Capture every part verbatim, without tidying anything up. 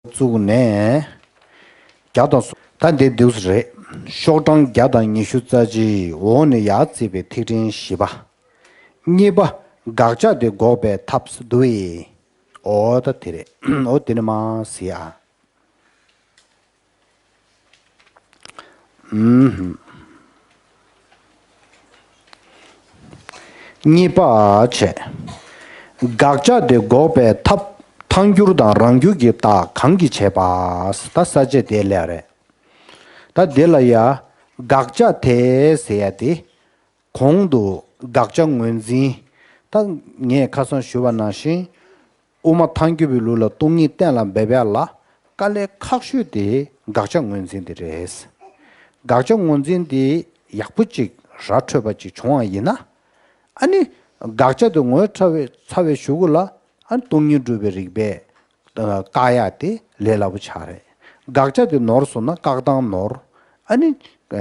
བཙུགས་ནས། བརྒྱ་དང་སོ། ད་འདི་འདུག་སེ་རེད། ཤོག་གྲངས་བརྒྱ་དང་ཉི་ཤུ་རྩ་གཅིག་འོག་ནས་ཡར་བརྩིས་པའི་ཐིག་ཕྲེང་བཞི་པ། གཉིས་པ། དགག་བྱ་དེ་འགོག་པའི་ཐབས་སུ་འདུག་ཨེ། འོ་ད་དེ་རེད། འོ་དེ་ནི་མ་ཟེར་ཨ། ཨུམ། གཉིས་པ་བྱས། དགག་བྱ་དེ་འགོག་པའི་ཐབས། ཐལ་འགྱུར་དང་རང་རྒྱུད་ཀྱི་རྟགས་གང་གིས་བྱས་པ། ད་ས་བཅད་དེ་ལས་རེད། ད་དེ་ལ་ཡ། དགག་བྱ་དེ་ཟེར་ཡ་དེ། གོང་དུ་དགག་བྱ་ངོས་འཛིན། ད་ངས་ཁ་སང་ཞུས་པ་ནང་བཞིན། དབུ་མ་ཐལ་འགྱུར་བའི་ལུགས་ལ་སྟོང་ཉིད་གཏན་ལ་འབེབས་ཡ་ལ་དཀའ་ལས་ཁག་ཤོས་དེ་དགག་བྱ་ངོས་འཛིན་དེ་རེད། དགག་བྱ་ངོས་འཛིན་དེ་ཡག་པོ་ཅིག་ར་འཕྲོད་པ་ཅིག་བྱུང་བ་ཡིན་ན། ཨ་ནི། དགག་བྱ་དེ་ངོ་ཚ་བའི་ཚ་བའི་གཞུག་གུ་ལ་ཨ་ནི་སྟོང་ཉིད་སྒྲུབ་པའི་རིགས་པས་བཀག་ཡ་དེ་ལས་སླ་པོ་ཆགས་རེད། དགག་བྱ་དེ་ནོར་སོང་ན་བཀག་སྟངས་ནོར། ཨ་ནི།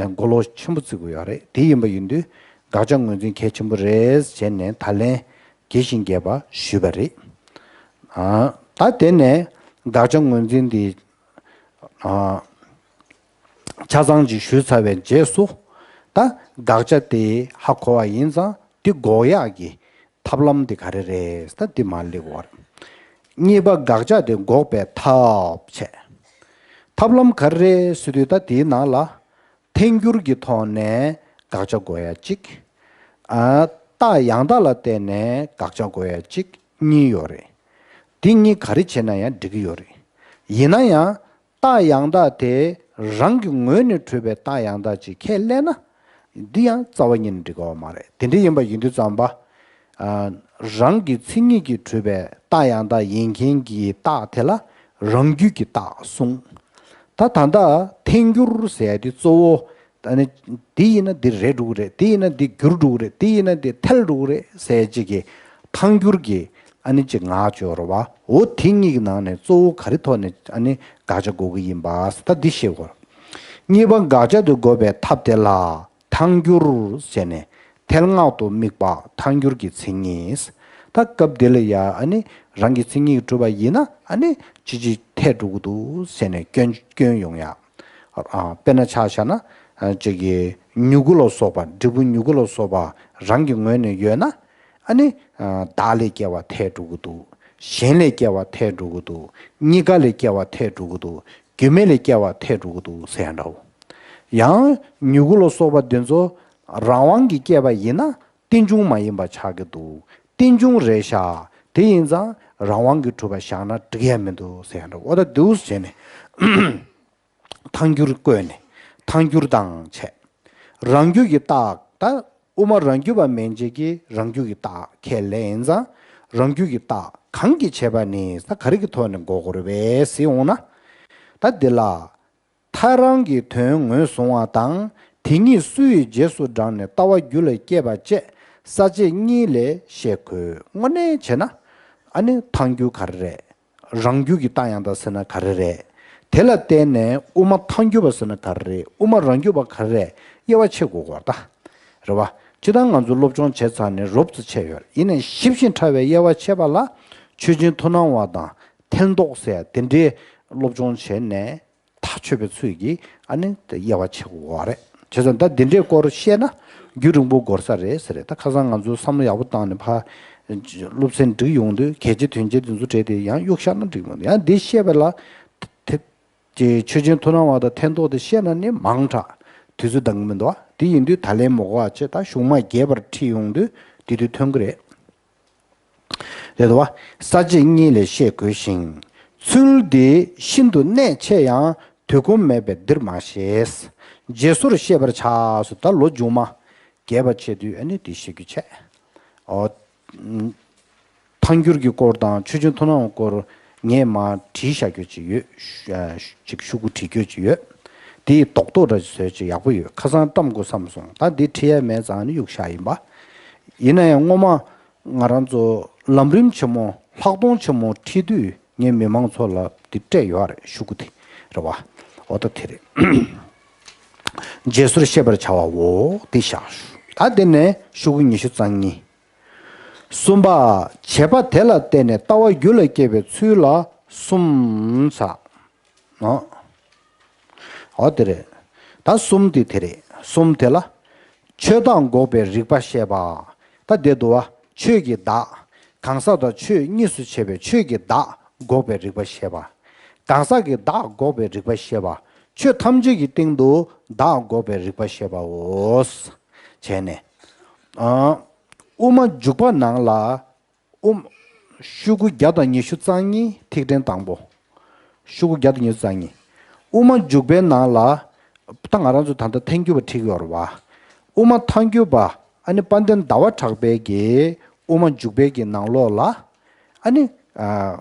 མགོ་ལོག་ཆེན་པོ་བརྩི་དགོས་ཡོད་རེད། དེ་ཡིན་པ་ཡིན་དུས་དགག་བྱ་ངོས་འཛིན་གལ་ཆེན་པོ་རེད་བྱས་ནས་ད་ལན་རྒྱས་ཤིང་རྒྱས་པ་ཞུས་པ་རེད། ཨ། ད་དེ་ནས་དགག་བྱ་ངོས་འཛིན་འདི། ཨ། ཆ་ཚང་ཅིག་ཞུས་ཚར་བའི་རྗེས་སུ། ད་དགག་བྱ་དེ་ཧ་གོ་བ་ཡིན་ཙང་དེ་འགོག་ཡག་གི་ཐབས་ལམ་དེ་ག་རེ་རེད། ད་དེ་མར་སླེབས་དགོས་རེད། གཉིས་པ་དགག་བྱ་དེ་འགོག་པའི་ཐབས་བྱས། ཐབས་ལམ་ག་རེ་རེད་ཟེར་དུས་ད་དེའི་ནང་ལ། ཐལ་འགྱུར་གྱི་ཐོག་ནས་དགག་བྱ་འགོག་ཡ་གཅིག་ཨ། རྟགས་ཡང་དག་ལ་བརྟེན་ནས་དགག་བྱ་འགོག་ཡ་གཅིག་གཉིས་ཡོད་རེད། འདི་གཉིས་ག་རེ་བྱས་ན་ཡང་འགྲིག་གི་ཡོད་རེད། ཡིན་ན་ཡང་། རྟགས་ཡང་དག་དེ་རང་གི་ངོས་ནས་གྲུབ་པའི་རྟགས་ཡང་དག་ཅིག་ཁས་ལེན་ན། འདི་ཡང་རྩ་བ་ཉིད་ནས་འགྲིག་གི་ཡོད་མ་རེད། དེ་འདྲ་ཡིན་པ་ཡིན་དུས་ཙམ་པ། ཨ། རང་གི་མཚན་ཉིད་ཀྱིས་གྲུབ་པའི་རྟགས་ཡང་དག་ཡིན་མཁན་གྱི་རྟགས་དེ་ལ་རང་རྒྱུད་ཀྱི་རྟགས་གསུངས། ད་ད་ལྟ་ཐལ་འགྱུར་ཟེར་ཡ་དེ་གཙོ་བོ། ཨ་ནི། འདི་ཡིན་ན་འདི་རེད་འགྲོ་གི་རེད། འདི་ཡིན་ན་འདི་འགྱུར་འགྲོ་གི་རེད། འདི་ཡིན་ན་འདི་ཐལ་འགྲོ་གི་རེད་ཟེར་ཅིག་གི་ཐལ་འགྱུར་གྱི་ཨ་ནི་ཅིག་ངག་བརྗོད་རེད་བ། འོ་དེ་གཉིས་ཀྱི་ནང་ནས་གཙོ་བོ་ག་རེ་ཐོག་ནས་ཨ་ནི་དགག་བྱ་འགོག་གི་ཡིན་པ་ད་འདི་ཤེས་དགོས། གཉིས་པ་དགག་བྱ་དེ་འགོག་པའི་ཐབས་དེ་ལ་ཐལ་འགྱུར་ཟེར་ནས་ཐལ་སྔགས་སུ་དམིགས་པ་ཐལ་འགྱུར་གྱི་མཚན་ཉིད། ད་སྐབས་དེ་ལ་ཡ་ཨ་ནི་རང་གི་མཚན་ཉིད་གྲུབ་པ་ཡིན་ན་ཨ་ནི་ཅི་ཅི་ཐལ་འགྲོ་གི་འདུག་ཟེར་ནས་སྐྱོན་སྐྱོན་ཡོང་ཡ། ཨ། དཔེར་ན་ཆ་བཞག་ན། ཨ། ཅིག་གི་མྱུ་གུ་ལ་སོགས་པ་འབྲས་བུ་མྱུ་གུ་ལ་སོགས་པ་རང་གི་ངོས་ནས་ཡོད་ན། ཨ་ནི། ཨ། བདག་ལས་སྐྱེ་བ་ཐལ་འགྲོ་གི་འདུག་གཞན་ལས་སྐྱེ་བ་ཐལ་འགྲོ་གི་འདུག་གཉིས་ཀ་ལས་སྐྱེ་བ་ཐལ་འགྲོ་གི་འདུག་རྒྱུ་མེད་ལས་སྐྱེ་བ་ཐལ་འགྲོ་གི་འདུག་ཟེར་ཡ་འདྲ་བོ། ཡང་མྱུ་གུ་ལ་སོགས་པ་འདི་ཚོ་རང་དབང་གིས་སྐྱེས་པ་ཡིན་ན་རྟེན་འབྱུང་མ་ཡིན་པ་ཆགས་ཀྱི་འདུག་རྟེན་འབྱུང་རེད་ཤག་དེ་ཡིན་ཙང་རང་དབང་གིས་གྲུབ་པ་བཞག་ན་འགྲིག་ཡ་མི་འདུག་ཟེར་ཡ་འདྲ་བོ། འོ་ད་འདུག་བྱས་ནས། ཐལ་འགྱུར་བཀོད་ནས་ཐལ་འགྱུར་དང་བྱས། རང་རྒྱུད་ཀྱི་རྟགས་ད་དབུ་མ་རང་རྒྱུད་པ་མན་ཆད་ཀྱིས་རང་རྒྱུད་ཀྱི་རྟགས་ཁས་ལེན་ཡིན་ཙང་རང་རྒྱུད་ཀྱི་རྟགས་གང་གིས་བྱས་པ་ནི་ད་ག་རེ་གི་ཐོག་ནས་འགོག་དགོས་རེད་པས་ཟེར་འོང་ན། ད་འདི་ལ། ཐལ་རང་གི་དོན་ངོས་བཟུང་བ་དང་དེ་གཉིས་སུ་ཡི་རྗེས་སུ་འབྲངས་ནས་ལྟ་བ་རྒྱུད་ལ་སྐྱེས་པ་བཅས་ས་བཅད་གཉིས་ལས་བཤད་དགོས། དངོས་གནས་བྱས་ན་ཨ་ནི་ཐལ་འགྱུར་ག་རེ་རེད། རང་རྒྱུད་ཀྱི་རྟགས་ཡང་དག་ཟེར་ན་ག་རེ་རེད། དེ་ལ་བརྟེན་ནས་དབུ་མ་ཐལ་འགྱུར་བ་ཟེར་ན་ག་རེ་རེད། དབུ་མ་རང་རྒྱུད་པ་ག་རེ་རེད། དབྱེ་བ་ཕྱེ་དགོས་ཀྱི་ཡོད་རེད་ད། རེད་བ། སྤྱིར་བཏང་ང་ཚོ་སློབ་སྦྱོང་བྱས་ཚར་ནས་རོབ་ཙམ་བྱས་ཡོད་རེད། ཡིན་ནའང་ཞིབ་ཅིང་ཕྲ་བའི་དབྱེ་བ་ཕྱེ་བ་ལ་ཆོས་ཅན་མཐུན་སྣང་བ་དང་ཐལ་འདོགས་ཟེར་དེ་འདྲའི་སློབ་སྦྱོང་བྱས་ནས་ཐག་ཆོད་པའི་ཚུལ་གྱིས་ཨ་ནི་དབྱེ་བ་ཕྱེ་དགོས་ཀྱི་ཡོད་རེད། བྱས་ཙང་ད་འདི་འདྲའི་སྐོར་བཤད་ན་རྒྱུན་རིང་པོ་འགོར་ས་རེད་ཟེར་རེད། ད་ཁ་སང་ང་ཚོ་བསམ་བློ་ཡག་པོ་བཏང་ནས་ཕར་སློབ་ཚན་སྒྲིག་ཡོང་དུས་གལ་ཆེ་དོན་ཆེ་དེ་ཚོ་བྲིས་ཏེ་ཡང་གཡུག་བཞག་ན་འགྲིག་མི་འདུག་ཡང་འདི་བཤད་པ་ལ་དེ་ཀྱི་ཆོས་ཅན་མཐུན་སྣང་བ་དང་ཐལ་འདོགས་དེ་བཤད་ན་ནི་མང་དྲགས་དུས་ཚོད་འདང་གི་མི་འདུག་ཨ། དེ་ཡིན་དུས་ད་ལན་མ་འགོར་བ་བྱས་ད་གཞུང་མ་རྒྱས་པར་ཁྲིད་ཡོང་དུས་དེ་དུས་ཐོན་གི་རེད། རེད་དོ། ས་བཅད་གཉིས་ལས་བཤད་དགོས་ཤིང་། ཚུལ་འདི་ཤིན་ཏུ་གནད་ཆེ་ཡང་དུས་ཁོམ་མེད་པས་འདིར་མ་བཤད། རྗེས་སོར་བཤད་པར་བྱ་སོ། ད་ལོ་མཇུག་མ་རྒྱས་པ་བྱེད་དུས་ཨ་ནི་དེ་བཤད་རྒྱུ་བྱས། ཨོ། ཐལ་འགྱུར་གྱི་སྐོར་དང་ཆོས་ཅན་མཐུན་སྣང་སྐོར་ངས་མར་བྲིས་བཞག་རྒྱུ་ཅིག་ཡོད། ཤུ་ཨ་ཅིག་ཤུ་གུ་བྲིས་རྒྱུ་ཅིག་ཡོད། དེ་ཡི་རྡོག་རྡོག་འདྲ་ཅིག་བཟོས་ཅིག་ཡག་པོ་ཡོད། ཁ་སང་བཀྲམ་དགོས་བསམ་སོང་། ད་འདི་བྲིས་ཡ་མེད་ཙང་ནི་གཡུག་བཞག་ཡིན་པ། ཡིན་ན་ཡང་སྔོན་མ་ང་རང་ཚོ་ལམ་རིམ་ཆེན་མོ་ལྷག་མཐོང་ཆེན་མོ་ཁྲིད་དུས་ངས་མི་མང་ཚོ་ལ་འདི་སྤྲད་ཡོད་རེད། ཤུ་གུ་དེ་རེད་བ། འོ་ད་དེ་རེད། རྗེས་སོར་བཤད་པར་བྱ་བའོ། འདི་བཞག་ད་དེ་ནས་ཤུ་གུ་ཉི་ཤུ་རྩ་གཉིས། གསུམ་པ། བྱས་པ་དེ་ལ་བརྟེན་ནས་ལྟ་བ་རྒྱུད་ལ་སྐྱེས་པའི་ཚུལ་ལ་གསུམ་ཚ། ཨོ། ཨོ་དེ་རེད། ད་གསུམ་དེ་དེ་རེད། གསུམ་དེ་ལ། ཆོས་བདག་འགོག་པའི་རིགས་པ་བཤད་པ། ད་དེ་འདུག་བ། ཆོས་ཀྱི་བདག་གང་ཟག་དང་ཆོས་གཉིས་སུ་ཕྱེ་བའི་ཆོས་ཀྱི་བདག་འགོག་པའི་རིགས་པ་བཤད་པ། གང་ཟག་གི་བདག་འགོག་པའི་རིགས་པ་བཤད་པ། ཆོས་ཐམས་ཅད་ཀྱི་སྟེང་དུ་བདག་འགོག་པའི་རིགས་པ་བཤད་པའོ། བྱས་ནས། ཨ། དབུ་མ་འཇུག་པ་ནང་ལ། དབུ་མ། ཤོག་གུ་བརྒྱ་དང་ཉི་ཤུ་རྩ་གཉིས་ཐིག་ཕྲེང་དང་པོ། ཤོག་གུ་བརྒྱ་དང་ཉི་ཤུ་རྩ་གཉིས། དབུ་མ་འཇུག་པའི་ནང་ལ། ད་ང་རང་ཚོ་ད་ལྟ་ཐལ་འགྱུར་བ་ཁྲིད་ཀྱི་ཡོད་རེད་བ། དབུ་མ་ཐལ་འགྱུར་བ། ཨ་ནི་དཔལ་ལྡན་ཟླ་བ་གྲགས་པའི་གི་དབུ་མ་འཇུག་པའི་གི་ནང་ལོགས་ལ། ཨ་ནི། ཨ།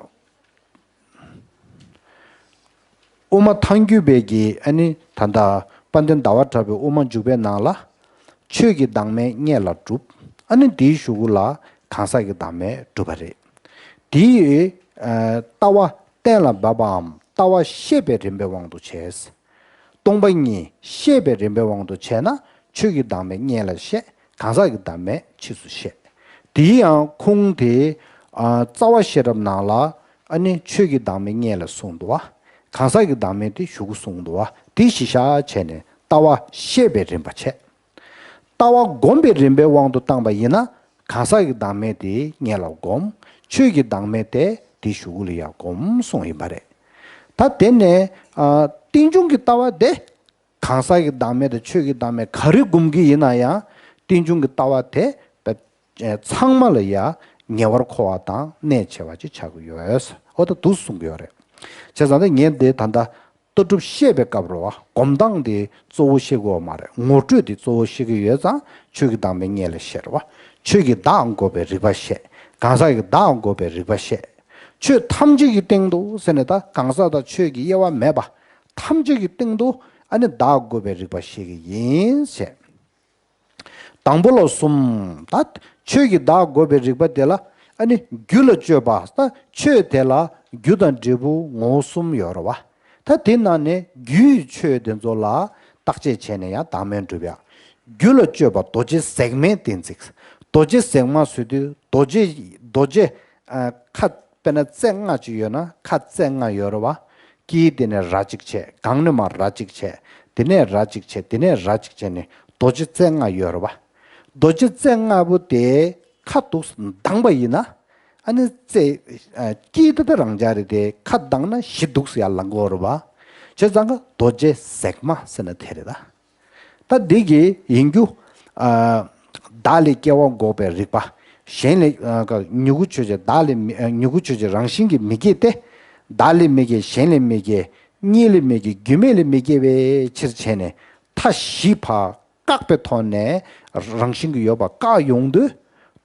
དབུ་མ་ཐལ་འགྱུར་བའི་གི་ཨ་ནི་ད་ལྟ་དཔལ་ལྡན་ཟླ་བ་གྲགས་པའི་དབུ་མ་འཇུག་པའི་ནང་ལ། ཆོས་ཀྱི་བདག་མེད་དངོས་ལ་གྲུབ། ཨ་ནི་དེའི་གཞུག་གུ་ལ་གང་ཟག་གི་བདག་མེད་གྲུབ་པ་རེད། དེའི། ཨ། ལྟ་བ་གཏན་ལ་འབེབས་པའམ་ལྟ་བ་ཤེས་པའི་རིམ་པའི་དབང་དུ་བྱས། སྟོང་པ་ཉིད་ཤེས་པའི་རིམ་པའི་དབང་དུ་བྱས་ན་ཆོས་ཀྱི་བདག་མེད་དངོས་ལ་བཤད། གང་ཟག་གི་བདག་མེད་ཕྱིས་སུ་བཤད། དེའི་ཡང་ཁུངས་དེ། ཨ། རྩ་བ་ཤེས་རབ་ནང་ལ། ཨ་ནི་ཆོས་ཀྱི་བདག་མེད་དངོས་ལ་གསུངས་འདུག་བ། གང་ཟག་གི་བདག་མེད་དེ་གཞུག་གུ་གསུངས་འདུག་བ། དེ་གཞི་བཞག་བྱས་ནས་ལྟ་བ་ཤེས་པའི་རིམ་པ་བྱས། ལྟ་བ་སྒོམ་པའི་རིམ་པའི་དབང་དུ་བཏང་པ་ཡིན་ན། གང་ཟག་གི་བདག་མེད་དེ་དངོས་ལ་སྒོམ། ཆོས་ཀྱི་བདག་མེད་དེ་དེའི་གཞུག་གུ་ལ་ཡང་སྒོམ་གསུངས་ཡིན་པ་རེད། ད་དེ་ནས། ཨ། རྟེན་འབྱུང་གི་ལྟ་བ་དེ། གང་ཟག་གི་བདག་མེད་དང་ཆོས་ཀྱི་བདག་མེད་ག་རེ་སྒོམ་གྱི་ཡིན་ན་ཡང་། རྟེན་འབྱུང་གི་ལྟ་བ་དེ། ཚང་མ་ལ་ཡང་ཉེ་བར་མཁོ་བ་དང་གནད་ཆེ་བ་ཅིག་ཆགས་ཀྱི་ཡོད། འོ་ད་འདུག་གསུང་གི་ཡོད་རེད། བྱས་ཙང་ད་ངས་འདི་ད་ལྟ་ལྟ་གྲུབ་བཤད་པའི་སྐབས་རེད་བ། སྒོམ་སྟངས་དེ་གཙོ་བོ་བཤད་ཀྱི་ཡོད་མ་རེད། ངོ་སྤྲོད་དེ་གཙོ་བོ་བཤད་ཀྱི་ཡོད་ཙང་ཆོས་ཀྱི་བདག་མེད་དངོས་ལ་བཤད་རེད་བ། ཆོས་ཀྱི་བདག་འགོག་པའི་རིགས་པ་བཤད། གང་ཟག་གི་བདག་འགོག་པའི་རིགས་པ་བཤད། ཆོས་ཐམས་ཅད་ཀྱི་སྟེང་དུ་ཟེར་ནས་ད་གང་ཟག་དང་ཆོས་ཀྱི་དབྱེ་བ་མེད་པ། ཐམས་ཅད་ཀྱི་སྟེང་དུ་ཨ་ནི་བདག་འགོག་པའི་རིགས་པ་བཤད་ཀྱི་ཡིན་ཞེས། དང་པོ་ལ་གསུམ། ད་ཆོས་ཀྱི་བདག་འགོག་པའི་རིགས་པ་དེ་ལ། ཨ་ནི་རྒྱུ་ལ་དཔྱོད་པ། ད་ཆོས་དེ་ལ་རྒྱུ་དང་འབྲས་བུ་ངོ་བོ་གསུམ་ཡོད་རེད་བ། ད་དེ་ནང་ནས་རྒྱུའི་ཆོས་དེ་ཚོ་ལ་བརྟག་དཔྱད་བྱས་ནས་ཡང་བདག་མེད་འགྲུབ་ཡ། རྒྱུ་ལ་དཔྱོད་པ་རྡོ་རྗེ་ཟེགས་མའི་གཏན་ཚིགས། རྡོ་རྗེ་ཟེགས་མ་ཟེར་དུས་རྡོ་རྗེ། རྡོ་རྗེ། ཨ། ཁ། དཔེར་ན་རྩེ་ལྔ་ཅིག་ཡོད་ན་ཁ་རྩེ་ལྔ་ཡོད་རེད་བ། དཀྱིལ་དེ་ནས་ར་གཅིག་བྱས། གང་ནས་མར་ར་གཅིག་བྱས། དེ་ནས་ར་གཅིག་བྱས། དེ་ནས་ར་གཅིག་བྱས་ནས་རྡོ་རྗེ་རྩེ་ལྔ་ཡོད་རེད་བ། རྡོ་རྗེ་རྩེ་ལྔ་པོ་དེ་ཁ་འདུག་སེ་གདངས་པ་ཡིན་ན། ཨ་ནི་རྩེ། ཨ། དཀྱིལ་དེ་དེ་རང་འཇགས་རེད་དེ། ཁ་གདངས་ན་གཞི་འདུག་སེ་ཡར་ལངས་ཀྱི་ཡོད་རེད་བ། བྱས་ཙང་ཀ་རྡོ་རྗེ་ཟེགས་མ་ཟེར་ན་དེ་རེད་ད། ད་འདི་གི་ཡིན་རྒྱུ། ཨ། བདག་ལས་སྐྱེ་བ་འགོག་པའི་རིགས་པ། གཞན་ལས། ཨ། མྱུ་གུ་ཆོས་ཅན། བདག་ལས་མི། ཨ། མྱུ་གུ་ཆོས་ཅན། རང་བཞིན་གྱིས་མི་སྐྱེ་སྟེ། བདག་ལས་མི་སྐྱེ། གཞན་ལས་མི་སྐྱེ། གཉིས་ལས་མི་སྐྱེ། རྒྱུ་མེད་ལས་མི་སྐྱེ་བའི་ཕྱིར་བྱས་ནས། མཐའ་བཞི་ཕར་བཀག་པའི་ཐོག་ནས་རང་བཞིན་གྱིས་ཡོད་པ་བཀག་ཡོང་དུས།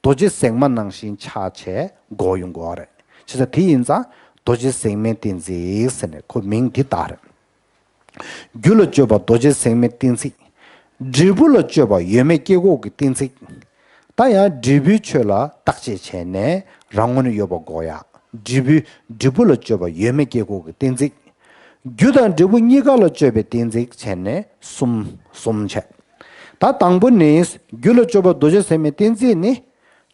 རྡོ་རྗེ་ཟེགས་མ་ནང་བཞིན་ཆགས་བྱས་འགོག་ཡོང་དགོས་པ་རེད། བྱས་ཙང་དེ་ཡིན་ཙང་རྡོ་རྗེ་ཟེགས་མའི་གཏན་ཚིགས་ཟེར་ནས་ཁོ་མིང་འདི་བཏགས་རེད། རྒྱུ་ལ་དཔྱོད་པ་རྡོ་རྗེ་ཟེགས་མའི་གཏན་ཚིགས། འབྲས་བུ་ལ་དཔྱོད་པ་ཡོད་མེད་སྐྱེ་འགོག་གི་གཏན་ཚིགས། ད་ཡང་འབྲས་བུའི་ཆོས་ལ་བརྟག་དཔྱད་བྱས་ནས་རང་ངོས་ནས་ཡོད་པ་འགོག་ཡ། འབྲས་བུ། འབྲས་བུ་ལ་དཔྱོད་པ་ཡོད་མེད་སྐྱེ་འགོག་གི་གཏན་ཚིགས། རྒྱུ་དང་འབྲས་བུ་གཉིས་ཀ་ལ་དཔྱོད་པའི་གཏན་ཚིགས་བྱས་ནས་གསུམ། གསུམ་བྱས། ད་དང་པོ་ནི། རྒྱུ་ལ་དཔྱོད་པ་རྡོ་རྗེ་ཟེགས་མའི་གཏན་ཚིགས་ནི།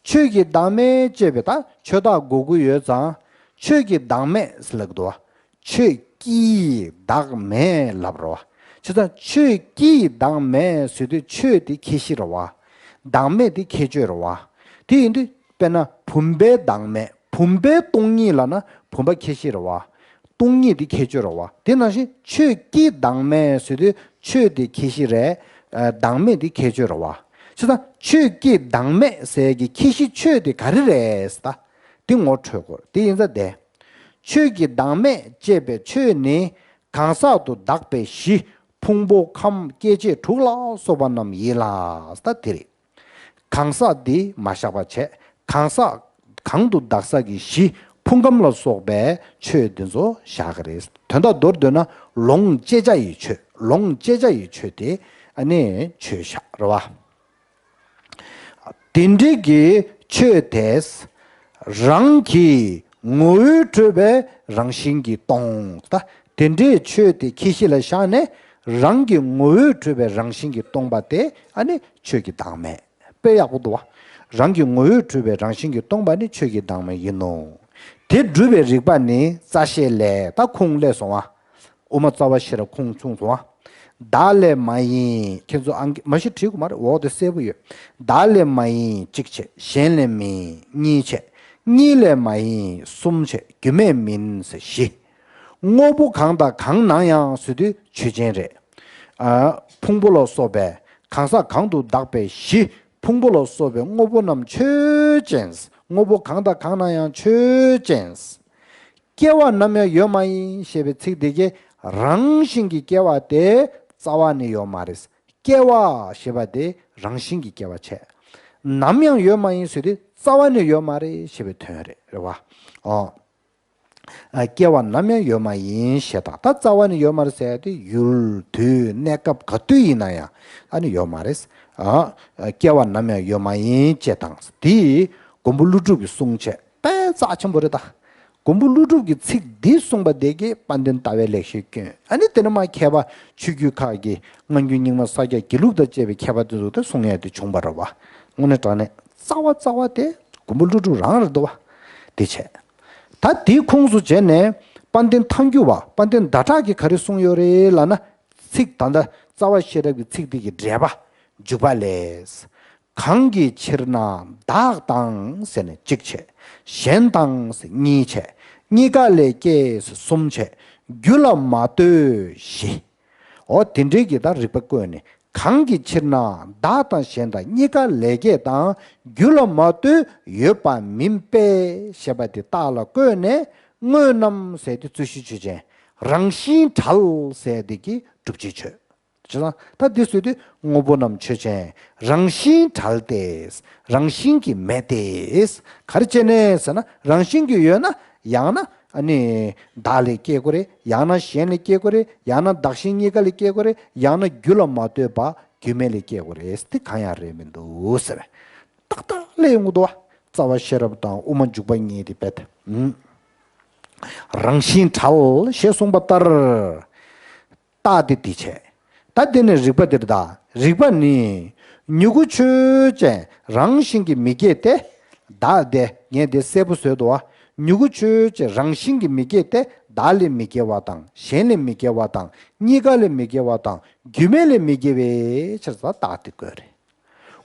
ཆོས་ཀྱི་བདག་མེད་ཅེས་པའི། ད་ཆོས་བདག་འགོག་གི་ཡོད་ཙང་། ཆོས་ཀྱི་བདག་མེད་ཟེར་ལབ་འདུག་བ། ཆོས་ཀྱི་བདག་མེད་ལབ་རེད་བ། བྱས་ཙང་ཆོས་ཀྱི་བདག་མེད་ཟེར་དུས་ཆོས་དེ་ཁྱད་གཞི་རེད་བ། བདག་མེད་དེ་ཁྱད་ཆོས་རེད་བ། དེ་ཡིན་དུས་དཔེར་ན་བུམ་པའི་བདག་མེད། བུམ་པའི་སྟོང་ཉིད་ལབ་ན་བུམ་པ་ཁྱད་གཞི་རེད་བ། སྟོང་ཉིད་དེ་ཁྱད་ཆོས་རེད་བ། དེ་ནང་བཞིན་ཆོས་ཀྱི་བདག་མེད་ཟེར་དུས་ཆོས་དེ་ཁྱད་གཞི་རེད། ཨ། བདག་མེད་དེ་ཁྱད་ཆོས་རེད་བ། བྱས་ཙང་ཆོས་ཀྱི་བདག་མེད་ཟེར་གྱི་ཁྱད་གཞི་ཆོས་དེ་ག་རེ་རེད་ཟེར། ད་དེ་ངོ་འཕྲོད་དགོས། དེ་ཡིན་ཙང་དེ། ཆོས་ཀྱི་བདག་མེད་ཅེས་པའི་ཆོས་ནི་གང་ཟག་ཏུ་གདགས་པའི་གཞི་ཕུང་པོ་ཁམས་སྐྱེ་མཆེད་དྲུག་ལ་སོགས་པ་རྣམས་ཡིན་ལ། ད་དེ་རེད། གང་ཟག་འདི་མ་བཞག་པ་བྱས། གང་ཟག་གང་དུ་གདགས་ས་ཀྱི་གཞི་ཕུང་ཁམས་ལ་སོགས་པའི་ཆོས་འདི་ཚོ་བཞག་གི་རེད། དོན་དག་མདོར་བསྡུས་ན་ལོངས་སྤྱད་བྱ་ཡི་ཆོས། ལོངས་སྤྱད་བྱ་ཡི་ཆོས་དེ་ཨ་ནི་ཆོས་བཞག་རེད་བ། དེ་འདྲའི་གི་ཆོས་དེས་རང་གི་ངོ་བོས་གྲུབ་པའི་རང་བཞིན་གྱིས་སྟོང་། ད་དེ་འདྲའི་ཆོས་དེ་ཁྱད་གཞི་ལ་བཞག་ནས་རང་གི་ངོ་བོས་གྲུབ་པའི་རང་བཞིན་གྱིས་སྟོང་པ་དེ་ཨ་ནི་ཆོས་ཀྱི་བདག་མེད། དཔེ་ཡག་པོ་འདུག་བ། རང་གི་ངོ་བོས་གྲུབ་པའི་རང་བཞིན་གྱིས་སྟོང་པ་ནི་ཆོས་ཀྱི་བདག་མེད་ཡིན་ནོ། དེ་སྒྲུབ་པའི་རིགས་པ་ནི་རྩ་ཤེ་ལས། ད་ཁུངས་སླེབས་སོང་བ། དབུ་མ་རྩ་བ་ཤེས་རབ་ཁུངས་བཙུན་སོང་བ། བདག་ལས་མ་ཡིན། ཁྱེད་ཚོ་ཨང་ཀི་མ་གཞི་བྲིས་དགོས་མ་རེད། འོག་དེ་གསལ་པོ་ཡོད། བདག་ལས་མ་ཡིན་གཅིག་བྱས། གཞན་ལས་མིན་གཉིས་བྱས། གཉིས་ལས་མ་ཡིན་གསུམ་བྱས། རྒྱུ་མེད་མིན་ཟེར་བཞི། དངོས་པོ་གང་དང་གང་ན་ཡང་ཟེར་དུས་ཆོས་ཅན་རེད། ཨ། ཕུང་པོ་ལ་སོགས་པའི་གང་ཟག་གང་དུ་བདག་པའི་གཞི། ཕུང་པོ་ལ་སོགས་པའི་དངོས་པོ་རྣམས་ཆོས་ཅན། དངོས་པོ་གང་དང་གང་ན་ཡང་ཆོས་ཅན། སྐྱེ་བ་ནམ་ཡང་ཡོད་མ་ཡིན་ཞེས་པའི་ཚིག་འདི་གིས་རང་བཞིན་གྱི་སྐྱེ་བ་དེ་རྩ་བ་ནས་ཡོད་མ་རེད། སྐྱེ་བ་ཞེས་པ་དེ་རང་བཞིན་གྱི་སྐྱེ་བ་བྱས། ནམ་ཡང་ཡོད་མ་ཡིན་ཟེར་དུས་རྩ་བ་ནས་ཡོད་མ་རེད་ཞེས་པའི་དོན་རེད། རེད་བ། ཨོ། ཨ། སྐྱེ་བ་ནམ་ཡང་ཡོད་མ་ཡིན་ཞེས་དང་། ད་རྩ་བ་ནས་ཡོད་མ་རེད་ཟེར་ཡ་དེ་ཡུལ་དུས་གནས་སྐབས་ག་དུས་ཡིན་ན་ཡང་ཨ་ནི་ཡོད་མ་རེད། ཨ། སྐྱེ་བ་ནམ་ཡང་ཡོད་མ་ཡིན་ཅེས་དང་། དེ་མགོན་པོ་ཀླུ་སྒྲུབ་ཀྱིས་གསུངས་བྱས། དཔེ་རྩ་ཆེན་པོ་རེད་ད། མགོན་པོ་ཀླུ་སྒྲུབ་ཀྱི་ཚིག་འདི་གསུངས་པ་དེ་གིས་དཔལ་ལྡན་ལྟ་བའི་ལེགས་བཤད་ཀུན། ཨ་ནི་དེ་ནས་མར་མཁས་པ་ཆོས་བརྒྱུད་ཁག་གི་སྔ་འགྱུར་རྙིང་མ་ས་སྐྱ་དགེ་ལུགས་དང་བཅས་པའི་མཁས་པ་དེ་ཚོ་དེ་གསུང་ཡ་དེ་བྱུང་བ་རེད་བ། དངོས་གནས་དྲང་གནས་རྩ་བ་རྩ་བ་དེ་མགོན་པོ་ཀླུ་སྒྲུབ་རང་རེད་འདུག་བ། དེ་བྱས། ད་དེའི་ཁུངས་སུ་བྱས་ནས་དཔལ་ལྡན་ཐལ་འགྱུར་བ་དཔལ་ལྡན་ཟླ་གྲགས་ཀྱིས་ག་རེ་གསུངས་ཡོད་རེད་ལབ་ན། ཚིག་ད་ལྟ་རྩ་བ་ཤེས་རབ་ཀྱི་ཚིག་འདི་གི་འགྲེལ་པ་འཇུག་པ་ལས། གང་གི་ཕྱིར་ན་བདག་དང་ཟེར་ནས་གཅིག་བྱས། གཞན་དང་ཟེར་གཉིས་བྱས། གཉིས་ཀ་ལས་སྐྱེས་ཟེར་གསུམ་བྱས། རྒྱུ་ལ་མ་ལྟོས་བཞི། འོ་དེ་འདྲའི་གི་ད་རིགས་པ་བཀོད་ནས། གང་གི་ཕྱིར་ན་བདག་དང་གཞན་དང་གཉིས་ཀ་ལས་སྐྱེས་དང་རྒྱུ་ལ་མ་ལྟོས་ཡོད་པ་མིན་པས་ཞེས་པ་དེ་རྟགས་ལ་བཀོད་ནས། དངོས་རྣམས་ཟེར་དེ་རྩོད་གཞི་ཆོས་ཅན། རང་བཞིན་བྲལ་ཟེར་དེ་གི་སྒྲུབ་བྱེད་ཆོས། བྱས་ཙང་ད་འདི་ཟེར་དུས་དངོས་པོ་རྣམས་ཆོས་ཅན། རང་བཞིན་བྲལ་ཏེ། རང་བཞིན་གྱིས་མེད་དེ། ག་རེ་བྱས་ནས་ཟེར་ན། རང་བཞིན་གྱིས་ཡོད་ན་ཡང་ན་ཨ་ནི་བདག་ལས་སྐྱེ་དགོས་རེད། ཡང་ན་གཞན་ལས་སྐྱེ་དགོས་རེད། ཡང་ན་བདག་གཞན་གཉིས་ཀ་ལས་སྐྱེ་དགོས་རེད། ཡང་ན་རྒྱུ་ལ་མ་ལྟོས་པ་རྒྱུ་མེད་ལས་སྐྱེ་དགོས་རེད། དེ་གང་ཡང་རེད་མི་འདུག་ཟེར་བས། ཏག་ཏག་ལས་ཡོང་གི་འདུག་བ། རྩ་བ་ཤེས་རབ་དང་དབུ་མ་འཇུག་པ་གཉིས་དེ་བས། ཨུམ། རང་བཞིན་བྲལ་ཞེས་གསུངས་པ་ལྟར། རྟགས་དེ་འདི་བྱས། ད་དེ་ནི་རིགས་པ་འདིར་གདའ། རིགས་པ་ནི། མྱུ་གུ་ཆོས་ཅན། རང་བཞིན་གྱིས་མི་སྐྱེ་སྟེ། བདག་དེ་ངས་དེ་གསལ་པོ་བཟོས་འདུག་བ། མྱུ་གུ་ཆོས་ཅན། རང་བཞིན་གྱིས་མི་སྐྱེ་སྟེ། བདག་ལས་མི་སྐྱེ་བ་དང་། གཞན་ལས་མི་སྐྱེ་བ་དང་། གཉིས་ཀ་ལས་མི་སྐྱེ་བ་དང་། རྒྱུ་མེད་ལས་མི་སྐྱེ་བའི་ཕྱིར་ཟེར་རྟགས་དེ་བཀོད་རེད།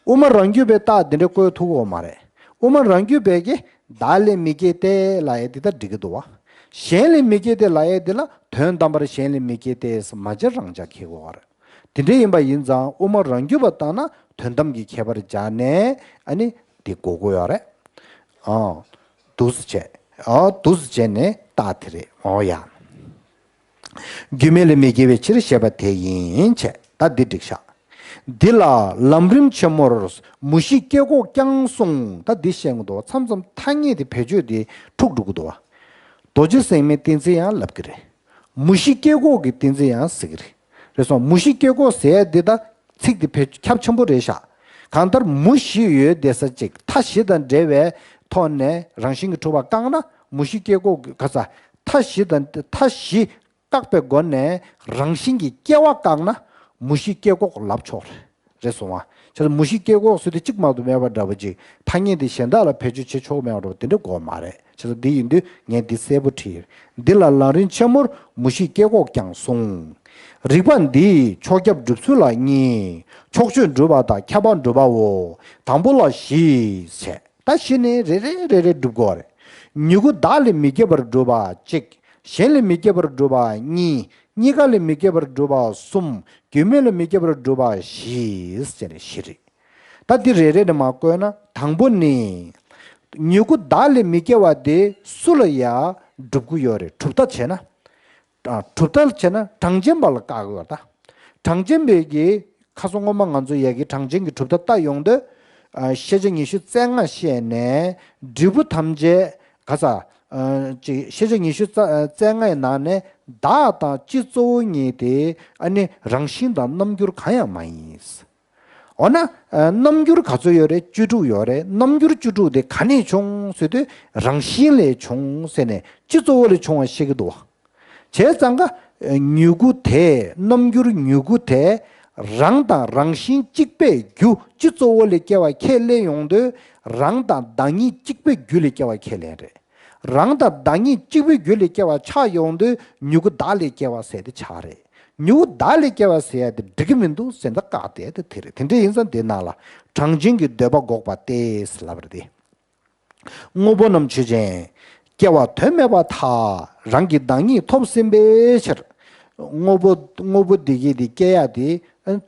དབུ་མ་རང་རྒྱུད་པའི་རྟགས་འདི་འདྲ་བཀོད་ཐུབ་ཀྱི་ཡོད་མ་རེད། དབུ་མ་རང་རྒྱུད་པས་ཀྱི་བདག་ལས་མི་སྐྱེ་སྟེ་ལབ་ཡས་འདི་ལྟར་འགྲིག་གི་འདུག་བ། གཞན་ལས་མི་སྐྱེ་སྟེ་ལབ་ཡས་འདི་ལ་དོན་དམ་པར་གཞན་ལས་མི་སྐྱེ་སྟེ་ཟེར་མ་བྱས་རང་འཇགས་འཁྱེར་དགོས་པ་རེད། དེ་འདྲ་ཡིན་པ་ཡིན་ཙང་དབུ་མ་རང་རྒྱུད་པ་ལྟར་ན་དོན་དམ་གྱི་ཁྱད་པར་སྦྱར་ནས་ཨ་ནི་འདི་གོ་དགོས་ཡོད་རེད། ཨ། འདུག་སེ་བྱས། ཨ། འདུག་སེ་བྱས་ནས་རྟགས་དེ་རེད། འོ་ཡ། རྒྱུ་མེད་ལས་མི་སྐྱེ་བའི་ཕྱིར་ཞེས་པ་དེ་ཡིན་བྱས། ད་འདི་འགྲིག་ཤག་འདི་ལ་ལམ་རིམ་ཆེན་མོར་མུ་བཞི་སྐྱེ་འགོག་ཀྱང་གསུངས། ད་འདི་བཤད་ཀྱི་འདུག་མཚམས་མཚམས་ཐ་སྙད་དེ་བེད་སྤྱོད་དེ་འཁྲུག་འགྲོ་གི་འདུག་བ། རྡོ་རྗེ་སེམས་དཔའི་ཏིང་འཛིན་ཡང་ལབ་ཀྱི་རེད། མུ་བཞི་སྐྱེ་འགོག་གི་ཏིང་འཛིན་ཡང་ཟེར་གྱི་རེད། རེད་སོང་། མུ་བཞི་སྐྱེ་འགོག་ཟེར་ཡ་འདི་ད་ཚིག་འདི་བེད་ཁྱབ་ཆེན་པོ་རེད་ཤག་གང་ལྟར་མུ་བཞི་ཡོད་བསྡད་ས་གཅིག་མཐའ་བཞི་དང་འབྲེལ་བའི་ཐོག་ནས་རང་བཞིན་གྱིས་གྲུབ་པ་བཀག་ན་མུ་བཞི་སྐྱེ་འགོག་གི་ག་ས་མཐའ་བཞི་དང་མཐའ་བཞི་བཀག་པའི་སྒོ་ནས་རང་བཞིན་གྱིས་སྐྱེ་བ་བཀག་ན་མུ་བཞི་སྐྱེ་འགོག་ལབ་ཆོག་རེད། རེད་སོང་བ། བྱས་ཙང་མུ་བཞི་སྐྱེ་འགོག་ཟེར་དུས་གཅིག་མ་གཏོགས་མེད་པ་འདྲ་པོ་ཅིག་ཐ་སྙད་དེ་གཞན་དག་ལ་བེད་སྤྱོད་བྱེད་ཆོག་མེད་པ་འདྲ་པོ་དེ་འདྲ་དགོས་མ་རེད། བྱས་ཙང་འདི་ཡིན་དུས་ངས་འདི་གསལ་པོ་བྲིས། འདི་ལ་ལམ་རིམ་ཆེན་མོར་མུ་བཞི་སྐྱེ་འགོག་ཀྱང་གསུངས། རིགས་པ་འདིས་ཕྱོགས་ཁྱབ་སྒྲུབ་ཚུལ་ལ་གཉིས། ཕྱོགས་ཆོས་སྒྲུབ་པ་དང་ཁྱབ་པ་སྒྲུབ་པའོ། དང་པོ་ལ་བཞི་བྱས། ད་བཞི་ནི་རེ་རེ་རེ་རེ་སྒྲུབ་དགོས་རེད། མྱུ་གུ་བདག་ལས་མི་སྐྱེ་བར་སྒྲུབ་པ་གཅིག་གཞན་ལས་མི་སྐྱེ་བར་སྒྲུབ་པ་གཉིས། གཉིས་ཀ་ལས་མི་སྐྱེ་བར་སྒྲུབ་པ་གསུམ། རྒྱུ་མེད་ལས་མི་སྐྱེ་བར་སྒྲུབ་པ་བཞི་ཟེར་ནས་བཞི་རེད། ད་འདི་རེ་རེ་ནས་མར་བཀོད་ན་དང་པོ་ནི། མྱུ་གུ་བདག་ལས་མི་སྐྱེ་བ་དེ་སུ་ལ་ཡང་སྒྲུབ་ཀྱི་ཡོད་རེད། གྲུབ་མཐའ་བྱས་ན། ཨ། གྲུབ་མཐའ་བྱས་ན་གྲངས་ཅན་པ་ལ་བཀག་དགོས་པ་ད། གྲངས་ཅན་པའི་གི་ཁ་སང་སྔོན་མ་ང་ཚོ་ཡ་གི་གྲངས་ཅན་གྱི་གྲུབ་མཐའ་ལྟ་ཡོང་དུས། ཨ། ཤེས་བྱ་ཉི་ཤུ་རྩ་ལྔ་བཤད་ནས་འབྲས་བུ་ཐམས་ཅད་ག་ས། ཨ། ཅིག་ཤེས་བྱ་ཉི་ཤུ་རྩ་ལྔ་ཡི་ནང་ནས་བདག་དང་སྤྱི་གཙོ་བོ་གཉིས་དེ་ཨ་ནི་རང་བཞིན་དང་རྣམ་འགྱུར་གང་ཡང་མ་ཡིན། འོ་ན། ཨ། རྣམ་འགྱུར་ག་ཚོད་ཡོད་རེད། བཅུ་དྲུག་ཡོད་རེད། རྣམ་འགྱུར་བཅུ་དྲུག་དེ་ག་ནས་བྱུང་ཟེར་དུས་རང་བཞིན་ལས་བྱུང་ཟེར་ནས་སྤྱི་གཙོ་བོ་ལས་བྱུང་བ་བཤད་ཀྱི་འདུག་བ། བྱས་ཙང་ཀ། མྱུ་གུ་དེ་རྣམ་འགྱུར་མྱུ་གུ་དེ་རང་དང་རང་བཞིན་གཅིག་པའི་རྒྱུ་སྤྱི་གཙོ་བོ་ལས་སྐྱེ་བ་ཁས་ལེན་ཡོང་དུས་རང་དང་བདག་ཉིད་གཅིག་པའི་རྒྱུ་ལས་སྐྱེ་བ་ཁས་ལེན་རེད། རང་དང་བདག་ཉིད་གཅིག་པུའི་རྒྱུ་ལས་སྐྱེ་བ་ཆགས་ཡོང་དུས་མྱུ་གུ་བདག་ལས་སྐྱེ་བ་ཟེར་དེ་ཆགས་རེད། མྱུ་གུ་བདག་ལས་སྐྱེ་བ་ཟེར་ཡ་དེ་འགྲིག་གི་མི་འདུག་ཟེར་ན་བཀག་དེ་དེ་དེ་རེད། དེ་འདྲ་ཡིན་ཙང་དེ་ནང་ལ་གྲངས་ཅན་གྱི་འདོད་པ་འགོག་པ་སྟེ་ལབ་པ་རེད་དེ། དངོས་པོ་རྣམས་ཆོས་ཅན། སྐྱེ་བ་དོན་མེད་པར་ཐལ། རང་གི་བདག་ཉིད་ཐོབ་ཟིན་པའི་ཕྱིར། དངོས་པོ་དངོས་པོ་འདི་གས་དེ་སྐྱེ་ཡ་དེ་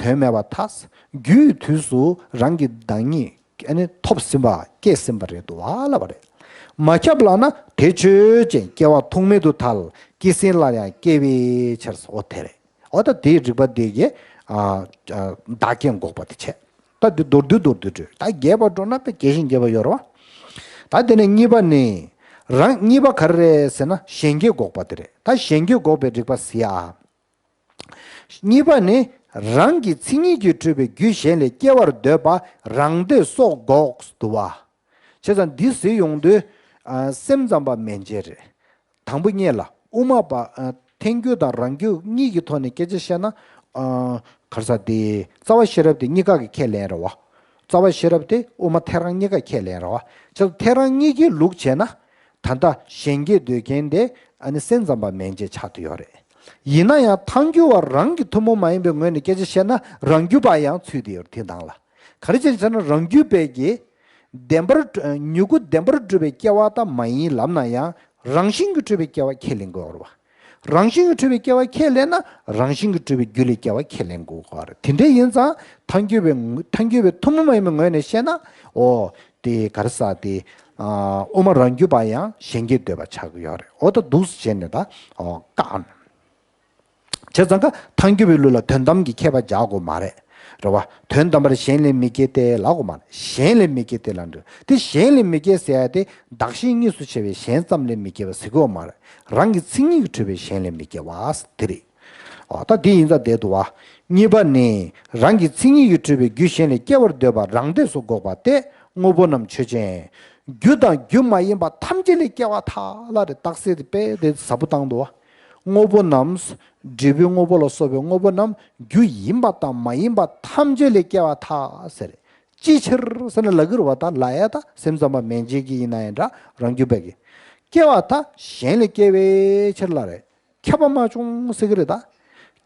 དོན་མེད་པར་ཐལ། རྒྱུའི་དུས་སུ་རང་གི་བདག་ཉིད་ཐོབ་ཟིན་པ་སྐྱེས་ཟིན་པ་རེད་འདུག་བ་ལབ་པ་རེད། མ་ཁྱབ་ལབ་ན་དེ་ཆོས་ཅན། སྐྱེ་བ་ཐུག་མེད་དུ་ཐལ། སྐྱེས་ཟིན་སླར་ཡང་སྐྱེ་བའི་ཕྱིར། འོ་དེ་རེད། འོ་ད་དེའི་རིགས་པ་དེ་གས་བདག་སྐྱེ་འགོག་པ་དེ་བྱས། ད་འདི་མདོར་བསྡུས་མདོར་བསྡུས་བྲིས། ད་རྒྱས་པར་འགྲོ་ན་དཔེ་རྒྱས་ཤིང་རྒྱས་པ་ཡོད་རེད་བ། ད་དེ་ནས་གཉིས་པ་ནི། རང་གཉིས་པ་ག་རེ་རེད་ཟེར་ན་གཞན་སྐྱེ་འགོག་པ་དེ་རེད། ད་གཞན་སྐྱེ་འགོག་པའི་རིགས་པ་ཟེར་ཡ། གཉིས་པ་ནི། རང་གི་མཚན་ཉིད་ཀྱིས་གྲུབ་པའི་རྒྱུ་གཞན་ལས་སྐྱེ་བར་འདོད་པ་རང་འདོད་སོགས་འགོག་འདུག་བ། བྱས་ཙང་འདི་ཟེར་ཡོང་དུས། སེམས་ཙམ་པ་མན་ཆད་རེད། དང་པོ་གཉིས་ལ་དབུ་མ་པ། ཐལ་འགྱུར་དང་རང་རྒྱུད་གཉིས་ཀྱི་ཐོག་ནས་སྐད་ཆ་བཤད་ན། ག་རེ་ཟེར་དེ། རྩ་བ་ཤེས་རབ་དེ་གཉིས་ཀ་གིས་ཁས་ལེན་རེད་བ། རྩ་བ་ཤེས་རབ་དེ་དབུ་མ་ཐལ་རང་གཉིས་ཀ་ཁས་ལེན་རེད་བ། བྱས་ཙང་ཐལ་རང་གཉིས་ཀྱི་ལུགས་བྱས་ན། ད་ལྟ་གཞན་སྐྱེ་འདོད་མཁན་དེ་ཨ་ནི་སེམས་ཙམ་པ་མན་ཆད་ཆགས་བསྡད་ཡོད་རེད། ཡིན་ན་ཡང་ཐལ་འགྱུར་བ་རང་གི་ཐུན་མོང་མ་ཡིན་པའི་ངོས་ནས་སྐད་ཆ་བཤད་ན་རང་རྒྱུད་པ་ཡང་ཚུད་བསྡད་ཡོད་རེད་དེ་ནང་ལ། ག་རེ་བྱས་ཟེར་ན་རང་རྒྱུད་པས་ཀྱི། བདེན་པར་མྱུ་གུ་བདེན་པར་གྲུབ་པའི་སྐྱེ་བ་ད་མ་ཡིན་ལབ་ན་ཡང་རང་བཞིན་གྱིས་གྲུབ་པའི་སྐྱེ་བ་ཁས་ལེན་དགོས་རེད་བ། རང་བཞིན་གྱིས་གྲུབ་པའི་སྐྱེ་བ་ཁས་ལེན་ན་རང་བཞིན་གྱིས་གྲུབ་པའི་རྒྱུ་ལས་སྐྱེ་བ་ཁས་ལེན་དགོས་པ་རེད། དེ་འདྲ་ཡིན་ཙང་ཐལ་འགྱུར་བའི་ཐལ་འགྱུར་བའི་ཐུན་མོང་མ་ཡིན་པའི་ངོས་ནས་བཤད་ན། འོ། དེ་ག་རེ་ཟེར་དེ། དབུ་མ་རང་རྒྱུད་པ་ཡང་གཞན་སྐྱེ་འདོད་པ་ཆགས་ཀྱི་ཡོད་རེད། འོ་ད་འདུག་སེ་བྱས་ནས་ད་བཀག་ནས། བྱས་ཙང་ཀ་ཐལ་འགྱུར་བའི་ལུགས་ལ་དོན་དམ་གྱི་ཁྱད་པར་སྦྱར་དགོས་མ་རེད། རེད་བ། དོན་དམ་པར་གཞན་ལས་མི་སྐྱེ་སྟེ་ལབ་དགོས་མ་རེད། གཞན་ལས་མི་སྐྱེ་སྟེ་ལབ་འདུག་དེ་གཞན་ལས་མི་སྐྱེ་ཟེར་ཡ་དེ་བདག་གཞན་གཉིས་སུ་ཕྱེ་བའི་གཞན་ཙམ་ལས་མི་སྐྱེ་བ་ཟེར་གྱི་ཡོད་མ་རེད། རང་གི་མཚན་ཉིད་ཀྱིས་གྲུབ་པའི་གཞན་ལས་མི་སྐྱེ་བ་དེ་རེད། འོ་ད་དེ་ཡིན་ཙང་བསྡད་འདུག་བ། གཉིས་པ་ནི། རང་གི་མཚན་ཉིད་ཀྱིས་གྲུབ་པའི་རྒྱུ་གཞན་ལས་སྐྱེ་བར་འདོད་པ་རང་འདོད་སོགས་འགོག་པ་སྟེ་དངོས་པོ་རྣམས་ཆོས་ཅན། རྒྱུ་དང་རྒྱུ་མ་ཡིན་པ་ཐམས་ཅད་ལས་སྐྱེ་བར་ཐལ་ལབ་རེད། རྟགས་གསལ་དེ་དཔེ་དེ་ཟབ་པོ་བཏང་འདུག་བ། དངོས་པོ་རྣམས། འབྲས་བུའི་དངོས་པོ་ལ་སོགས་པའི་དངོས་པོ་རྣམས་རྒྱུ་ཡིན་པ་དང་མ་ཡིན་པ་ཐམས་ཅད་ལས་སྐྱེ་བར་ཐལ་ཟེར། ཅིའི་ཕྱིར་ཟེར་ན་ལབ་ཀྱི་རེད་བ། ད་ལབ་ཡ་ད་སེམས་ཙམ་པ་མན་ཆད་ཀྱི་ཡིན་ན་ཡང་འདྲ་རང་རྒྱུད་པ་གི། སྐྱེ་བ་ད་གཞན་ལས་སྐྱེ་བའི་ཕྱིར་ལབ་རེད། ཁྱབ་པ་མ་བྱུང་ཟེར་གྱི་རེད་ད།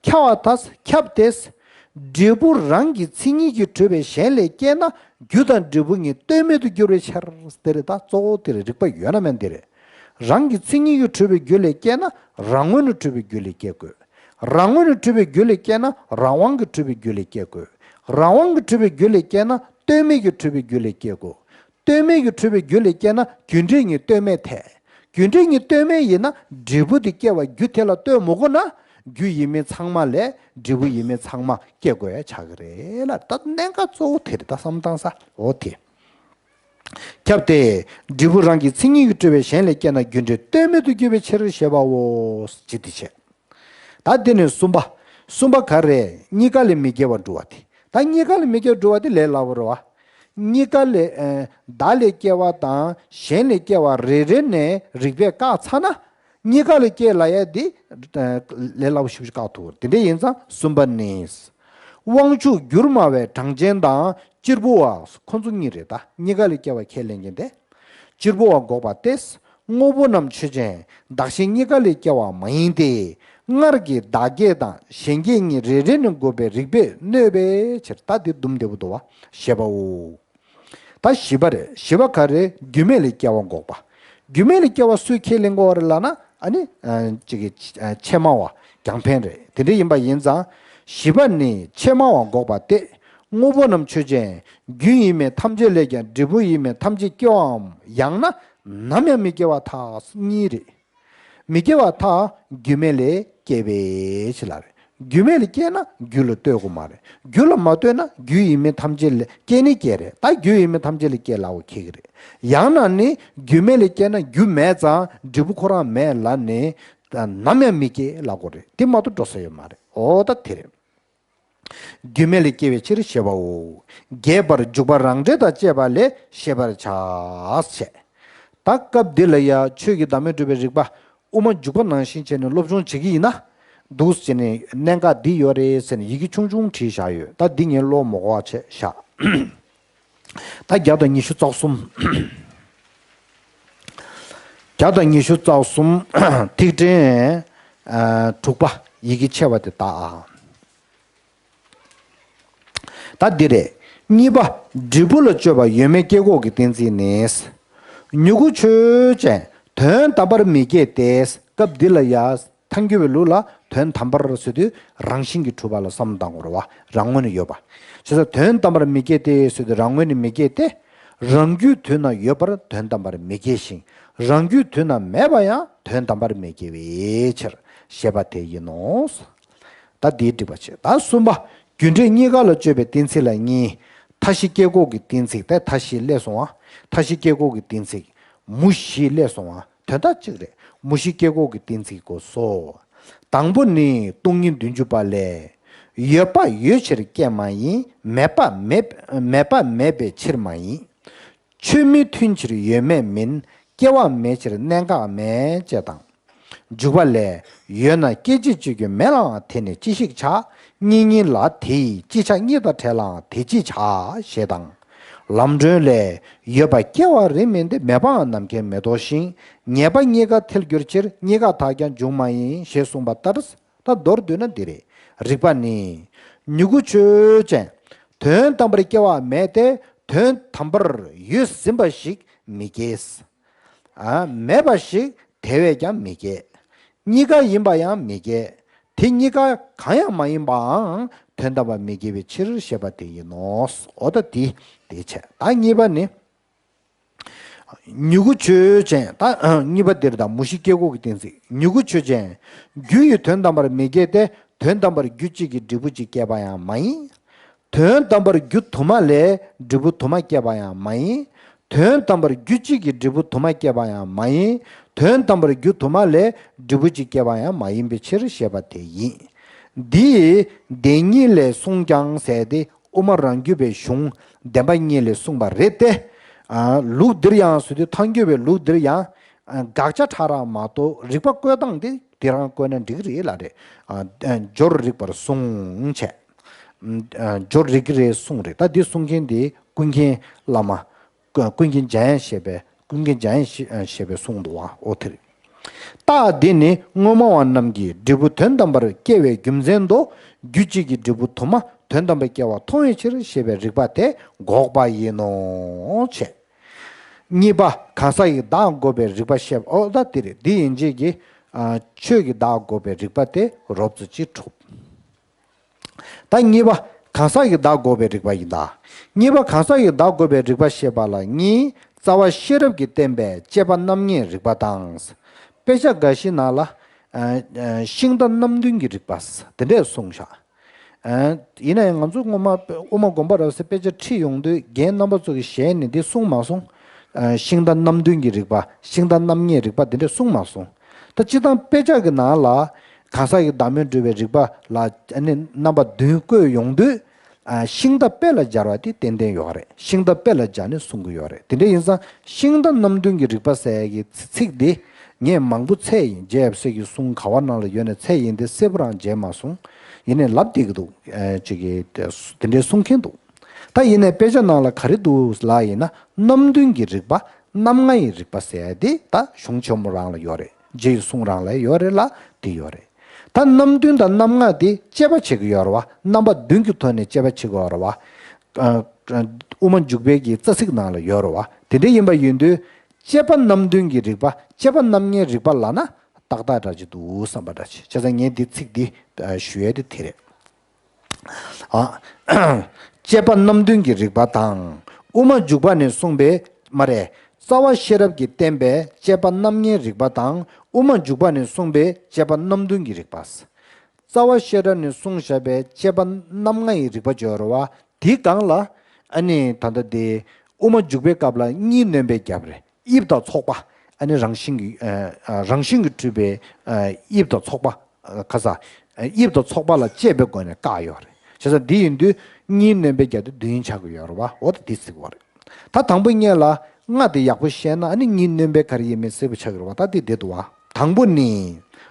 ཁྱབ་པ་ད་ཁྱབ་སྟེ། འབྲས་བུ་རང་གི་མཚན་ཉིད་ཀྱིས་གྲུབ་པའི་གཞན་ལས་སྐྱེས་ན་རྒྱུ་དང་འབྲས་བུ་གཉིས་ལྟོས་མེད་དུ་འགྱུར་བའི་ཕྱིར་དེ་རེད་ད། གཙོ་བོ་དེ་རེད། རིགས་པ་ཡོད་ན་མེད་ན་དེ་རེད། རང་གི་མཚན་ཉིད་ཀྱིས་གྲུབ་པའི་རྒྱུ་ལས་སྐྱེས་ན་རང་ངོས་ནས་གྲུབ་པའི་རྒྱུ་ལས་སྐྱེ་དགོས། རང་ངོས་ནས་གྲུབ་པའི་རྒྱུ་ལས་སྐྱེས་ན་རང་དབང་གིས་གྲུབ་པའི་རྒྱུ་ལས་སྐྱེ་དགོས། རང་དབང་གིས་གྲུབ་པའི་རྒྱུ་ལས་སྐྱེས་ན་ལྟོས་མེད་ཀྱིས་གྲུབ་པའི་རྒྱུ་ལས་སྐྱེ་དགོས། ལྟོས་མེད་ཀྱིས་གྲུབ་པའི་རྒྱུ་ལས་སྐྱེས་ན་རྒྱུ་འབྲས་གཉིས་ལྟོས་མེད་ཐལ། རྒྱུ་འབྲས་གཉིས་ལྟོས་མེད་ཡིན་ན་འབྲས་བུ་དེ་སྐྱེ་བ་རྒྱུ་དེ་ལ་ལྟོས་མི་དགོས་ན་རྒྱུ་ཡིན་མིན་ཚང་མ་ལས་འབྲས་བུ་ཡིན་མིན་ཚང་མ་སྐྱེ་དགོས་ཡ་ཆགས་ཀྱི་རེད་ལ། ད་གནད་འགག་གཙོ་བོ་དེ་རེད། ད་བསམ་བཏང་ས་འོ་དེ། ཁྱབ་སྟེ། འབྲས་བུ་རང་གི་མཚན་ཉིད་ཀྱིས་གྲུབ་པའི་གཞན་ལས་སྐྱེས་ན་རྒྱུ་འབྲས་ལྟོས་མེད་དུ་འགྱུར་བའི་ཕྱིར་ཞེས་པའོ། ཇི་སྟེ་བྱས། ད་དེ་ནས་གསུམ་པ། གསུམ་པ་ག་རེ། གཉིས་ཀ་ལས་མི་སྐྱེ་བར་འགྲོ་བ་དེ། ད་གཉིས་ཀ་ལས་མི་སྐྱེ་བར་འགྲོ་བ་དེ་ལས་སླ་པོ་རེད་བ། གཉིས་ཀ་ལས། ཨ། བདག་ལས་སྐྱེ་བ་དང་གཞན་ལས་སྐྱེ་བ་རེ་རེ་ནས་རིགས་པས་བཀག་ཚར་ན། གཉིས་ཀ་ལས་སྐྱེ་ལབ་ཡ་དེ། ཨ། ལས་སླ་པོ་ཞེ་པོ་ཅིག་བཀག་ཐུབ་པ་རེད། དེ་འདྲ་ཡིན་ཙང་གསུམ་པ་ནི། དབང་ཕྱུག་རྒྱུར་སྨྲ་བའི་གྲངས་ཅན་དང་། གཅེར་བུ་བ། ཁོ་ཚོ་གཉིས་རེད་ད། གཉིས་ཀ་ལས་སྐྱེ་བ་ཁས་ལེན་མཁན་དེ། གཅེར་བུ་བ་འགོག་པ་སྟེ། དངོས་པོ་རྣམས་ཆོས་ཅན། བདག་གཞན་གཉིས་ཀ་ལས་སྐྱེ་བ་མ་ཡིན་ཏེ། སྔར་གྱི་བདག་སྐྱེ་དང་གཞན་སྐྱེ་གཉིས་རེ་རེ་ནས་འགོག་པའི་རིགས་པས་གནོད་པའི་ཕྱིར། ད་འདི་སྡུམ་བདེ་པོ་འདུག་བ། ཞེས་པའོ། ད་བཞི་པ་རེད། བཞི་པ་ག་རེ། རྒྱུ་མེད་ལས་སྐྱེ་བ་འགོག་པ། རྒྱུ་མེད་ལས་སྐྱེ་བ་སུས་ཁས་ལེན་དགོས་པ་རེད་ལབ་ན། ཨ་ནི། ཨ། ཅིག་གི། ཨ། ཆོས་སྨྲ་བ་རྒྱང་འཕེན་རེད། དེ་འདྲ་ཡིན་པ་ཡིན་ཙང་། བཞི་པ་ནི་ཆོས་སྨྲ་བ་འགོག་པ་སྟེ། དངོས་པོ་རྣམས་ཆོས་ཅན། རྒྱུ་ཡིན་མིན་ཐམས་ཅད་ལས་ཀྱང་འབྲས་བུ་ཡིན་མིན་ཐམས་ཅད་སྐྱེ་བའམ། ཡང་ན་ནམ་ཡང་མི་སྐྱེ་བར་ཐལ། གཉིས་རེད། མི་སྐྱེ་བར་ཐལ། རྒྱུ་མེད་ལས་སྐྱེ་བའི་ཕྱིར་ལ་རེད། རྒྱུ་མེད་ལ་སྐྱེས་ན་རྒྱུ་ལ་ལྟོས་དགོས་མ་རེད། རྒྱུ་ལ་མ་ལྟོས་ན་རྒྱུ་ཡིན་མིན་ཐམས་ཅད་ལས་སྐྱེ་ནི་སྐྱེ་རེད། ད་རྒྱུ་ཡིན་མིན་ཐམས་ཅད་ལས་སྐྱེ་ལབ་པ་ཁེག་གི་རེད། ཡང་ན་ནི་རྒྱུ་མེད་ལ་སྐྱེས་ན་རྒྱུ་མེད་ཙང་འབྲས་བུ་ཁོ་རང་མེད་ལབ་ནས་ནམ་ཡང་མི་སྐྱེ་ལབ་དགོས་རེད། དེ་མ་གཏོགས་འགྲོ་ས་ཡོད་མ་རེད། འོ་ད་དེ་རེད། རྒྱུ་མེད་ལས་སྐྱེ་བའི་ཕྱིར་ཞེས་པའོ། རྒྱས་པར་འཇུག་པ་རང་འགྲེལ་དང་བཅས་པ་ལས་ཤེས་པར་བྱ། ཞེས། ད་སྐབས་འདི་ལ་ཡང་ཆོས་ཀྱི་བདག་མེད་སྒྲུབ་པའི་རིགས་པ་དབུ་མ་འཇུག་པ་ནང་བཞིན་བྱས་ནས་སློབ་སྦྱོང་བྱེད་ཀྱི་ཡིན་ན། འདུག་སེ་བྱས་ནས་གནད་འགག་འདི་ཡོད་རེད་ཟེར་ནས་ཡི་གེ་ཆུང་ཆུང་བྲིས་བཞག་ཡོད། ད་འདི་ངས་ཀློག་མི་དགོས་པ་བྱས་བཞག་ད་བརྒྱ་དང་ཉི་ཤུ་རྩ་གསུམ། བརྒྱ་དང་ཉི་ཤུ་རྩ་གསུམ། ཐིག་ཕྲེང་དྲུག་པ། ཡི་གེ་ཆེ་བ་དེ་དག་ཨ། ད་འདི་རེད། གཉིས་པ། འབྲས་བུ་ལ་དཔྱོད་པ་ཡོད་མེད་སྐྱེ་འགོག་གི་གཏན་ཚིགས་ནི། མྱུ་གུ་ཆོས་ཅན། དོན་དམ་པར་མི་སྐྱེ་སྟེ། སྐབས་འདི་ལ་ཡ། ཐལ་འགྱུར་བའི་ལུགས་ལ་དོན་དམ་པར་ཟེར་དུས་རང་བཞིན་གྱིས་གྲུབ་པ་ལ་བསམ་བློ་བཏང་དགོས་རེད་བ། རང་ངོས་ནས་ཡོད་པ། བྱས་ཙང་དོན་དམ་པར་མི་སྐྱེ་སྟེ་ཟེར་དུས་རང་ངོས་ནས་མི་སྐྱེ་སྟེ། རང་རྒྱུད་དུས་ན་ཡོད་པར་དོན་དམ་པར་མི་སྐྱེ་ཞིང་། རང་རྒྱུད་དུས་ན་མེད་པ་ཡང་དོན་དམ་པར་མི་སྐྱེ་བའི་ཕྱིར་ཞེས་པ་དེ་ཡིན་ནོ། ད་འདིའི་འགྲིག་པ་བྱེད། ད་གསུམ་པ། རྒྱུ་འབྲས་གཉིས་ཀ་ལ་དཔྱོད་པའི་གཏན་ཚིགས་ལ་གཉིས། མཐའ་བཞི་སྐྱེ་འགོག་གི་གཏན་ཚིགས་དེ། མཐའ་བཞི་སླེབས་སོང་བ། མཐའ་བཞི་སྐྱེ་འགོག་གི་གཏན་ཚིགས། མུ་བཞི་སླེབས་སོང་བ། དོན་དག་གཅིག་རེད། མུ་བཞི་སྐྱེ་འགོག་གི་གཏན་ཚིགས་གོ་སོ། དང་པོ་ནི་སྟོང་ཉིད་བདུན་ཅུ་པ་ལས། ཡོད་པ་ཡོད་ཕྱིར་སྐྱེ་མ་ཡིན། མེད་པ་མེད། མེད་པ་མེད་པའི་ཕྱིར་མ་ཡིན། ཆོས་མི་མཐུན་ཕྱིར་ཡོད་མེད་མིན། སྐྱེ་བ་མེད་ཕྱིར་གནད་འགག་མེད། ཅེས་དང་། འཇུག་པ་ལས། ཡོད་ན་སྐྱེ་བྱེད་སྤྱོད་རྒྱུ་མེད་ལའང་དེ་ནི་ཅི་ཞིག་བྱ། གཉིས་གཉིས་ལ་དེ་ཡིས་ཅི་བྱ། གཉིས་དང་བྲལ་ལའང་དེ་ཅི་བྱ། ཞེས་དང་། ལམ་སྒྲོན་ལས། ཡོད་པ་སྐྱེ་བ་རིམ་མིན་ཏེ། མེད་པའང་ནམ་མཁའི་མེ་ཏོག་བཞིན། ངེས་པ་གཉིས་ཀ་ཐལ་འགྱུར་ཕྱིར། གཉིས་ཀ་དག་ཀྱང་འབྱུང་མ་ཡིན། ཞེས་གསུངས་པ་ལྟར། ད་མདོར་བསྡུས་ན་འདི་རེད། རིགས་པ་ནི། མྱུ་གུ་ཆོས་ཅན། དོན་དམ་པར་སྐྱེ་བ་མེད་དེ། དོན་དམ་པར་ཡོད་ཟིན་པ་ཞིག་མི་སྐྱེ། ཨ། མེད་པ་ཞིག་དེ་བས་ཀྱང་མི་སྐྱེ། གཉིས་ཀ་ཡིན་པ་ཡང་མི་སྐྱེ། དེ་གཉིས་ཀ་གང་ཡང་མ་ཡིན་པའང་དོན་དམ་པར་མི་སྐྱེ་བའི་ཕྱིར་ཞེས་པ་དེ་ཡིན་ནོ། འོ་ད་དེ་དེ་བྱས། ད་གཉིས་པ་ནི། མྱུ་གུ་ཆོས་ཅན། ད་གཉིས་པ་འདིར་ད་མུ་བཞི་སྐྱེ་འགོག་གི་གཏན་ཚིགས། མྱུ་གུ་ཆོས་ཅན། རྒྱུ་ཡི་དོན་དམ་པར་མི་སྐྱེ་སྟེ། དོན་དམ་པར་རྒྱུ་གཅིག་གིས་འབྲས་བུ་གཅིག་སྐྱེད་པ་ཡང་མ་ཡིན། དོན་དམ་པར་རྒྱུ་དུ་མ་ལས་འབྲས་བུ་དུ་མ་སྐྱེད་པ་ཡང་མ་ཡིན། དོན་དམ་པར་རྒྱུ་གཅིག་གིས་འབྲས་བུ་དུ་མ་སྐྱེད་པ་ཡང་མ་ཡིན། དོན་དམ་པར་རྒྱུ་དུ་མ་ལས་འབྲས་བུ་གཅིག་སྐྱེད་པ་ཡང་མ་ཡིན་པའི་ཕྱིར་ཞེས་པ་དེ་ཡིན། འདིས་བདེན་གཉིས་ལས་གསུངས་ཀྱང་ཟེར་ཏེ། དབུ་མ་རང་རྒྱུད་པའི་གཞུང་བདེན་པ་གཉིས་ལས་གསུངས་པ་རེད་དེ། ཨ། ལུགས་འདིར་ཡང་ཟེར་དུས་ཐལ་འགྱུར་བའི་ལུགས་འདིར་ཡང་། ཨ། དགག་བྱ་ཕྲ་རགས་མ་གཏོགས་རིགས་པ་བཀོད་སྟངས་དེ་དེ་རང་བཀོད་ན་འགྲིག་གི་རེད་ལ་རེད། ཨ། ཨ། སྦྱོར་རིགས་པར་གསུངས་བྱས། ཨ། སྦྱོར་རིགས་ཀྱི་རེད་གསུངས་རེད། ད་འདི་གསུང་མཁན་དེ་ཀུན་མཁྱེན་བླ་མ། ཀུན་མཁྱེན་འཇམ་དབྱངས་བཞད་པའི། ཀུན་མཁྱེན་འཇམ་དབྱངས་བཞད་པས་གསུངས་འདུག་བ། ཨོ་དེ་རེད། རྟགས་འདི་ནི་སྔོན་མ་བ་རྣམས་ཀྱིས་འབྲས་བུ་དོན་དམ་པར་སྐྱེ་བའི་རྒྱུ་མཚན་དུ། རྒྱུ་གཅིག་གིས་འབྲས་བུ་དུ་མ་དོན་དམ་པར་སྐྱེ་བ་མཐོང་བའི་ཕྱིར་ཞེས་པའི་རིགས་པ་དེ་འགོག་པ་ཡིན་ནོ། བྱས། གཉིས་པ། གང་ཟག་གི་བདག་འགོག་པའི་རིགས་པ་བཤད། ཨོ་ད་དེ་རེད། འདི་ཡན་ཆད་ཀྱི། ཨ། ཆོས་ཀྱི་བདག་འགོག་པའི་རིགས་པ་དེ་རོབ་ཙམ་ཅིག་གྲུབ། ད་གཉིས་པ། གང་ཟག་གི་བདག་འགོག་པའི་རིགས་པ་ཡིན་ད། གཉིས་པ། གང་ཟག་གི་བདག་འགོག་པའི་རིགས་པ་བཤད་པ་ལ་གཉིས། རྩ་བ་ཤེས་རབ་ཀྱིས་བསྟན་པའི་དཔྱད་པ་རྣམ་ངེས་རིགས་པ་དང་། དཔེ་ཆ་འགའ་ཞིག་ནང་ལ། ཨ། ཨ། ཤིང་རྟ་རྣམ་བདུན་གྱི་རིགས་པ། དེ་འདྲས་གསུངས་བཞག། ཨ། ཡིན་ན་ཡང་ང་ཚོ་སྔོན་མ་དབུ་མ་དགོངས་པ་རབ་གསལ་དཔེ་ཆ་ཁྲིད་ཡོང་དུས་རྒན་རྣམ་པ་ཚོ་གི་ཞལ་ནས་འདི་གསུངས་མ་སོང་། ཨ། ཤིང་རྟ་རྣམ་བདུན་གྱི་རིགས་པ། ཤིང་རྟ་རྣམ་ངེས་རིགས་པ་དེ་འདྲས་གསུངས་མ་སོང་། ད་སྤྱིར་བཏང་དཔེ་ཆ་གི་ནང་ལ་གང་ཟག་གི་བདག་མེད་སྒྲུབ་པའི་རིགས་པ་ལ་ཨ་ནི་རྣམ་པ་བདུན་བཀོད་ཡོང་དུས། ཨ། ཤིང་རྟ་དཔེ་ལ་སྦྱར་བ་དེ་ཏན་ཏན་ཡོད་རེད། ཤིང་རྟ་དཔེ་ལ་སྦྱར་ནས་གསུང་གི་ཡོད་རེད། དེ་འདྲ་ཡིན་ཙང་ཤིང་རྟ་རྣམ་བདུན་གྱི་རིགས་པ་ཟེར་ཡ་གི་ཚིག་འདི་ངས་མང་པོ་འཚོལ་ཡིན། རྗེ་ཡབ་སྲས་ཀྱི་གསུང་ག་བ་ནང་ལ་ཡོད་ན་འཚོལ་ཡིན་ཏེ་གསལ་པོ་རང་མཇལ་མ་སོང་། ཡིན་ནའི་ལབ་བསྡད་ཀྱི་འདུག། ཨ། ཅིག་གིས་དེ་འདྲའི་གསུང་མཁན་འདུག། ད་ཡིན་ནའི་དཔེ་ཆ་ནང་ལ་ག་རེ་འདུག་ལབ་ཡིན་ན། རྣམ་བདུན་གྱི་རིགས་པ། རྣམ་ལྔ་ཡི་རིགས་པ་ཟེར་ཡ་དེ་ད་གཞུང་ཆེན་མོ་རང་ལ་ཡོད་རེད། རྗེ་ཡི་གསུང་རང་ལ་ཡོད་རེད་ལ་དེ་ཡོད་རེད། ད་རྣམ་བདུན་དང་རྣམ་ལྔ་དེ་དཔྱད་པ་བྱེད་ཀྱི་ཡོད་རེད་བ། རྣམ་པ་བདུན་གྱི་ཐོག་ནས་དཔྱད་པ་བྱེད་ཀྱི་ཡོད་རེད་བ། ཨ། ཨ། དབུ་མ་འཇུག་པའི་གི་རྩ་ཚིག་ནང་ལ་ཡོད་རེད་བ། དེ་འདྲ་ཡིན་པ་ཡིན་དུས། དཔྱད་པ་རྣམ་བདུན་གྱི་རིགས་པ། དཔྱད་པ་རྣམ་ལྔའི་རིགས་པ་ལབ་ན་ཏག་ཏག་འདྲ་ཅིག་འདུག་བསམ་པ་འདྲ་ཅིག། བྱས་ཙང་ངས་འདི་ཚིག་འདི་ཞུ་ཡས་དེ་དེ་རེད། ཨ། དཔྱད་པ་རྣམ་བདུན་གྱི་རིགས་པ་དང་། དབུ་མ་འཇུག་པ་ནས་གསུངས་པའི། མ་རེད། རྩ་བ་ཤེས་རབ་ཀྱིས་བསྟན་པའི་དཔྱད་པ་རྣམ་ལྔའི་རིགས་པ་དང་། དབུ་མ་འཇུག་པ་ནས་གསུངས་པའི་དཔྱད་པ་རྣམ་བདུན་གྱི་རིགས་པ། རྩ་བ་ཤེས་རབ་ནས་གསུངས་བཞག་པའི་དཔྱད་པ་རྣམ་ལྔ་ཡི་རིགས་པ་སྦྱོར་བ་དེའི་སྒང་ལ། ཨ་ནི་ད་ལྟ་དེ་དབུ་མ་འཇུག་པའི་སྐབས་ལ་གཉིས་སྣོན་པའི་རྒྱབ་རེད། དབྱིབས་དང་ཚོགས་པ། ཨ་ནི་རང་བཞིན་གྱི། ཨ། ཨ། རང་བཞིན་གྱིས་གྲུབ་པའི། ཨ། དབྱིབས་དང་ཚོགས་པ། ཨ། ཁ་ས། ཨ། དབྱིབས་དང་ཚོགས་པ་ལ་དཔྱད་པའི་སྒོ་ནས་བཀག་ཡོད་རེད། བྱས་ཙང་འདི་ཡིན་དུས་གཉིས་སྣོན་པའི་རྒྱབ་དེ་བདུན་ཆགས་ཀྱི་ཡོད་རེད་བ། འོ་ད་འདི་ཟེར་གྱི་ཡོད་རེད། ད་དང་པོ་གཉིས་ལ་ལྔ་དེ་ཡག་པོ་ཤེས་ན། ཨ་ནི་གཉིས་སྣོན་པའི་ག་རེ་ཡིན་མིན་གསལ་པོ་ཆགས་ཀྱི་རེད་བ། ད་འདི་བསྡད་འདུག་བ། དང་པོ་ནི།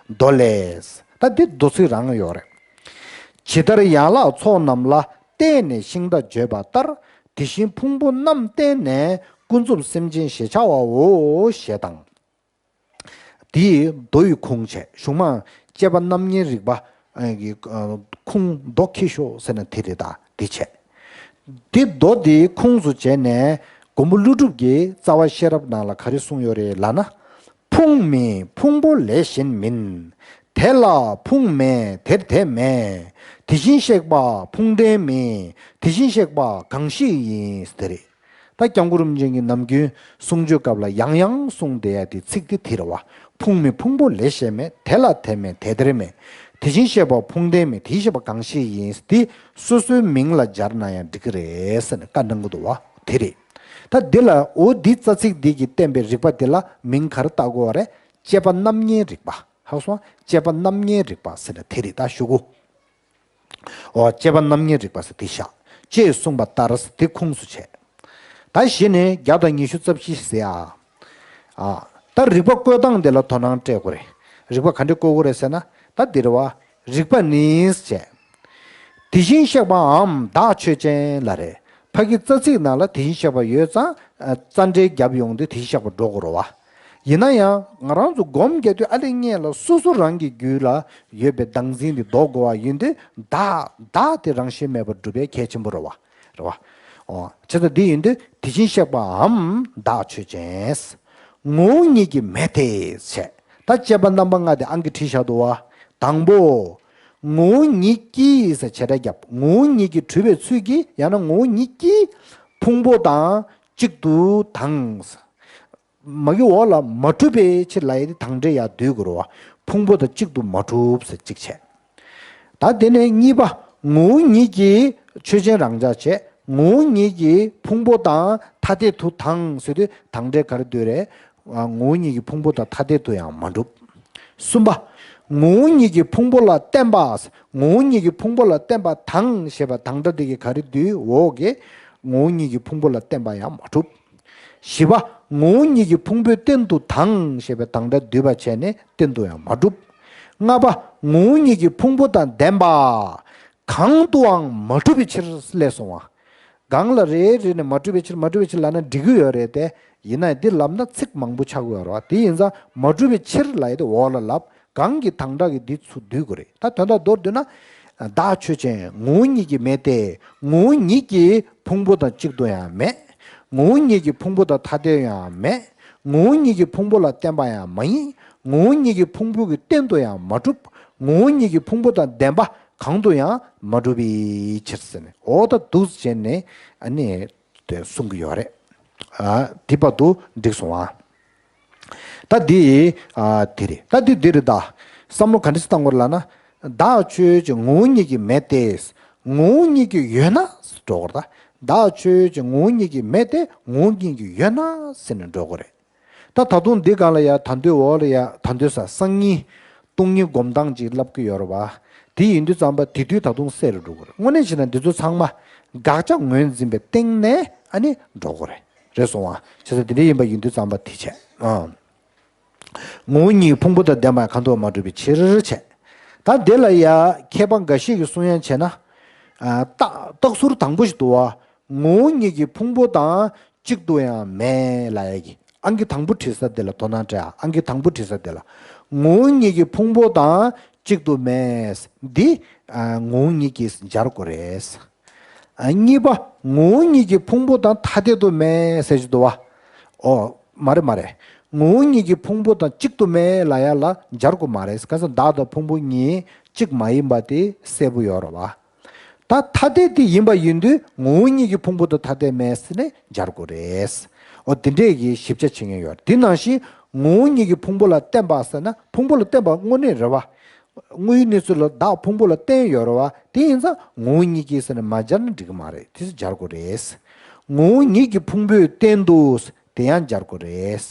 མདོ་ལས། ད་འདི་མདོ་ཚིག་རང་ཡོད་རེད། ཇི་ལྟར་ཡན་ལག་ཚོགས་རྣམས་ལ། བརྟེན་ནས་ཤིང་རྟ་བརྗོད་པ་ལྟར། དེ་བཞིན་ཕུང་པོ་རྣམས་བརྟེན་ནས། ཀུན་རྫོབ་སེམས་ཅན་ཞེས་བྱ་བའོ། ཞེས་དང་། དེའི་མདོ་ཡི་ཁུངས་བྱས། གཞུང་མ་བཅས་པ་རྣམ་གཉིས་རིག་པ་ཨ་གི་ཨ་ཁུངས་མདོ་ཁྱི་ཤོག་ཟེར་ན་དེ་རེད། ད་དེ་བྱས། དེ་མདོ་དེའི་ཁུངས་སུ་བྱས་ནས་མགོན་པོ་ཀླུ་སྒྲུབ་ཀྱིས་རྩ་བ་ཤེས་རབ་ནང་ལ་ག་རེ་གསུངས་ཡོད་རེད་ལབ་ན། ཕུང་མིན་ཕུང་པོ་ལས་གཞན་མིན། དེ་ལ་ཕུང་མེད་དེར་དེ་མེད། དེ་བཞིན་གཤེགས་པ་ཕུང་ལྡན་མིན། དེ་བཞིན་གཤེགས་པ་གང་ཞིག་ཡིན། དེ་རེད། ད་སྐྱབས་མགོན་རིན་པོ་ཆེ་གིས་ནམ་རྒྱུན་གསུང་ཆོས་སྐབས་ལ་ཡང་ཡང་གསུངས་བསྡད་ཡ་དེ་ཚིག་དེ་དེ་རེད་བ། ཕུང་མིན་ཕུང་པོ་ལས་གཞན་མེད། དེ་ལ་དེ་མེད་དེ་དེར་མེད། དེ་བཞིན་གཤེགས་པ་ཕུང་ལྡན་མིན། དེ་བཞིན་གཤེགས་པ་གང་ཞིག་ཡིན། དེ་སོ་སོའི་མིང་ལ་སྦྱར་ན་ཡང་འགྲིག་གི་རེད་ཟེར་ནས་བཀའ་གནང་གི་འདུག་བ། དེ་རེད། ད་འདི་ལ་འོ་འདི་རྩ་ཚིག་འདི་གིས་བསྟན་པའི་རིག་པ་འདི་ལ་མིང་ག་རེ་བཏགས་དགོས་བ་རེད། བཅས་པ་རྣམ་གཉིས་རིག་པ། ཧ་གོ་སོང་། བཅས་པ་རྣམ་གཉིས་རིག་པ་ཟེར་ན་དེ་རེད། ད་ཞུ་གོ། འོ་བཅས་པ་རྣམ་གཉིས་རིག་པ་ཟེར་དེ་བཞག་ཅེས་གསུངས་པ་ལྟར་དེ་ཁུངས་སུ་བྱས། ད་གཞི་ནས་བརྒྱ་དང་ཉི་ཤུ་རྩ་བཞི་ཟེར་ཨ། ཨ། ད་རིག་པ་བཀོད་སྟངས་དེ་ལ་དོ་སྣང་སྤྲད་དགོས་རེད། རིག་པ་ག་འདྲ་བཀོད་དགོས་རེད་ཟེར་ན། ད་འདི་རེད་བ། རིག་པ་ནི་བྱས། དེ་བཞིན་གཤེགས་པའམ་བདག་ཆོས་ཅན་ལ་རེད། ཕ་གི་རྩ་ཚིག་ནང་ལ་དེ་བཞིན་གཤེགས་པ་ཡོད་ཙང་། ཨ། རྩ་འགྲེལ་བརྒྱབ་ཡོང་དུས་དེ་བཞིན་གཤེགས་པ་འགྲོ་དགོས་རེད་བ། ཡིན་ན་ཡང་ང་རང་ཚོ་སྒོམ་རྒྱག་དུས་ཨ་ལེ་སྔོན་ལ་སོ་སོ་རང་གི་རྒྱུད་ལ་ཡོད་པའི་བདག་འཛིན་དེ་ལྡོག་དགོས་པ་ཡིན་དུས། བདག་བདག་དེ་རང་བཞིན་མེད་པར་སྒྲུབ་པའི་གལ་ཆེན་པོ་རེད་བ། རེད་བ། འོ། བྱས་ཙང་འདི་ཡིན་དུས་དེ་བཞིན་གཤེགས་པའམ་བདག་ཆོས་ཅན། ངོ་བོ་ཉིད་ཀྱིས་མེད་དེ་བྱས། ད་བཅས་པ་རྣམ་པ་ལྔ་དེ་ཨང་ཀི་བྲིས་བཞག་འདུག་བ། དང་པོ། ངོ་བོ་ཉིད་ཀྱིས་ཟེར་བྱེད་སྒྲ་བརྒྱབ། ངོ་བོ་ཉིད་ཀྱིས་གྲུབ་པའི་ཚུལ་གྱིས། ཡང་ན་ངོ་བོ་ཉིད་ཀྱིས་ཕུང་པོ་དང་གཅིག་ཏུ་དང་། མ་གི་འོག་ལ་མ་གྲུབ་པའི་ཕྱིར་ལབ་ཡས་དེ་དང་འབྲེལ་ཡར་བསྡུ་དགོས་རེད་བ། ཕུང་པོ་དང་གཅིག་ཏུ་མ་གྲུབ་ཟེར་གཅིག་བྱས། ད་དེ་ནས་གཉིས་པ། ངོ་བོ་ཉིད་ཀྱིས་ཆོས་ཅན། རང་འཇགས་བྱས། ངོ་བོ་ཉིད་ཀྱིས་ཕུང་པོ་དང་ཐ་དད་དུ་དང་ཟེར་དུས་དང་འབྲེལ་ག་རེ་བསྡུས་རེད། ཨ། ངོ་བོ་ཉིད་ཀྱིས་ཕུང་པོ་དང་ཐ་དད་དུ་ཡང་མ་གྲུབ། གསུམ་པ། ངོ་བོ་ཉིད་ཀྱིས་ཕུང་པོ་ལ་བརྟེན་པ། ངོ་བོ་ཉིད་ཀྱིས་ཕུང་པོ་ལ་བརྟེན་པ་དང་ཞེས་པ་དང་སྒྲ་འདི་གིས་ག་རེ་བསྡུས། འོག་གི་ངོ་བོ་ཉིད་ཀྱིས་ཕུང་པོ་ལ་བརྟེན་པ་ཡང་མ་གྲུབ། བཞི་པ། ངོ་བོ་ཉིད་ཀྱིས་ཕུང་པོའི་རྟེན་དུ་དང་ཞེས་པའི་དང་སྒྲ་བསྡུས་པ་བྱས་ནས་རྟེན་དུ་ཡང་མ་གྲུབ། ལྔ་པ། ངོ་བོ་ཉིད་ཀྱིས་ཕུང་པོ་དང་ལྡན་པ། གང་དུའང་མ་གྲུབ་པའི་ཕྱིར་ལས་གསུངས་པ། གང་ལ་རེ་རེ་ནས་མ་གྲུབ་པའི་ཕྱིར། མ་གྲུབ་པའི་ཕྱིར་ལབ་ན་འགྲིག་གི་ཡོད་རེད་དེ། ཡིན་ན་ཡང་འདི་ལབ་ན་ཚིག་མང་པོ་ཆགས་ཀྱི་ཡོད་རེད་བ། དེ་ཡིན་ཙང་མ་གྲུབ་པའི་ཕྱིར་ལབ་ཡས་དེ་འོག་ལ་ལབ། གང་གི་དང་སྒྲ་གིས་འདི་ཚུར་བསྡུ་དགོས་རེད། ད་དོན་དག་མདོར་བསྡུས་ན། བདག་ཆོས་ཅན། ངོ་བོ་ཉིད་ཀྱིས་མེད་དེ། ངོ་བོ་ཉིད་ཀྱིས་ཕུང་པོ་དང་གཅིག་ཏུ་ཡང་མེད། ངོ་བོ་ཉིད་ཀྱིས་ཕུང་པོ་དང་ཐ་དད་ཡང་མེད། ངོ་བོ་ཉིད་ཀྱིས་ཕུང་པོ་ལ་བརྟེན་པ་ཡང་མ་ཡིན། ངོ་བོ་ཉིད་ཀྱིས་ཕུང་པོ་གི་རྟེན་དུ་ཡང་མ་གྲུབ། ངོ་བོ་ཉིད་ཀྱིས་ཕུང་པོ་དང་ལྡན་པ་གང་དུ་ཡང་མ་གྲུབ་པའི་ཕྱིར་ཟེར་ནས། འོ་ད་འདུག་བྱས་ནས་ཨ་ནི་དེ་གསུང་གི་ཡོད་རེད། ཨ། དེ་བར་དུ་འགྲིག་སོང་ཨ། ད་འདི། ཨ། དེ་རེད། ད་འདི་འདི་རེད། ད་བསམ་བློ་ག་འདྲ་ཞིག་བཏང་དགོས་རེད་ལབ་ན། བདག་ཆོས་ཅན། ངོ་བོ་ཉིད་ཀྱིས་མེད་དེ། ངོ་བོ་ཉིད་ཀྱིས་ཡོད་ན་འགྲོ་དགོས་རེད། ད་བདག་ཆོས་ཅན། ངོ་བོ་ཉིད་ཀྱིས་མེད་དེ། ངོ་བོ་ཉིད་ཀྱིས་ཡོད་ན་ཟེར་ནས་འགྲོ་དགོས་རེད། ད་ད་དུང་འདི་སྒང་ལ་ཡ་ད་འདོད་འོག་ལ་ཡ་ད་འདོད་ས་སང་ཉིན་སྟོང་ཉིད་སྒོམ་སྟངས་ཅིག་ལབ་ཀྱི་ཡོད་རེད་བ། དེ་ཡིན་དུས་ཙམ་པ་དེ་དུས་ད་དུང་གསལ་རུ་འགྲོ་དགོས་རེད། དངོས་གནས་བྱས་ན་འདི་ཚོ་ཚང་མ་དགག་བྱ་ངོས་འཛིན་པའི་སྟེང་ནས་ཨ་ནི་འགྲོ་དགོས་རེད། རེད་སོང་བ། བྱས་ཙང་དེ་འདྲ་ཡིན་པ་ཡིན་དུས་ཙམ་པ་དེ་བྱས། ཨང་། ངོ་བོ་ཉིད་ཕུང་པོ་དང་ལྡན་པ་གང་དུ་མ་གྲུབ་པའི་ཕྱིར་བྱས། ད་དེ་ལ་ཡ་མཁས་པ་འགའ་ཞིག་གིས་གསུང་ཡ་བྱས་ན། ཨ། རྟགས་རྟགས་ཟུར་དང་པོ་ཞིག་འདུག་བ། ངོ་བོ་ཉིད་ཀྱིས་ཕུང་པོ་དང་གཅིག་ཏུ་ཡང་མེད་ལབ་ཡ་གི། ཨང་ཀི་དང་པོ་བྲིས་ས་དེ་ལ་དོ་སྣང་སྤྲད་ཨ། ཨང་ཀི་དང་པོ་བྲིས་ས་དེ་ལ། ངོ་བོ་ཉིད་ཀྱིས་ཕུང་པོ་དང་གཅིག་ཏུ་མེད། འདི། ཨ། ངོ་བོ་ཉིད་ཀྱིས་སྦྱར་དགོས་རེད། ཨ། གཉིས་པ། ངོ་བོ་ཉིད་ཀྱིས་ཕུང་པོ་དང་ཐ་དད་དུ་མེད་ཟེར་གྱི་འདུག་བ། ཨོ། མ་རེད་མ་རེད། ངོ་བོ་ཉིད་ཀྱིས་ཕུང་པོ་དང་གཅིག་ཏུ་མེད་ལབ་ཡ་ལ་སྦྱར་དགོས་མ་རེད། གང་ཟེར་བདག་དང་ཕུང་པོ་གཉིས་གཅིག་མ་ཡིན་པ་དེ་གསལ་པོ་ཡོད་རེད་བ། ད་ཐ་དད་དེ་ཡིན་པ་ཡིན་དུས་ངོ་བོ་ཉིད་ཀྱིས་ཕུང་པོ་དང་ཐ་དད་མེད་ཟེར་ནས་སྦྱར་དགོས་རེད། འོ་དེ་འདྲས་ཀྱི་ཞིབ་ཆ་བྱེད་མཁན་ཡོད་རེད། དེ་ནང་བཞིན་ངོ་བོ་ཉིད་ཀྱིས་ཕུང་པོ་ལ་བརྟེན་པ་ཟེར་ན་ཕུང་པོ་ལ་བརྟེན་པ་དངོས་གནས་རེད་བ། དངོས་ཡོད་གནས་ཚུལ་ལ་བདག་ཕུང་པོ་ལ་བརྟེན་ཡོད་རེད་བ། དེ་ཡིན་ཙང་ངོ་བོ་ཉིད་ཀྱིས་ཟེར་ནས་མ་སྦྱར་ན་འགྲིག་གི་མ་རེད། དེ་ཚོ་སྦྱར་དགོས་རེད། ངོ་བོ་ཉིད་ཀྱིས་ཕུང་པོའི་རྟེན་དུ། དེ་ཡང་སྦྱར་དགོས་རེད།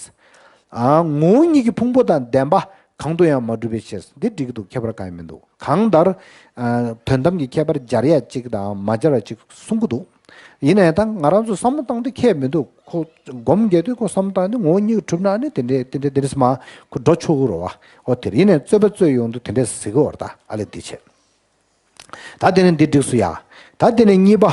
ཨ། ངོ་བོ་ཉིད་ཀྱིས་ཕུང་པོ་དང་ལྡན་པ་གང་དུ་ཡང་མ་གྲུབ་པའི་ཕྱིར། འདི་འགྲིག་གི་འདུག་ཁྱད་པར་གང་ཡང་མི་འདུག་གང་ལྟར། ཨ། དོན་དམ་གྱི་ཁྱད་པར་སྦྱར་ཡ་གཅིག་དང་མ་སྦྱར་བ་གཅིག་གསུང་གི་འདུག་ཡིན་ན་ཡང་ད་ང་རང་ཚོ་བསམ་བློ་བཏང་དུས་ཁྱད་མི་འདུག་ཁོ་སྒོམ་རྒྱག་དུས་ཁོ་བསམ་བློ་བཏང་དུས་ངོ་བོ་ཉིད་ཀྱིས་གྲུབ་ན་ནི་དེ་འདྲས་དེ་འདྲས་དེ་འདྲས་མ་ཁོ་འགྲོ་ཆོག་གི་རེད་བ། འོ་དེ་རེད། ཡིན་ནའི་རྩོད་པ་རྩོད་ཡོང་དུས་དེ་འདྲས་ཟེར་གི་ཡོད་རེད། ད་ཨ་ལས་འདི་བྱས། ད་དེ་ནས་འདི་འགྲིགས་སོང་ཡ། ད་དེ་ནས་གཉིས་པ།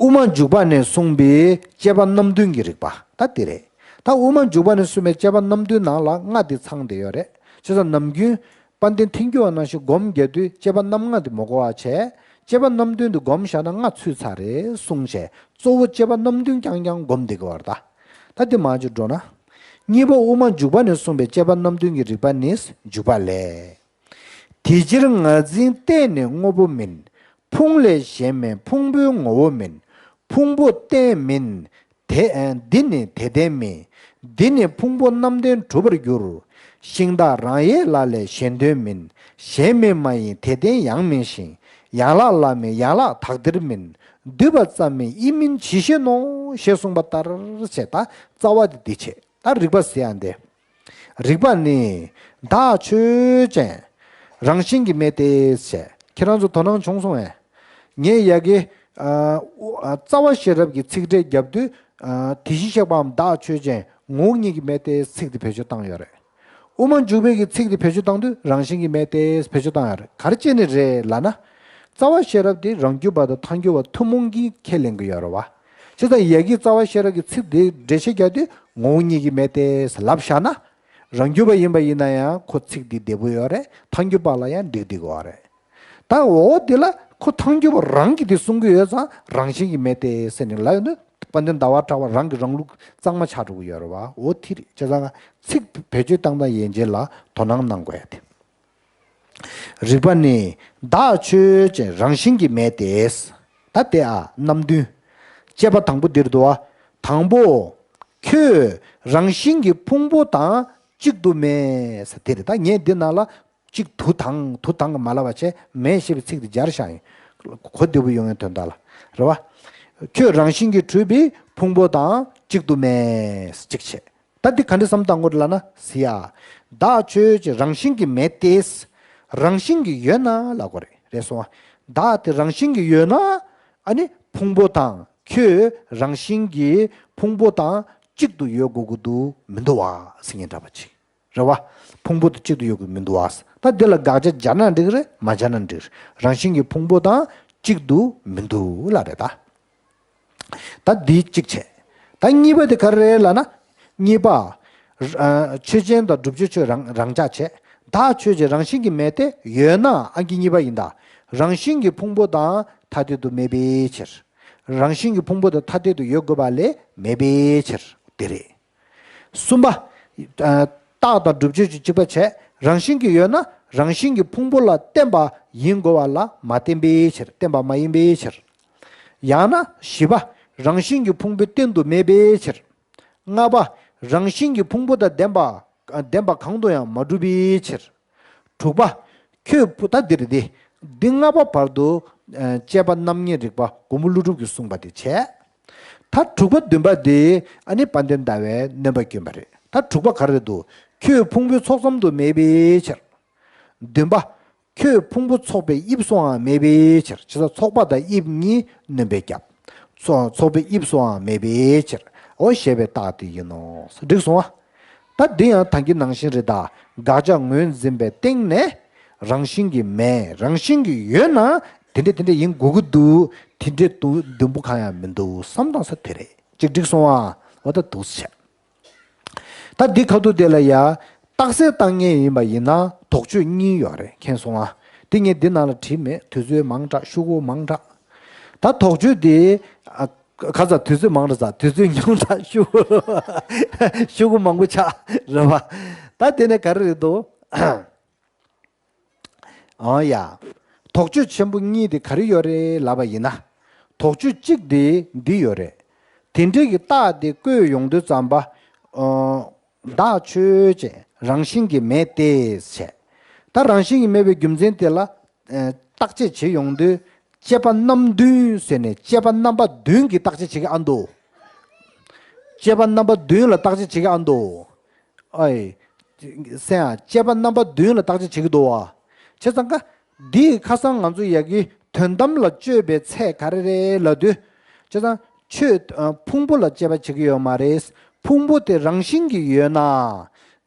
དབུ་མ་འཇུག་པ་ནས་གསུངས་པའི་དཔྱད་པ་རྣམ་བདུན་གྱི་རིགས་པ་ད་དེ་རེད། ད་དབུ་མ་འཇུག་པ་ནས་གསུངས་པའི་དཔྱད་པ་རྣམ་བདུན་ནང་ལ་ལྔ་དེ་ཚང་བསྡད་ཡོད་རེད། བྱས་ཙང་ནམ་རྒྱུན་དཔལ་ལྡན་ཐལ་འགྱུར་བ་ནང་བཞིན་སྒོམ་རྒྱག་དུས་དཔྱད་པ་རྣམ་ལྔ་དེ་མ་གོ་བ་བྱས། དཔྱད་པ་རྣམ་བདུན་དེ་སྒོམ་བཞག་ན་ལྔ་ཚུད་ཚར་རེད་གསུངས་བྱས། གཙོ་བོ་དཔྱད་པ་རྣམ་བདུན་རྐྱང་རྐྱང་སྒོམ་བསྡད་དགོས་པ་རེད་ད། ད་དེ་མར་ཅིག་འགྲོ་ན། གཉིས་པ་དབུ་མ་འཇུག་པ་ནས་གསུངས་པའི་དཔྱད་པ་རྣམ་བདུན་གྱི་རིགས་པ་ནི། འཇུག་པ་ལས། དེ་ཕྱིར་ངར་འཛིན་གཏན་ནས་དངོས་པོ་མིན། ཕུང་ལས་གཞན་མིན་ཕུང་པོའི་ངོ་བོ་མིན། ཕུང་པོ་གཏན་མིན། དེ་འདི་ནི་དེ་ལྟན་མིན། འདི་ནི་ཕུང་པོ་རྣམ་ལྡན་གྲུབ་པར་འགྱུར། ཤིང་རྟ་རང་ཡལ་ལ་ལས་གཞན་དོན་མིན། གཞན་མིན་མ་ཡིན་དེ་ལྟན་ཡང་མིན་ཞིང་། ཡན་ལག་ལ་མིན་ཡན་ལག་དག་སྟེར་མིན། འདུས་པ་ཙམ་མིན་དབྱེར་མིན་ཇི་ཞིག་ནོ། ཞེས་གསུངས་པ་ལྟར་བྱས། ད་རྩ་བ་དེ་འདི་བྱས། ད་རིགས་པ་ཟེར་ཡ་འདི། རིགས་པ་ནི། བདག་ཆོས་ཅན། རང་བཞིན་གྱིས་མེད་དེ་ཞེས། ཁྱེད་རང་ཚོ་དོ་སྣང་བྱུང་སོང་ངས། ངས་ཡ་གི། ཨ། རྩ་བ་ཤེས་རབ་ཀྱི་ཚིག་འགྲེལ་རྒྱབ་དུས། ཨ། དེ་བཞིན་གཤེགས་པའམ་བདག་ཆོས་ཅན། ངོ་བོ་ཉིད་ཀྱིས་མེད་དེ་ཚིག་དེ་བེད་སྤྱོད་བཏང་ཡོད་རེད། དབུ་མ་འཇུག་པའི་གི་ཚིག་དེ་བེད་སྤྱོད་བཏང་དུས་རང་བཞིན་གྱིས་མེད་དེ་བེད་སྤྱོད་བཏང་ཡོད་རེད། ག་རེ་བྱས་ནས་རེད་ལབ་ན། རྩ་བ་ཤེས་རབ་དེ་རང་རྒྱུད་པ་དང་ཐལ་འགྱུར་བ་ཐུན་མོང་གིས་ཁས་ལེན་གྱི་ཡོད་རེད་བ། བྱས་ཙང་ཡ་གི་རྩ་བ་ཤེས་རབ་ཀྱི་ཚིག་དེ་འགྲེལ་བཤད་རྒྱག་དུས་ངོ་བོ་ཉིད་ཀྱིས་མེད་དེ་ལབ་བཞག་ན། རང་རྒྱུད་པ་ཡིན་པ་ཡིན་ན་ཡང་ཁོ་ཚིག་འདི་བདེ་པོ་ཡོད་རེད། ཐལ་འགྱུར་པ་ལ་ཡང་འགྲིག་འགྲིག་ཡོད་རེད། ད་འོ་དེ་ལ་ཁོ་ཐལ་འགྱུར་པ་རང་གིས་དེ་གསུང་གི་ཡོད་ཙང་རང་བཞིན་གྱིས་མེད་དེ་ཟེར་ནས་ལབ་ཡོང་དུས་དཔལ་ལྡན་ཟླ་བ་གྲགས་པ་རང་གི་རང་ལུགས་གཙང་མ་ཆགས་འགྲོ་གི་ཡོད་རེད་བ། འོ་དེ་རེད། བྱས་ཙང་ཚིག་བེད་སྤྱོད་བཏང་སྟངས་ཡན་ཆད་ལ་དོ་སྣང་གནང་དགོས་ཡ་དེ། རིགས་པ་ནི། བདག་ཆོས་ཅན་རང་བཞིན་གྱིས་མེད་དེ། ད་དེ་ཨ་རྣམ་བདུན། དཔྱད་པ་དང་པོ་འདིར་འདུག་ཨ། དང་པོ། ཁྱོད་རང་བཞིན་གྱིས་ཕུང་པོ་དང་གཅིག་ཏུ་མེད་ཟེར་དེ་རེད། ད་ངས་འདི་ནང་ལ་གཅིག་ཏུ་དང་དུ་དང་གི་མ་ལབ་པ་བྱས་མེད་ཞེས་པའི་ཚིག་དེ་སྦྱར་བཞག་ཡིན། གོ་བདེ་པོ་ཡོང་ཡའི་དོན་དག་ལ། རེད་བ། ཁྱོད་རང་བཞིན་གྱིས་གྲུབ་པའི་ཕུང་པོ་དང་གཅིག་ཏུ་མེད་གཅིག་བྱས། ད་འདི་ག་འདྲ་བསམ་བཏང་དགོས་རེད་ལབ་ན། ཟེར་ཡ། བདག་ཆོས་ཅན་རང་བཞིན་གྱིས་མེད་དེ། རང་བཞིན་གྱིས་ཡོད་ན་ལབ་དགོས་རེད། རེད་སོང་ང་། བདག་དེ་རང་བཞིན་གྱིས་ཡོད་ན། ཨ་ནི་ཕུང་པོ་དང་ཁྱོད་རང་བཞིན་གྱིས་ཕུང་པོ་དང་གཅིག་ཏུ་ཡོད་དགོས་ཀྱི་འདུག་མི་འདུག་བ་ཟེར་མཁན་འདྲ་པོ་ཅིག་རེད་བ། ཕུང་པོ་དང་གཅིག་ཏུ་ཡོད་དགོས་མི་འདུག་བ། ད་འདི་ལ་དགག་བྱ་སྦྱར་ན་འགྲིག་རེད། མ་སྦྱར་ན་འགྲིག་རེད། རང་བཞིན་གྱིས་ཕུང་པོ་དང་གཅིག་ཏུ་མི་འདུག་ལབ་རེད་ད། ད་འདི་གཅིག་བྱས། ད་གཉིས་པ་དེ་ག་རེ་རེད་ལབ་ན། གཉིས་པ། ཨ། ཆོས་ཅན་དང་བསྒྲུབ་བྱའི་ཆོས་རང་རང་འཇགས་བྱས། བདག་ཆོས་ཅན་རང་བཞིན་གྱིས་མེད་དེ། ཡོད་ན་ཨང་ཀི་གཉིས་པ་ཡིན་ད། རང་བཞིན་གྱིས་ཕུང་པོ་དང་ཐ་དད་དུ་མེད་པའི་ཕྱིར། རང་བཞིན་གྱིས་ཕུང་པོ་དང་ཐ་དད་དུ་ཡོད་དགོས་པ་ལས་མེད་པའི་ཕྱིར་དེ་རེད། གསུམ་པ། ཨ། རྟགས་དང་བསྒྲུབ་བྱའི་ཆོས་གཅིག་པ་བྱས། རང་བཞིན་གྱིས་ཡོད་ན་རང་བཞིན་གྱིས་ཕུང་པོ་ལ་བརྟེན་པ་ཡིན་དགོས་པ་ལ་མ་བརྟེན་པའི་ཕྱིར། བརྟེན་པ་མ་ཡིན་པའི་ཕྱིར། ཡང་ན་བཞི་པ། རང་བཞིན་གྱིས་ཕུང་པོའི་སྟེང་དུ་མེད་པའི་ཕྱིར། ལྔ་པ། རང་བཞིན་གྱིས་ཕུང་པོ་དང་ལྡན་པ། ལྡན་པ་གང་དུ་ཡང་མ་གྲུབ་པའི་ཕྱིར། དྲུག་པ། ཁྱོད་ཕུ། ད་འདིར་འདི། འདི་ལྔ་པ་བར་དུ། ཨ། དཔྱད་པ་རྣམ་ངེས་རིག་པ་མགོན་པོ་ཀླུ་སྒྲུབ་ཀྱིས་གསུངས་པ་དེ་བྱས། ད་དྲུག་པ་བདུན་པ་འདི་ཨ་ནི་དཔལ་ལྡན་ཟླ་བས་སྣོན་པ་བསྐྱོན་པ་རེད། ད་དྲུག་པ་ག་རེ་འདུག་ཁྱོད་ཕུང་པོའི་ཚོགས་ཙམ་དུ་མེད་པའི་ཕྱིར། བདུན་པ། ཁྱོད་ཕུང་པོ་ཚོགས་པའི་དབྱིབས་སུའང་མེད་པའི་ཕྱིར། ཇི་ལྟར་ཚོགས་པ་དང་དབྱིབས་གཉིས་སྣོན་པས་ཁྱབ། ཚོགས་ཚོགས་པའི་དབྱིབས་སུའང་མེད་པའི་ཕྱིར། འོ་ཞེས་པའི་རྟགས་དེ་ཡིན་ནོ། འགྲིག་སོང་ཨ། ད་འདི་ཡང་ད་གིན་ནང་བཞིན་རེད་ད། དགག་བྱ་ངོས་འཛིན་པའི་སྟེང་ནས་རང་བཞིན་གྱིས་མེད། རང་བཞིན་གྱིས་ཡོད་ན་དེ་འདྲ་དེ་འདྲ་ཡིན་དགོས་ཀྱི་འདུག་དེ་འདྲའི་དུ་བདུན་པོ་གང་ཡང་མི་འདུག་བསམ་སྟངས་ས་དེ་རེད། གཅིག་འགྲིག་སོང་ཨ། འོ་ད་འདུག་སེ་བྱས། ད་འདི་ཁ་ཐུག་དེ་ལ་ཡ། རྟགས་གསལ་བཏང་མཁན་ཡིན་པ་ཡིན་ན་དོགས་གཅོད་གཉིས་ཡོད་རེད། མཁྱེན་སོང་ཨ། འདི་ངས་འདི་ནང་ལ་བྲིས་མེད། དུས་ཚོད་མང་དྲགས། ཤོག་གུ་མང་དྲགས། ད་དོགས་གཅོད་འདི། ཨ། ག་ཚ་དུས་ཚོད་མང་དྲགས་ཚ། དུས་ཚོད་ཉུང་དྲགས། ཤོག་གུ། ཤོག་གུ་མང་པོ་ཆགས་རེད་བ། ད་དེ་ནས་ག་རེ་རེད་འདུག་ཨང་ཡ། དོགས་གཅོད་ཆེན་པོ་གཉིས་དེ་ག་རེ་ཡོད་རེད་ལབ་པ་ཡིན་ན། དོགས་གཅོད་གཅིག་དེ་འདི་ཡོད་རེད། དེ་འདྲའི་གི་རྟགས་དེ་བཀོད་ཡོང་དུས་ཙམ་པ། ཨ། བདག་ཆོས་ཅན་རང་བཞིན་གྱིས་མེད་དེ་བྱས། ད་རང་བཞིན་གྱིས་མེད་པའི་རྒྱུ་མཚན་དེ་ལ། ཨ། བརྟག་དཔྱད་བྱེད་ཡོང་དུས་དཔྱད་པ་རྣམ་བདུན་ཟེར་ནས་དཔྱད་པ་རྣམ་པ་བདུན་གྱིས་བརྟག་དཔྱད་བྱེད་ཀྱི་ཨ་འདུག་དཔྱད་པ་རྣམ་པ་བདུན་ལ་བརྟག་དཔྱད་བྱེད་ཀྱི་ཨ་འདུག་ཨའི། སེམས་ཨ། དཔྱད་པ་རྣམ་པ་བདུན་ལ་བརྟག་དཔྱད་བྱེད་ཀྱི་འདུག་བ། བྱས་ཙང་ཀ། འདིས་ཁ་སང་ང་ཚོ་ཡ་གི་དོན་དམ་ལ་དཔྱོད་པའི་ཚད་ག་རེ་རེད་ལབ་དུས། བྱས་ཙང་ཆོས། ཨ། ཕུང་པོ་ལ་དཔྱད་པ་བྱེད་ཀྱི་ཡོད་མ་རེད། ཕུང་པོ་དེ་རང་བཞིན་གྱིས་ཡོད་ན།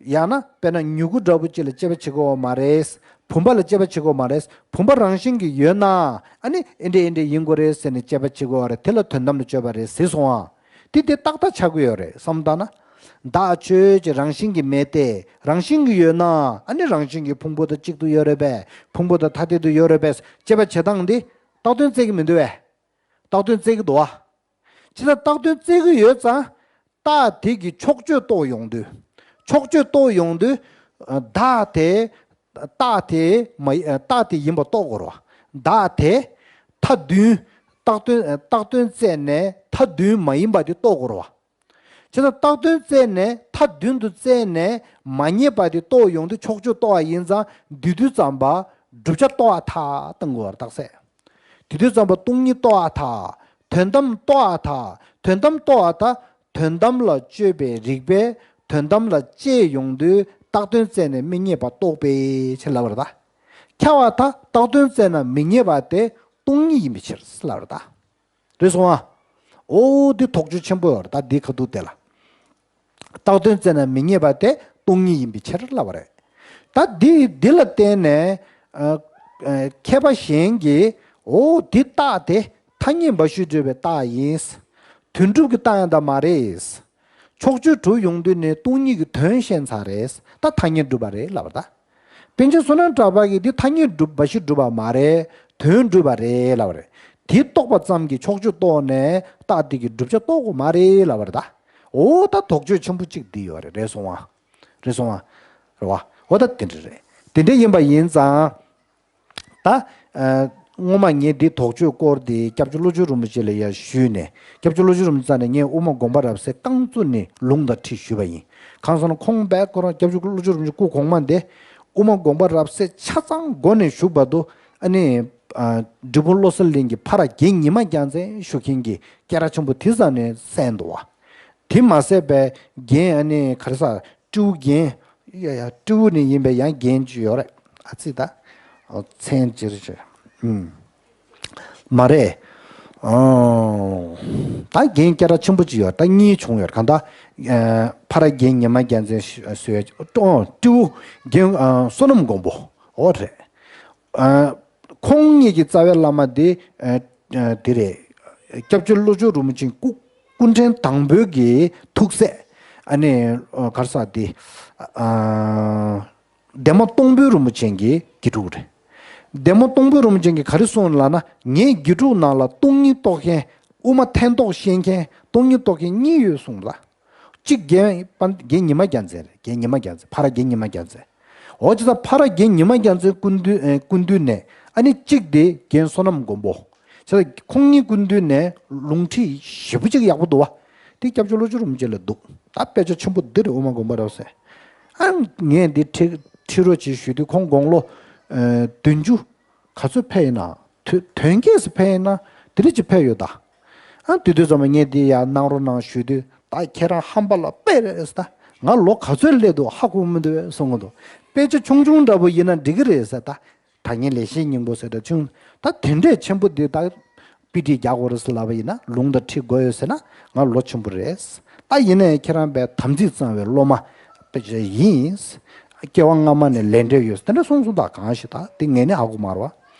ཡང་ན་དཔེར་ན་མྱུ་གུ་འདྲ་པོ་ཅིག་ལ་དཔྱད་པ་བྱེད་ཀྱི་ཡོད་མ་རེད། བུམ་པ་ལ་དཔྱད་པ་བྱེད་ཀྱི་ཡོད་མ་རེད། བུམ་པ་རང་བཞིན་གྱིས་ཡོད་ན། ཨ་ནི་ཨེ་འདྲས་ཨེ་འདྲས་ཡིན་དགོས་རེད་ཟེར་ནས་དཔྱད་པ་བྱེད་ཀྱི་ཡོད་རེད། དེ་ལ་དོན་དམ་ལ་དཔྱོད་པ་རེད་ཟེར་སོང་ཨ། དེ་དེ་ཏག་ཏག་ཆགས་ཀྱི་ཡོད་རེད་བསམ་བཏང་ན། བདག་ཆོས་ཅན་རང་བཞིན་གྱིས་མེད་དེ། རང་བཞིན་གྱིས་ཡོད་ན་ཨ་ནི་རང་བཞིན་གྱིས་ཕུང་པོ་དང་གཅིག་ཏུ་ཡོད་རེད་པས། ཕུང་པོ་དང་ཐ་དད་དུ་ཡོད་རེད་པས། ཅེས་པ་བྱེད་སྟངས་འདི་རྟགས་དོན་བཙལ་གྱི་མི་འདུག་བས། རྟགས་དོན་བཙལ་གྱི་འདུག་བ། ཅི་ལྟར་རྟགས་དོན་བཙལ་གྱི་ཡོད་ཙང་། རྟགས་དེ་གི་ཕྱོགས་ཆོས་རྟོགས་ཡོང་དུས། ཕྱོགས་ཆོས་རྟོགས་ཡོང་དུས། བདག་དེ། རྟགས་དེ་མ་ཡི་རྟགས་དེ་ཡིན་པ་རྟོགས་དགོས་རེད་བ། བདག་དེ། མཐའ་བདུན། རྟགས་དོན་རྟགས་དོན་བཙལ་ནས་མཐའ་བདུན་མ་ཡིན་པ་དེ་རྟོགས་དགོས་རེད་བ། ཅི་ལྟར་རྟགས་དོན་བཙལ་ནས་མཐའ་བདུན་དུ་བཙལ་ནས་མ་རྙེད་པ་དེ་རྟོགས་ཡོང་དུས་ཕྱོགས་ཆོས་རྟོགས་པ་ཡིན་ཙང་དེ་དུས་ཙམ་པ་བསྒྲུབ་བྱ་རྟོགས་པར་ཐལ་གཏོང་དགོས་པར་རྟགས་གསལ། དེ་དུས་ཙམ་པ་སྟོང་ཉིད་རྟོགས་པར་ཐལ། དོན་དམ་རྟོགས་པར་ཐལ། དོན་དམ་རྟོགས་པར་ཐལ། དོན་དམ་ལ་དཔྱོད་པའི་རིགས་པས་དོན་དམ་ལ་དཔྱད་ཡོང་དུས་རྟགས་དོན་བཙལ་ནས་མི་རྙེད་པ་རྟོགས་པའི་ཕྱིར་ལབ་པར་གདའ། ཁྱབ་པར་ཐལ། རྟགས་དོན་བཙལ་ན་མི་རྙེད་པ་དེ་སྟོང་ཉིད་ཡིན་པའི་ཕྱིར་ལབ་པར་གདའ། རེད་སོང་ཨ། འོ་འདི་དོགས་གཅོད་ཆེན་པོ་ཡོད་རེད་ད་འདི་ཁ་ཐུག་དེ་ལ། རྟགས་དོན་བཙལ་ན་མི་རྙེད་པ་དེ་སྟོང་ཉིད་ཡིན་པའི་ཕྱིར་ལབ་པ་རེད། ད་འདི་འདི་ལ་བརྟེན་ནས་ཨ་ཨ་མཁས་པ་གཞན་གྱིས་འོ་འདི་རྟགས་དེ་ཐ་སྙད་འབའ་ཞིག་གྲུབ་པའི་རྟགས་ཡིན། དོན་གྲུབ་ཀྱི་རྟགས་ཡང་དག་མ་རེད། ཕྱོགས་ཆོས་གྲུབ་ཡོང་དུས་ནས་སྟོང་ཉིད་ཀྱི་དོན་ཤེས་ཚར་རེད། ད་ཐ་སྙད་གྲུབ་པ་རེད་ལབ་པ་ད། པཎ་ཆེན་བསོད་ནམས་གྲགས་པ་གིས་འདི་ཐ་སྙད་གྲུབ་འབའ་ཞིག་གྲུབ་པ་མ་རེད། དོན་གྲུབ་པ་རེད་ལབ་པ་རེད། དེ་རྟོགས་པ་ཙམ་གྱིས་ཕྱོགས་ཆོས་རྟོགས་ནས་རྟགས་དེ་གི་བསྒྲུབ་བྱ་རྟོགས་དགོས་མ་རེད་ལབ་པ་རེད་ད། འོ་ད་དོགས་གཅོད་ཆེན་པོ་གཅིག་འདི་ཡོད་རེད་རེད་སོང་བ། རེད་སོང་བ། རེད་བ། འོ་ད་དེ་འདྲ་རེད། དེ་འདྲ་ཡིན་པ་ཡིན་ཙང་། ད། ཨ། སྔོན་མ་ངས་འདི་དོགས་གཅོད་སྐོར་འདི་སྐྱབས་རྗེ་བློ་ཆོས་རིན་པོ་ཆེ་ལ་ཡར་ཞུས་ནས་སྐྱབས་རྗེ་བློ་ཆོས་རིན་པོ་ཆེ་རྩ་ནས་ངས་དབུ་མ་དགོངས་པ་རབ་གསལ་རྐང་བཙུགས་ནས་ལུང་དང་ཁྲིད་ཞུས་པ་ཡིན། གང་ཟེར་ན་ཁོང་དཔེ་ཁོ་རང་སྐྱབས་རྗེ་བློ་ཆོས་རིན་པོ་ཆེ་སྐུ་གོང་མ་འདི་དབུ་མ་དགོངས་པ་རབ་གསལ་ཆ་ཚང་མགོ་ནས་མཇུག་བར་དུ་ཨ་ནི། ཨ། འབྲས་སྤུངས་བློ་གསལ་གླིང་གི་ཕ་ར་རྒན་ཉི་མ་རྒྱལ་མཚན་ཞུ་མཁན་གྱི་སྐད་གྲགས་ཆེན་པོ་དེ་རྩ་ནས་གསན་འདུག་བ། དེ་མ་ཟད་པའི་རྒན་ཨ་ནི་ག་རེ་ཟ། སྤྲེའུ་རྒན། ཡ་ཡ་སྤྲེའུ་ནི་ཡིན་པའི་ཡང་རྒན་ཅིག་ཡོད་རེད། ཨ་ཙི་ད། ཨོ་མཚན་ཅིག་རེད་ཅེ། ཨུམ། མ་རེད། ཨོ། ད་རྒན་སྐད་གྲགས་ཆེན་པོ་ཅིག་ཡོད་ད་གཉིས་བྱུང་ཡོད་གང་ད། ཨ། ཕ་ར་རྒན་ཉི་མ་རྒྱལ་མཚན་ཞུ་ཞུ་ཡ་ཅིག་ཨོ་སྤྲེའུ་རྒན་ཨ་བསོད་ནམས་མགོན་པོ། ཨོ་རེད། ཨ། ཁོང་གཉིས་ཀྱི་རྩ་བའི་བླ་མ་དེ་ཨ་ཨ་དེ་རེད། སྐྱབས་རྗེ་བློ་ཆོས་རིན་པོ་ཆེ་སྐུ་སྐུ་ཕྲེང་དང་པོའི་གི་ཐུགས་སྲས་ཨ་ནི་ཨ་ག་རེ་ཟ་དེ་ཨ་འདན་མ་སྟོང་དཔོན་རིན་པོ་ཆེ་གི་དགེ་ཕྲུག་རེད། འདན་མ་སྟོང་དཔོན་རིན་པོ་ཆེ་གིས་ག་རེ་གསུངས་ལབ་ན་ངའི་དགེ་ཕྲུག་རྣམས་ལ་སྟོང་ཉིད་རྟོགས་མཁན་དབུ་མ་ཐལ་རྟོགས་ཤེས་མཁན་སྟོང་ཉིད་རྟོགས་མཁན་གཉིས་ཡོད་གསུངས་ལ། གཅིག་རྒན་པ་རྒན་ཉི་མ་རྒྱལ་མཚན་རེད། རྒན་ཉི་མ་རྒྱལ་མཚན་ཕ་ར་རྒན་ཉི་མ་རྒྱལ་མཚན། འོ་ཅི་ད་ཕ་ར་རྒན་ཉི་མ་རྒྱལ་མཚན་སྐུ་མདུན་ཨེ་སྐུ་མདུན་ནས་ཨ་ནི་གཅིག་དེ་རྒན་བསོད་ནམས་མགོན་པོ། ཅི་ད་ཁོང་གཉིས་སྐུ་མདུན་ནས་ལུང་ཁྲིད་ཞེ་པོ་ཅིག་ཡག་པོ་འདུག་བ། དེ་སྐྱབས་རྗེ་བློ་ཆོས་རིན་པོ་ཆེ་ལ་འདུག་ད་དཔེ་ཆ་ཆེན་པོ་འདི་རེད་དབུ་མ་དགོངས་པ་རབ་གསལ། ཨ་ངས་འདི་ཁྲིད་ཁྲིད་རོགས་བྱེད་ཞུས་དུས་ཁོང་དགུང་ལོ་ཨེ་བདུན་ཅུ། ག་ཚོད་ཕེབས་ཡིན་ན། དོན་དོན་རྐྱེན་སུ་ཕེབས་ཡིན་ན། དེ་རིགས་ཅིག་ཕེབས་ཡོད་ད། ཨ་དེ་དུས་ཙམ་པ་ངས་འདི་ཡར་གནང་རོགས་གནང་ཞུས་དུས་ད་ཁྱེད་རང་ཧམ་པ་ལ་དཔེ་རེད་ཟེར་ད། ང་ལོ་ག་ཚོད་སླེབས་འདུག་ཧ་གོ་མི་འདུག་གསུང་གི་འདུག་དཔེ་ཆ་ཆུང་ཆུང་འདྲ་པོ་ཡིན་ན་འགྲིག་གི་རེད་ཟེར་ད། ད་ངས་ལས་བྱེད་སྙིང་པོ་ཟེར་ད་ཆུང་ད་དེ་འདྲས་ཆེན་པོ་འདི་ད། དཔེ་ཁྲིད་རྒྱག་དགོས་རེད་ཟེར་ལབ་པ་ཡིན་ན་ལུང་དང་ཁྲིད་དགོས་ཡོད་ཟེར་ན་ང་ལོ་ཆེན་པོ་རེད། ད་ཡིན་ནའི་ཁྱེད་རང་པའི་དམ་ཚིག་གཙང་བའི་སློབ་མ་དཔེ་ཆ་ཡིན། སྐྱེ་བ་སྔ་མ་ནས་ལས་འབྲས་ཡོད་དེ་འདྲ་གསུངས་སོང་ད་གང་ཞིག་ད་དེ་ངས་ནི་ཧ་གོ་མ་རེད་བ།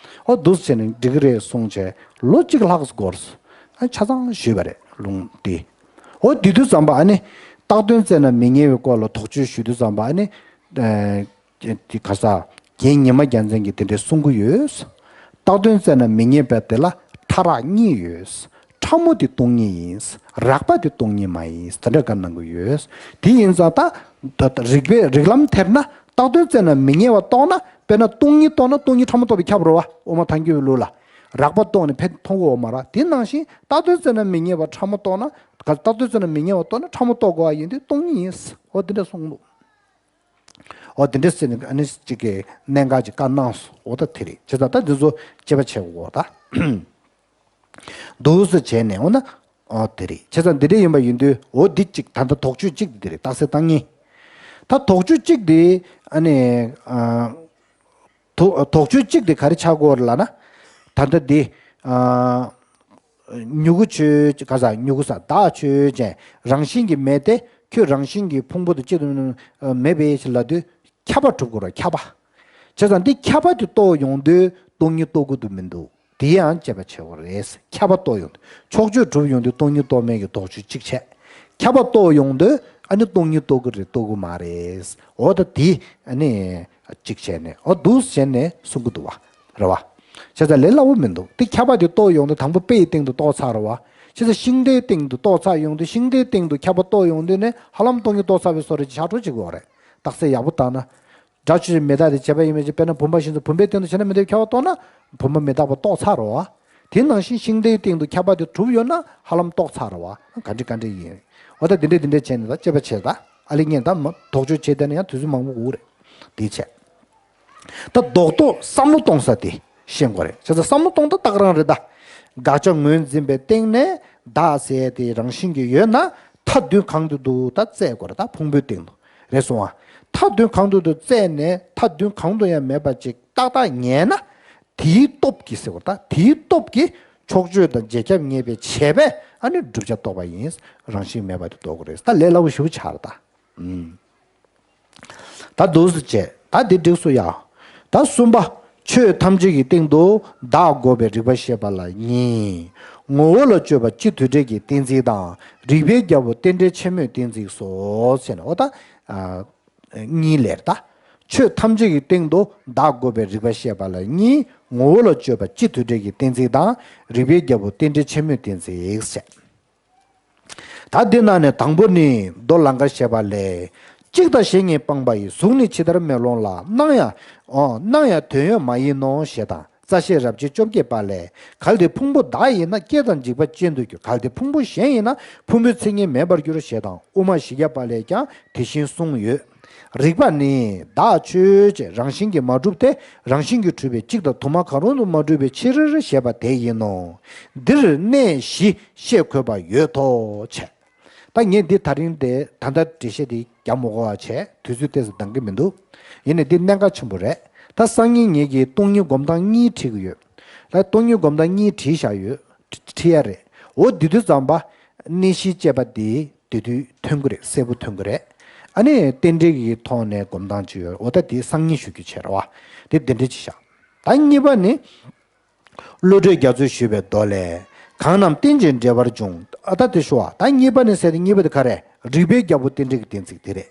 ཨོ་འདུག་སེ་བྱས་ནས་འགྲིག་གི་རེད་གསུངས་བྱས་ལོ་གཅིག་ལྷག་འགོར་སོང་། ཨ་ཆ་ཚང་ཞུས་པ་རེད་ལུང་དེ། ཨོ་དེ་དུས་ཙམ་པ་ཨ་ནི་རྟགས་དོན་བཙལ་ན་མི་རྙེད་པའི་སྐོར་ལ་དོགས་གཅོད་ཞུ་དུས་ཙམ་པ་ཨ་ནི། དེ་ག་ས། རྒན་ཉི་མ་རྒྱལ་མཚན་གྱིས་དེ་འདྲའི་གསུང་གི་ཡོད། རྟགས་དོན་བཙལ་ན་མི་རྙེད་པ་དེ་ལ་ཕྲ་རགས་གཉིས་ཡོད། ཕྲ་མོ་དེ་སྟོང་ཉིད་ཡིན། རགས་པ་དེ་སྟོང་ཉིད་མ་ཡིན། དེ་འདྲ་བཀའ་གནང་གི་ཡོད། དེ་ཡིན་ཙང་ད། ད་ད་རིགས་པའི་རིགས་ལམ་ཐེར་ན་རྟགས་དོན་བཙལ་ན་མི་རྙེད་པ་རྟོགས་ན་དཔེར་ན་སྟོང་ཉིད་རྟོགས་ན་སྟོང་ཉིད་ཕྲ་མོ་རྟོགས་པས་ཁྱབ་རེད་བ་དབུ་མ་ཐལ་འགྱུར་བའི་ལུགས་ལ། རགས་པ་རྟོགས་ནས་ཕན་མཐོང་གི་ཡོད་མ་རེད་དེ་ནང་བཞིན་རྟགས་དོན་བཙལ་ན་མི་རྙེད་པ་ཕྲ་མོ་རྟོགས་ན་རྟགས་དོན་བཙལ་ན་མི་རྙེད་པ་རྟོགས་ན་ཕྲ་མོ་རྟོགས་དགོས་པ་ཡིན་དུས་སྟོང་ཉིད་ཡིན། འོ་དེ་འདྲ་གསུངས་འདུག་འོ་དེ་འདྲ་ཟེར་ནས་ཨ་ནི་གཅིག་གིས་གནད་འགག་ཅིག་བཀའ་གནང་སོང་འོ་ད་དེ་རེད་བྱས་ཙང་ད་འདི་ཚོ་དཔྱད་པ་བྱེད་དགོས་ད། འདུག་སེ་བྱས་ནས་འོ་ན་འོ་དེ་རེད་བྱས་ཙང་འདི་འདྲ་ཡིན་པ་ཡིན་དུས་འོ་འདི་གཅིག་ད་ལྟ་དོགས་གཅོད་གཅིག་འདི་རེད་རྟགས་གསལ་བཏང་ངེས། ད་དོགས་གཅོད་གཅིག་འདི་ཨ་ནི་ཨ། དོགས་དོགས་གཅོད་གཅིག་དེ་ག་རེ་ཆགས་ཀྱི་ཡོད་རེད་ལབ་ན། ད་ལྟ་འདི། ཨ། མྱུ་གུ་ཆོས་ཅན་ག་ས་མྱུ་གུ་ས་བདག་ཆོས་ཅན་རང་བཞིན་གྱིས་མེད་དེ་ཁྱོད་རང་བཞིན་གྱིས་ཕུང་པོ་དང་གཅིག་ཏུ་མེད་པའི་ཕྱིར་ལབ་དུས་ཁྱབ་པ་གྲུབ་དགོས་རེད་ཁྱབ་པ། བྱས་ཙང་འདི་ཁྱབ་པ་དེ་རྟོགས་ཡོང་དུས་སྟོང་ཉིད་རྟོགས་དགོས་དུ་མི་འདུག་དེ་ཡང་དཔྱད་པ་བྱེད་དགོས་རེད། ཁྱབ་པ་རྟོགས་ཡོང་དུས་ཕྱོགས་ཆོས་གྲུབ་ཡོང་དུས་སྟོང་ཉིད་རྟོགས་མེད་ཀྱི་དོགས་གཅོད་གཅིག་བྱས། ཁྱབ་པ་རྟོགས་ཡོང་དུས་ ཨ་ནི་སྟོང་ཉིད་རྟོགས་ཀྱི་རེད་རྟོགས་ཀྱི་མ་རེད། འོ་ད་དེ་ཨ་ནི་གཅིག་བྱས་ནས་འོ་འདུག་བྱས་ནས་གསུང་གི་འདུག་བ། རེད་བ། བྱས་ཙང་ལས་སླ་བོ་མི་འདུག་དེ་ཁྱབ་པ་དེ་རྟོགས་ཡོང་དུས་དང་པོ་དཔེའི་སྟེང་དུ་རྟོགས་ཚར་བ། བྱས་ཙང་ཤིང་རྟའི་སྟེང་དུ་རྟོགས་ཚར་ཡོང་དུས་ཤིང་རྟའི་སྟེང་དུ་ཁྱབ་པ་རྟོགས་ཡོང་དུས་ནས་ཧ་ལམ་སྟོང་ཉིད་རྟོགས་ཚར་བའི་བཟོ་འདྲ་ཅིག་ཆགས་འགྲོ་བྱེད་དགོས་རེད། རྟགས་གསལ་ཡག་པོ་བཏང་ན། སྒྲ་ཆོས་ཅན། མི་རྟག་སྟེ་བྱས་པ་ཡིན་མིན་གྱི་དཔེར་ན་བུམ་པ་བཞིན་དུ་བུམ་པའི་སྟེང་དུ་བྱས་ན་མི་འདོད་ཁྱབ་པ་རྟོགས་ན་བུམ་པ་མི་རྟག་པ་རྟོགས་ཚར་རོ། དེ་ནང་བཞིན་ཤིང་རྟའི་སྟེང་དུ་ཁྱབ་པ་དེ་གྲུབ་ཡོད་ན་ཧ་ལམ་རྟོགས་ཚར་རོ། ག་འདྲ་ག་འདྲ་ཡིན། འོ་ད་འདི་འདྲ་འདི་འདྲ་བྱས་ནས་ད་དཔྱད་པ་བྱས་ད་ཨ་ལེ་ངས་ད་མ་དོགས་གཅོད་བྱས་བསྡད་ན་ཡང་དུས་ཚོད་མང་པོ་འགོར་རེད། དེ་བྱས། ད་རྡོག་རྡོག་བསམ་བློ་གཏོང་ས་དེ་ཤེས་དགོས་རེད། བྱས་ཙང་བསམ་བློ་གཏོང་ད་ད་ག་རང་རེད་ད། དགག་བྱ་ངོས་འཛིན་པའི་སྟེང་ནས་བདག་ཟེར་དེ་རང་བཞིན་གྱིས་ཡོད་ན་མཐའ་བདུན་གང་དུ་འདུག་ད་བཙལ་དགོས་རེད། ད་ཕུང་པོའི་སྟེང་དུ་རེད་སོང་ཨ། མཐའ་བདུན་གང་དུ་འདུག་བཙལ་ནས་མཐའ་བདུན་གང་དུ་ཡང་མེད་པ་ཅིག་ཏག་ཏག་ངེས་ན། དེའི་སྟོབས་ཀྱིས་ཟེར་བ་ད་དེའི་སྟོབས་ཀྱིས་ཕྱོགས་ཆོས་དང་རྗེས་ཁྱབ་ངེས་པའི་བྱས་པས་ཨ་ནི་བསྒྲུབ་བྱ་རྟོགས་པ་ཡིན། རང་བཞིན་མེད་པ་དེ་རྟོགས་དགོས་རེད། ད་ལས་སླ་བོ་ཞེ་པོ་ཆགས་རེད་ད། ཨུམ། ད་འདུག་སེ་བྱས་ད་འདི་འགྲིགས་སོ་ཡ། ད་གསུམ་པ། ཆོས་ཐམས་ཅད་ཀྱི་སྟེང་དུ་བདག་འགོག་པའི་རིག་པ་ཤེས་པ་ལ་གཉིས། ངོ་བོ་ལ་དཔྱོད་པ་སྤྱི་དོན་འབྲས་ཀྱི་གཏན་ཚིགས་དང་རིགས་པའི་རྒྱལ་པོ་རྟེན་འབྲེལ་ཆེན་མོའི་གཏན་ཚིགས་སོ་ཟེར་ནས་འོ་ད། ཨ། གཉིས་ལས་ད། ཆོས་ཐམས་ཅད་ཀྱི་སྟེང་དུ་བདག་འགོག་པའི་རིག་པ་ཤེས་པ་ལ་གཉིས། ངོ་བོ་ལ་དཔྱོད་པ་སྤྱི་དོན་འབྲས་ཀྱི་གཏན་ཚིགས་དང་རིགས་པའི་རྒྱལ་པོ་རྟེན་འབྲེལ་ཆེན་མོའི་གཏན་ཚིགས་ཟེར། ད་འདི་ནང་ནས་དང་པོ་ནི་མདོ་ལང་ཀར་བཤད་པ་ལས། གཅིག་དང་གཞན་གཉིས་སྤངས་པ་ཡི། གཟུགས་ནི་ཇི་ལྟར་མེ་ལོང་ལ། སྣང་ཡང་། ཨོ། སྣང་ཡང་དོན་ཡོད་མ་ཡིན་ནོ། ཞེས་དང་། རྩ་ཤེས་རབ་བྱེད་བཅོ་བརྒྱད་པ་ལས། གལ་ཏེ་ཕུང་པོ་བདག་ཡིན་ན། སྐྱེ་དང་འཇིག་པ་ཅན་དུ་འགྱུར། གལ་ཏེ་ཕུང་པོ་གཞན་ཡིན་ན། ཕུང་པོའི་མཚན་ཉིད་མེད་པར་འགྱུར། ཞེས་དང་། དབུ་མ་བཞི་བརྒྱ་པ་ལས་ཀྱང་དེ་བཞིན་གསུངས་ཡོད། རིགས་པ་ནི་བདག་ཆོས་ཅན། རང་བཞིན་གྱིས་མ་གྲུབ་སྟེ། རང་བཞིན་གྱིས་གྲུབ་པའི་གཅིག་དང་དུ་མ་གང་རུང་དུ་མ་གྲུབ་པའི་ཕྱིར་ཞེས་པ་དེ་ཡིན་ནོ། འདིར་གནས་བཞི་བཤད་དགོས་པ་ཡོད་དོ། བྱས། ད་ངས་འདི་ད་རིང་དེ་ད་ལྟ་འགྲེལ་བཤད་འདི་རྒྱག་མི་དགོས་པ་བྱས། དུས་ཚོད་ཏོག་ཙམ་འདང་གི་མི་འདུག་ཡིན་ནའི་འདི་གནད་འགག་ཆེན་པོ་རེད། ད་སང་ཉིན་ངེད་ཀྱིས་སྟོང་ཉིད་སྒོམ་སྟངས་གཉིས་ཁྲིད་ཀྱི་ཡོད། ད་སྟོང་ཉིད་སྒོམ་སྟངས་གཉིས་བྲིས་བཞག་ཡོད། ཁྲིད་ཡ་རེད། འོ་འདི་དུས་ཙམ་པ་གནས་བཞི་བཅས་པ་འདི་དེ་དུས་ཐོན་གྱི་རེད། གསལ་པོ་ཐོན་གྱི་རེད། ཨ་ནི་རྟེན་འབྲེལ་གྱི་ཐོག་ནས་སྒོམ་སྟངས་ཅིག་ཡོད། འོ་ད་དེ་སང་ཉིན་ཞུ་རྒྱུ་བྱས་རེད་བ། དེ་འདི་འདྲ་ཅིག་བཞག་ད་གཉིས་པ་ནི། བློ་གྲོས་རྒྱ་མཚོས་ཞུས་པའི་མདོ་ལས། གང་རྣམས་རྟེན་ཅིང་འབྲེལ་བར་འབྱུང་། ཨ་ད་དེ་ཞུ་བ། ད་གཉིས་པ་ནི་ཟེར་ཏེ་གཉིས་པ་དེ་ག་རེ། རིགས་པའི་རྒྱལ་པོ་རྟེན་འབྲེལ་གྱི་གཏན་ཚིགས་དེ་རེད།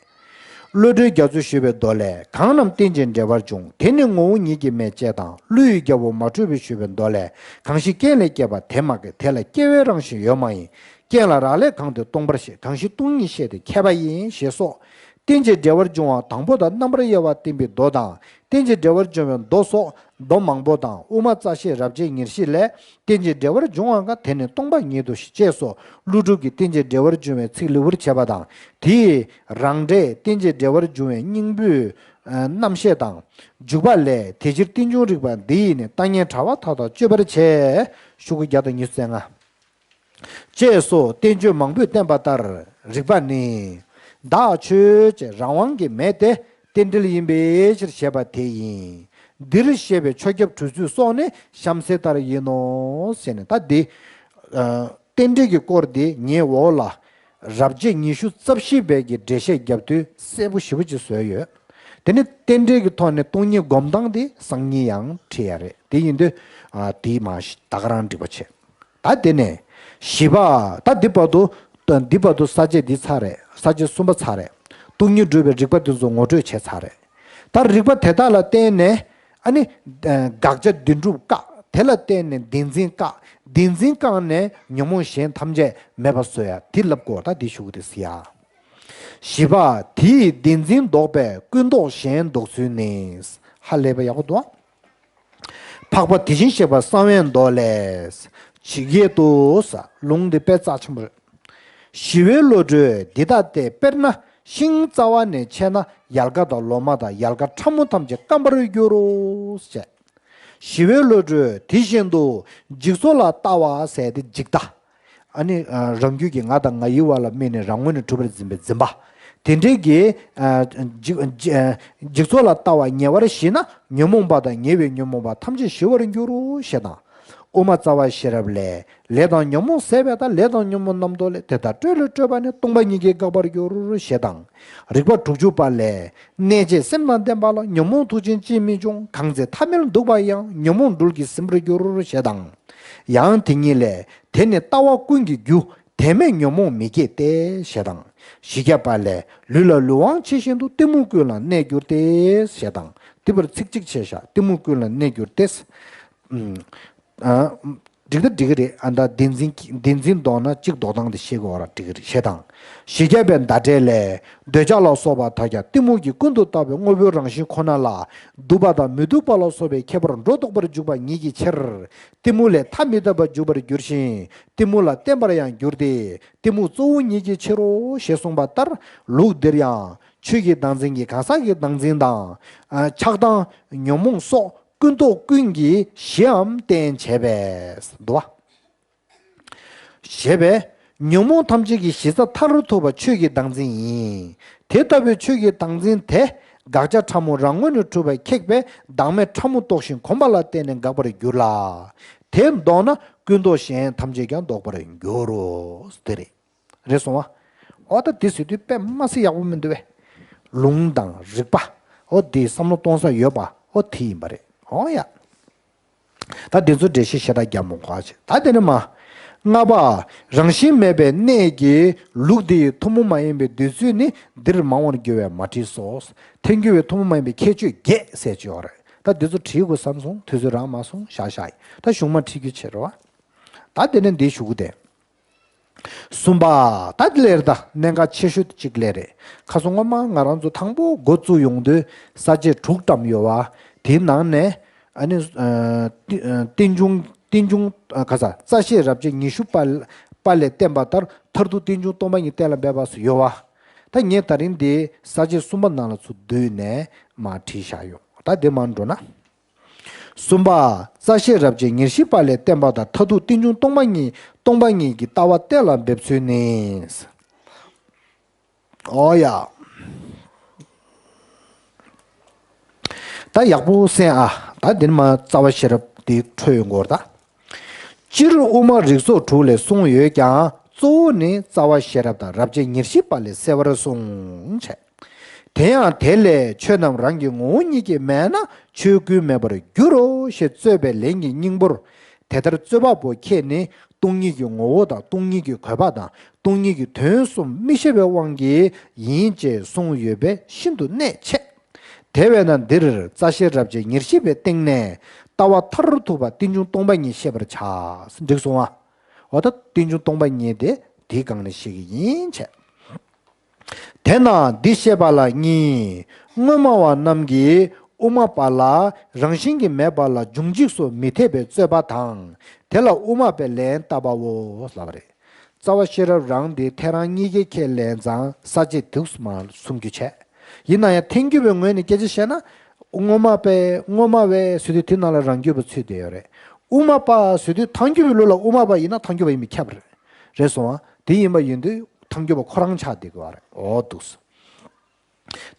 བློ་གྲོས་རྒྱ་མཚོས་ཞུས་པའི་མདོ་ལས། གང་རྣམས་རྟེན་ཅིང་འབྲེལ་བར་འབྱུང་། དེ་ནི་ངོ་བོ་ཉིད་ཀྱིས་མེད་ཅེས་དང་། ཀླུ་ཡི་རྒྱལ་པོ་མ་དྲོས་པས་ཞུས་པའི་མདོ་ལས། གང་ཞིག་རྐྱེན་ལས་སྐྱེས་པ་དེ་མ་སྐྱེས། དེ་ལ་སྐྱེ་བའི་རང་བཞིན་ཡོད་མ་ཡིན། རྐྱེན་ལ་རག་ལས་གང་དེ་སྟོང་པར་བཤད། གང་ཞིག་སྟོང་ཉིད་བཤད་དེ་མཁས་པ་ཡིན། ཞེས་སོགས། རྟེན་ཅིང་འབྲེལ་བར་འབྱུང་བ་དང་པོ་དང་རྣམ་པར་དབྱེ་བ་བསྟན་པའི་མདོ་དང་། རྟེན་ཅིང་འབྲེལ་བར་འབྱུང་བའི་མདོ་སོགས་མདོ་མང་པོ་དང་། དབུ་མ་རྩ་ཤེས་རབ་བྱེད་ཉེར་བཞི་ལས། རྟེན་ཅིང་འབྲེལ་བར་འབྱུང་བ་འགའ། དེ་ནི་སྟོང་པ་ཉིད་དོ་ཞེས་སོགས། ཀླུ་སྒྲུབ་ཀྱིས་རྟེན་ཅིང་འབྲེལ་བར་འབྱུང་བའི་ཚིག་ལེའུར་བྱས་པ་དང་། དེའི་རང་འགྲེལ་རྟེན་ཅིང་འབྲེལ་བར་འབྱུང་བའི་སྙིང་པོའི་རྣམ་བཤད་དང་། འཇུག་པ་ལས། དེ་ཕྱིར་རྟེན་འབྱུང་རིགས་པ་འདི་ཡིས་ནི། ལྟ་ངན་བྲལ་བ་མཐའ་དག་གཅོད་པར་བྱེད། ཤོག་གུ་བརྒྱ་དང་ཉི་ཤུ་རྩ་ལྔ། ཅེས་སོགས་བསྟན་བཅོས་མང་པོས་བསྟན་པ་ལྟར། རིགས་པ་ནི། བདག་ཆོས་ཅན། རང་དབང་གིས་མེད་དེ། རྟེན་འབྲེལ་ཡིན་པའི་ཕྱིར་ཞེས་པ་དེ་ཡིན། འདིར་བཤད་པའི་ཆོས་ཁྱབ་གྲུབ་ཚུལ་སོགས་ནི་གཤམ་གསལ་ལྟར་ཡིན་ནོ། ཟེར་ནས་ད་འདི། ཨ། རྟེན་འབྲེལ་གྱི་སྐོར་འདི་ངའི་འོག་ལ། རབ་བྱེད་ཉི་ཤུ་རྩ་བཞི་པའི་གི་འགྲེལ་བཤད་རྒྱབ་དུས་གསལ་པོ་ཞེ་པོ་ཅིག་བཟོས་ཡོད། དེ་ནི་རྟེན་འབྲེལ་གྱི་ཐོག་ནས་སྟོང་ཉིད་སྒོམ་སྟངས་དེ་སང་ཉིན་ཡང་ཁྲིད་ཡ་རེད། དེ་ཡིན་དུས། ཨ། དེའི་མ་ད་ག་རང་འགྲིག་པ་བྱེད། ད་དེ་ནས་བཞི་པ། ད་འདི་བར་དུ། འདི་བར་དུ་ས་བཅད་འདི་ཚར་རེད། ས་བཅད་གསུམ་པ་ཚར་རེད། སྟོང་ཉིད་སྒྲུབ་པའི་རིགས་པ་དེ་ཚོ་ངོ་སྤྲོད་བྱས་ཚར་རེད། ད་རིགས་པ་དེ་དག་ལ་བརྟེན་ནས་ཨ་ནི། དགག་བྱ་བདེན་གྲུབ་བཀག་དེ་ལ་བརྟེན་ནས་བདེན་འཛིན་བཀག་བདེན་འཛིན་བཀག་ནས་ཉོན་མོངས་གཞན་ཐམས་ཅད་མེད་པར་བཟོ་ཡ་དེ་ལབ་དགོས། ད་འདི་ཞུ་གི་རེད་ཟེར་ཡ། བཞི་པ། དེ་ཡི་བདེན་འཛིན་ལྡོག་པས་ཀུན་ལྡོག་གཞན་ལྡོག་ཚུལ་ནི། ཧ་ལས་པ་ཡག་པོ་འདུག་འཕགས་པ་དེ་བཞིན་གཤེགས་པ་གསང་བའི་མདོ་ལས། ཇི་སྐད་དུ་ཟེར། ལུང་འདི་དཔེ་རྩ་ཆེན་པོ་རེད། ཞི་བའི་བློ་གྲོས་འདི་ལྟ་སྟེ། དཔེར་ན་ཤིང་རྩ་བ་ནས་ཆད་ན་ཡལ་ག་དང་ལོ་མ་དང་ཡལ་ག་ཕྲ་མོ་ཐམས་ཅད་སྐམ་པར་འགྱུར་རོ་ཞེས། ཞི་བའི་བློ་གྲོས་དེ་བཞིན་དུ་འཇིག་ཚོགས་ལ་ལྟ་བ་ཟེར་ཏེ་འཇིག་ལྟ། ཨ་ནི། ཨ། རང་རྒྱུད་ཀྱི་ང་དང་ང་ཡི་བར་ལ་དམིགས་ནས་རང་ངོས་ནས་གྲུབ་པར་འཛིན་པའི་འཛིན་པ། དེ་འདྲའི་གི། ཨ། འཇིག་འཇིག་འཇིག་ཚོགས་ལ་ལྟ་བ་ཉེ་བར་ཞི་ན་ཉོན་མོངས་པ་དང་ཉེ་བའི་ཉོན་མོངས་པ་ཐམས་ཅད་ཞི་བར་འགྱུར་རོ་ཞེས་དང་། དབུ་མ་རྩ་བ་ཤེས་རབ་ལས། ལས་དང་ཉོན་མོངས་ཟད་པས་དང་། ལས་དང་ཉོན་མོངས་རྣམ་རྟོག་ལས། དེ་དག་སྤྲོས་ལས་སྤྲོས་པ་ནི། སྟོང་པ་ཉིད་ཀྱིས་འགག་པར་འགྱུར་ཞེས་དང་། རིགས་པ་དྲུག་ཅུ་པ་ལས། གནས་བཅས་སེམས་དང་ལྡན་པ་ལ། ཉོན་མོངས་དུག་ཅན་ཅིས་མི་འབྱུང་། གང་ཚེ་ཐ་མལ་འདུག་པ་ཡང་། ཉོན་མོངས་སྦྲུལ་གྱིས་ཟིན་པར་འགྱུར་ཞེས་དང་། ཡང་དེ་ཉིད་ལས། དེ་ནི་ལྟ་བ་ཀུན་གྱི་རྒྱུ། དེ་མེད་ཉོན་མོངས་མི་སྐྱེ་སྟེ། ཞེས་དང་ བཞི་བརྒྱ་པ་ལས། ལུས་ལ་ལུས་དབང་ཆེ་བཞིན་དུ། གཏི་མུག་ཀུན་ལ་གནས་གྱུར་ཏེ། ཞེས་དང་། འདི་བར་ཚིག་གཅིག་བྱས་བཞག་གཏི་མུག་ཀུན་ལ་གནས་གྱུར་ཏེ། ཨ། འགྲིག་ད་འགྲིག་གི་རེད། ཨ་ད་བདེན་འཛིན་བདེན་འཛིན་ལྡོག་ན་གཅིག་ལྡོག་སྟངས་དེ་ཤེས་དགོས་ར་འགྲིག་གི་རེད། ཞེས་དང་། བཞི་བརྒྱ་པའི་ཟླ་བྲལ་ལས། འདོད་ཆགས་ལ་སོགས་པ་དག་ཀྱང་གཏི་མུག་གིས་ཀུན་ཏུ་བཏགས་པའི་དངོས་པོའི་རང་བཞིན་ཁོ་ན་ལ། སྡུག་པ་དང་མི་སྡུག་པ་ལ་སོགས་པའི་ཁྱད་པར་སྒྲོ་འདོགས་པར་འཇུག་པ་ཉིད་ཀྱི་ཕྱིར། གཏི་མུག་ལས་ཐ་མི་དད་པར་འཇུག་པར་འགྱུར་ཞིང་། གཏི་མུག་ལ་བརྟེན་པར་ཡང་འགྱུར་ཏེ། གཏི་མུག་གཙོ་བོ་ཉིད་ཀྱི་ཕྱིར་རོ། ཞེས་གསུངས་པ་ལྟར། ལུགས་འདིར་ཡང་ཆོས་ཀྱི་བདག་འཛིན་གྱི་གང་ཟག་གི་བདག་འཛིན་དང་། ཆགས་སྡང་ཉོན་མོངས་སོགས་ཀུན་རྟོག་ཀུན་གྱི་གཞིའམ་རྟེན་བྱས་པས། འདུག་བ། ཞེས་པས། ཉོན་མོངས་ཐམས་ཅད་ཀྱི་གཞི་རྩ་མཐར་ཐུག་པ་ཆོས་ཀྱི་བདག་འཛིན་ཡིན། དེ་ལྟ་བུའི་ཆོས་ཀྱི་བདག་འཛིན་དེ། དགག་བྱ་ཕྲ་མོ་རང་ངོས་ནས་གྲུབ་པ་ཁེགས་པས་བདག་མེད་ཕྲ་མོ་རྟོགས་ཤིང་གོམས་པ་ལ་བརྟེན་ནས་འགག་པར་འགྱུར་ལ། དེ་ལྡོག་ན་ཀུན་རྟོག་གཞན་ཐམས་ཅད་ཀྱང་ལྡོག་པར་འགྱུར་རོ། དེ་རེད། རེད་སོང་བ། ཨོ་ད་དེ་ཟེར་དུས་དཔེ་མ་སྲིད་ཡག་པོ་མི་འདུག་བས། ལུང་དང་རིགས་པ། ཨོ་དེ་བསམ་བློ་གཏོང་ས་ཡོད་པ། ཨོ་དེ་ཡིན་པ་རེད། ཨོ་ཡ། ད་དེ་ཚོ་འགྲེལ་བཤད་ཞེ་དྲག་རྒྱབ་མི་དགོས་ཨ་ཅེ། ད་དེ་ནི་མ། ལྔ་པ། རང་བཞིན་མེད་པའི་གནས་ཀྱི་ལུགས་འདི་ཡི་ཐུན་མོང་མ་ཡིན་པའི་འདོད་ཚུལ་ནི་འདིར་མང་བར་འགྱུར་བས་མ་བྲིས་སོ། ཐལ་འགྱུར་བའི་ཐུན་མོང་མ་ཡིན་པའི་ཁྱད་ཆོས་བརྒྱད་ཟེར་གྱི་ཡོད་རེད། ད་འདི་ཚོ་བྲིས་དགོས་བསམ་སོང་། དུས་ཚོད་རག་མ་སོང་། བཞག་བཞག་ཡིན། ད་གཞུག་མ་བྲིས་རྒྱུ་བྱེད་རོགས། ད་དེ་ནི་འདི་ཞུ་གི་དེ། གསུམ་པ། ད་དེ་ལེར་ད་གནད་འགག་ཆེ་ཤོས་དེ་གཅིག་ལས་རེད། ཁ་སང་སྔོན་མ་ང་རང་ཚོ་དང་པོ་འགོ་བཙུགས་ཡོང་དུས་ས་བཅད་དྲུག་བཀྲམ་ཡོད་བ། དེའི་ནང་ནས་ཨ་ནི་ཨ་རྟེན་འབྱུང་རྟེན་འབྱུང་ཨ་ག་ས་རྩ་ཤེས་རབ་བྱེད་ཉི་ཤུ་པ་པ་ལས་བསྟན་པ་ལྟར་མཐར་ཐུག་རྟེན་འབྱུང་སྟོང་པ་ཉིད་གཏན་ལ་འབེབས་པ་སུ་ཡོད་བ། ད་ངས་ད་རིང་འདི་ས་བཅད་གསུམ་པ་ནང་ལ་ཚུར་བསྡུས་ནས་མར་བྲིས་བཞག་ཡོད། ད་འདི་མར་འགྲོ་ན། གསུམ་པ། རྩ་ཤེས་རབ་བྱེད་ཉེར་བཞི་པ་ལས་བསྟན་པ་དང་མཐར་ཐུག་རྟེན་འབྱུང་སྟོང་པ་ཉིད་སྟོང་པ་ཉིད་ཀྱི་ལྟ་བ་གཏན་ལ་འབེབས་ཚུལ་ནི། ཨོ་ཡ། ད་ཡག་པོ་གསན་ཨ། ད་འདི་ནི་མ་རྩ་བ་ཤེས་རབ་འདི་འཕྲོས་ཡོང་གོ་ར་ད། སྤྱིར་དབུ་མ་རིགས་ཚོགས་དྲུག་ལས་གསུངས་ཡོད་ཀྱང་གཙོ་བོ་ནི་རྩ་བ་ཤེས་རབ་དང་རབ་བྱེད་ཉེར་བཞི་པ་ལས་གསལ་བར་གསུངས་བྱས། དེ་ཡང་དེ་ལས་ཆོས་རྣམས་རང་གི་ངོ་བོ་ཉིད་ཀྱིས་མེད་ན་ཆོས་ཀུན་མེད་པར་འགྱུར་རོ་ཞེས་རྩོད་པའི་ལན་གྱི་སྙིང་པོར། དེ་ལྟར་རྩོད་པ་པོ་ཁྱེད་ནི་སྟོང་ཉིད་ཀྱི་ངོ་བོ་དང་སྟོང་ཉིད་ཀྱི་གོ་འཕང་དང་སྟོང་ཉིད་ཀྱི་དོན་གསུམ་མི་ཤེས་པའི་དབང་གིས་ཡིན་ཅེས་གསུངས་ཡོད་པས་ཤིན་ཏུ་གནད་ཆེ། དེ་བས་ན་འདིར་རྩ་ཤེ་རབ་བྱེད་ཉེར་བཞི་པའི་སྟེང་ནས་ལྟ་བ་མཐར་ཐུག་པ་རྟེན་འབྱུང་སྟོང་པ་ཉིད་བཤད་པར་བྱ། འགྲིག་སོང་ཨ། འོ་ད་རྟེན་འབྱུང་སྟོང་པ་ཉིད་དེ་དེའི་སྒང་ནས་བཤད་ཀྱི་ཡིན་བྱས། དེས་ན་འདི་བཤད་པ་ལ་གཉིས། དངོས་སྨྲ་བ་རྣམས་ཀྱིས་དབུ་མ་པ་ལ་རང་བཞིན་གྱིས་མེད་པ་ལ་འབྱུང་འཇིག་སོགས་མི་འཐད་པའི་རྩོད་པ་དང་། དེ་ལ་དབུ་མ་པས་ལན་བཏབ་པའོ་ལབ་པ་རེད། རྩ་བ་ཤེས་རབ་རང་དེ་ཐལ་རང་གཉིས་ཀའི་ཁས་ལེན་ཙང་ས་བཅད་འདུག་སེ་མར་གསུང་རྒྱུ་བྱས། ཡིན་ན་ཡང་ཐལ་འགྱུར་བའི་ངོས་ནས་སྐད་ཆ་བཤད་ན། དངོས་སྨྲ་པས་དངོས་སྨྲ་བས་ཟེར་དུས་དེ་ནང་ལ་རང་རྒྱུད་པ་ཚུད་བསྡད་ཡོད་རེད། དབུ་མ་པ་ཟེར་དུས་ཐལ་འགྱུར་བའི་ལུགས་ལ་དབུ་མ་པ་ཡིན་ན་ཐལ་འགྱུར་བ་ཡིན་པས་ཁྱབ་རེད། རེད་སོང་ཨ། དེ་ཡིན་པ་ཡིན་དུས་ཐལ་འགྱུར་བ་ཁོ་རང་ཆགས་བསྡད་དགོས་པ་རེད། འོ་འདུག་སེ།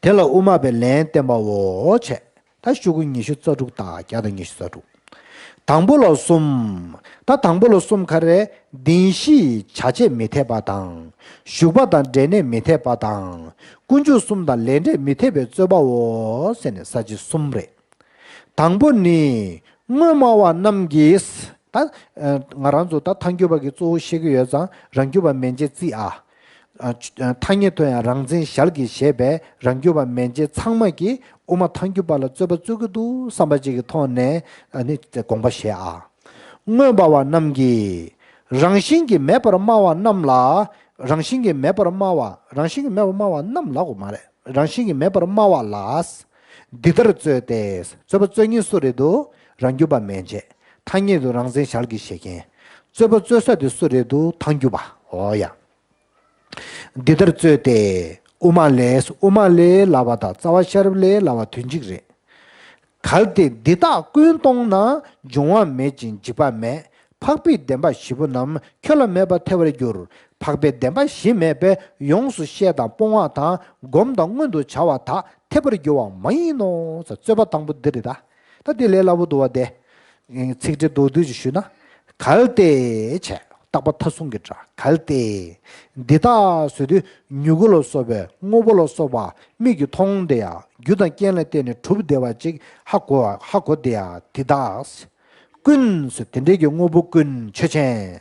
དེ་ལ་དབུ་མ་པས་ལན་བསྟན་པའོ་བྱས། ད་ཤོག་གུ་ཉི་ཤུ་རྩ་དྲུག་དང་བརྒྱ་དང་ཉི་ཤུ་རྩ་དྲུག་དང་པོ་ལ་གསུམ། ད་དང་པོ་ལ་གསུམ་ག་རེ། བདེན་བཞིའི་བྱ་བྱེད་མི་འཐད་པ་དང་། ཞུགས་པ་དང་འབྲས་གནས་མི་འཐད་པ་དང་། ཀུན་འབྱུང་གསུམ་དང་ལས་འབྲས་མི་འཐད་པའི་རྩོད་པའོ་ཟེར་ནས་ས་བཅད་གསུམ་རེད། དང་པོ་ནི། དངོས་སྨྲ་བ་རྣམས་ཀྱིས། ད། ང་རང་ཚོ་ད་ཐལ་འགྱུར་བ་གི་གཙོ་བོ་བཤད་ཀྱི་ཡོད་ཙང་རང་རྒྱུད་པ་མན་ཆད་བརྩིས་ཨ། ཐ་སྙད་དུ་ཡང་རང་མཚན་ཞལ་གྱིས་བཞེས་པའི་རང་རྒྱུད་པ་མན་ཆད་ཚང་མ་གིས་དབུ་མ་ཐལ་འགྱུར་བ་ལ་རྩོད་པ་རྩོད་ཀྱི་འདུག་བསམ་པ་ཅིག་གི་ཐོག་ནས་ནི་དགོངས་པ་བཞེས་ཨ། དངོས་སྨྲ་བ་རྣམས་ཀྱིས་རང་བཞིན་གྱིས་མེད་པར་སྨྲ་བ་རྣམས་ལ། རང་བཞིན་གྱིས་མེད་པར་སྨྲ་བ། རང་བཞིན་གྱིས་མེད་པར་སྨྲ་བ་རྣམས་ལ་གོ་མ་རེད། རང་བཞིན་གྱིས་མེད་པར་སྨྲ་བ་ལ། འདི་ལྟར་རྩོད་དེ། རྩོད་པ་རྩོད་མཁན་སུ་རེད་འདུག་རང་རྒྱུད་པ་མན་ཆད། ཐ་སྙད་དུ་རང་མཚན་ཞལ་གྱིས་བཞེས་མཁན། རྩོད་པ་རྩོད་ས་དེ་སུ་རེད་འདུག་ཐལ་འགྱུར་བ། འོ་ཡ། འདི་ལྟར་རྩོད་དེ། དབུ་མ་ལས། དབུ་མ་ལས་ལབ་པ་དང་རྩ་བ་ཤེས་རབ་ལས་ལབ་པ་དོན་གཅིག་རེད། གལ་ཏེ་འདི་དག་ཀུན་སྟོང་ན། འབྱུང་བ་མེད་ཅིང་འཇིག་པ་མེད། འཕགས་པའི་བདེན་པ་བཞི་པོ་རྣམས། ཁྱོད་ལ་མེད་པར་ཐལ་བར་འགྱུར། འཕགས་པའི་བདེན་པ་བཞི་མེད་པས། ཡོངས་སུ་བཤད་དང་སྤོང་བ་དང་། སྒོམ་དང་མངོན་དུ་བྱ་བ་དག་འཐད་པར་འགྱུར་བ་མ་ཡིན་ནོ། རྩོད་པ་དང་པོ་འདི་རེད་ད། ད་འདི་ལས་སླ་པོ་འདུག་བ་དེ། ཚིག་འགྲེལ་མདོར་བསྡུས་ཀྱིས་ཞུས་ན། གལ་ཏེ་བྱས། རྟག་པ་མཐའ་བཟུང་གི་སྒྲ། གལ་ཏེ། འདི་དག་ཟེར་དུས་མྱུ་གུ་ལ་སོགས་པའི་དངོས་པོ་ལ་སོགས་པ་མིག་གིས་མཐོང་བསྡད་ཡ། རྒྱུ་དང་རྐྱེན་ལ་བརྟེན་ནས་གྲུབ་བསྡད་པ་ཅིག་ཧ་གོ་ཧ་གོ་བསྡད་ཡ་འདི་དག་ཀུན་ཟེར་དེ་འདྲའི་གི་དངོས་པོ་ཀུན་ཆོས་ཅན།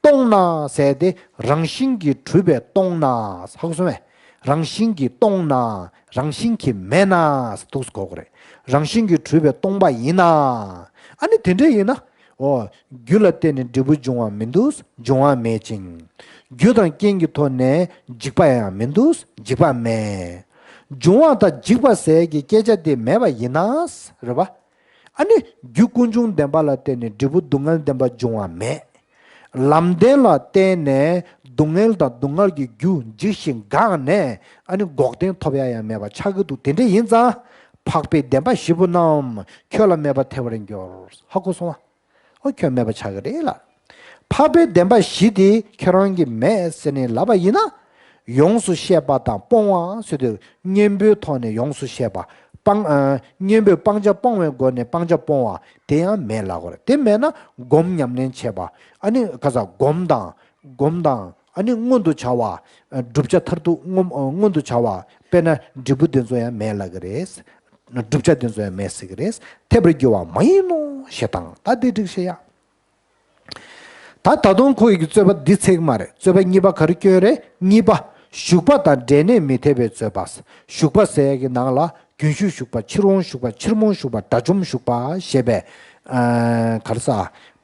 སྟོང་ན་ཟེར་ཏེ་རང་བཞིན་གྱིས་གྲུབ་པའི་སྟོང་ན། ཧ་གོ་སོང་ངས། རང་བཞིན་གྱིས་སྟོང་ན་རང་བཞིན་གྱིས་མེད་ན་ཟེར་འདུག་སེ་གོ་དགོས་རེད། རང་བཞིན་གྱིས་གྲུབ་པའི་སྟོང་པ་ཡིན་ན། ཨ་ནི་དེ་འདྲ་ཡིན་ན། འོ། རྒྱུ་ལ་བརྟེན་ནས་འབྲས་བུ་འབྱུང་བ་མི་འདུག་འབྱུང་བ་མེད་ཅིང་། རྒྱུ་དང་རྐྱེན་གྱི་ཐོག་ནས་འཇིག་པ་ཡང་མི་འདུག་འཇིག་པ་མེད། འབྱུང་བ་དང་འཇིག་པ་ཟེར་གྱི་སྐད་ཆ་དེ་མེད་པ་ཡིན་ན། རེད་པ། ཨ་ནི་རྒྱུ་ཀུན་འབྱུང་བདེན་པ་ལ་བརྟེན་ནས་འབྲས་བུ་སྡུག་བསྔལ་བདེན་པ་འབྱུང་བ་མེད། ལམ་བདེན་ལ་བརྟེན་ནས་སྡུག་བསྔལ་དང་སྡུག་བསྔལ་གྱི་རྒྱུ་འཇིགས་ཤིང་འགག་ནས། ཨ་ནི་འགོག་བདེན་ཐོབ་ཡ་ཡང་མེད་པ་ཆགས་ཀྱི་འདུག་དེ་འདྲ་ཡིན་ཙང་། འཕགས་པའི་བདེན་པ་བཞི་པོ་རྣམས་ཁྱོད་ལ་མེད་པར་ཐལ་བར་འགྱུར། ཧ་གོ་སོང་ང་། ཨོ། ཁྱོད་མེད་པ་ཆགས་ཀྱི་རེད་ལ། འཕགས་པའི་བདེན་པ་བཞི་དེ་ཁྱོད་རང་གིས་མེད་ཟེར་ནས་ལབ་པ་ཡིན་ན། ཡོངས་སུ་ཤེས་པ་དང་སྤོང་བ་ཟེར་དུས་གཉེན་པོའི་ཐོག་ནས་ཡོངས་སུ་ཤེས་པ། སྤང་། ཨ། གཉེན་པོས་སྤང་བྱ་སྤོང་བའི་སྒོ་ནས་སྤང་བྱ་སྤོང་བ་དེ་ཡང་མེད་ལབ་དགོས་རེད། དེ་མེད་ན་སྒོམ་ཉམས་ལེན་བྱེད་པ། ཨ་ནི་ག་ས་སྒོམ་དང་། སྒོམ་དང་། ཨ་ནི་མངོན་དུ་བྱ་བ། ཨ། བསྒྲུབ་བྱ་མཐར་ཐུག་མངོན། ཨ། མངོན་དུ་བྱ་བ། དཔེར་ན་འབྲས་བུ་དེ་ཚོ་ཡང་མེད་ལབ་ཀྱི་རེད། བསྒྲུབ་བྱ་དེ་ཚོ་ཡང་མེད་ཟེར་གྱི་རེད། ཐལ་བར་འགྱུར་བ་མ་ཡིན་ནོ་ཞེས་དང་། ད་འདི་འགྲིག་ཤེས་ཡ། ད་ད་དུང་ཁོ་ཡི་རྩོད་པ་འདི་ཚིག་མ་རེད། རྩོད་པ་གཉིས་པ་ག་རེ་སྐྱོན་རེད། གཉིས་པ། ཞུགས་པ་དང་འབྲས་གནས་མི་འཐད་པའི་རྩོད་པ། ཞུགས་པ་ཟེར་གྱི་ནང་ལ་རྒྱུན་ཞུགས་ཞུགས་པ། ཕྱིར་འོང་ཞུགས་པ། ཕྱིར་མི་འོང་ཞུགས་པ། དགྲ་བཅོམ་ཞུགས་པ་ཞེས་པའི། ཨ། ག་རེ་ཟ།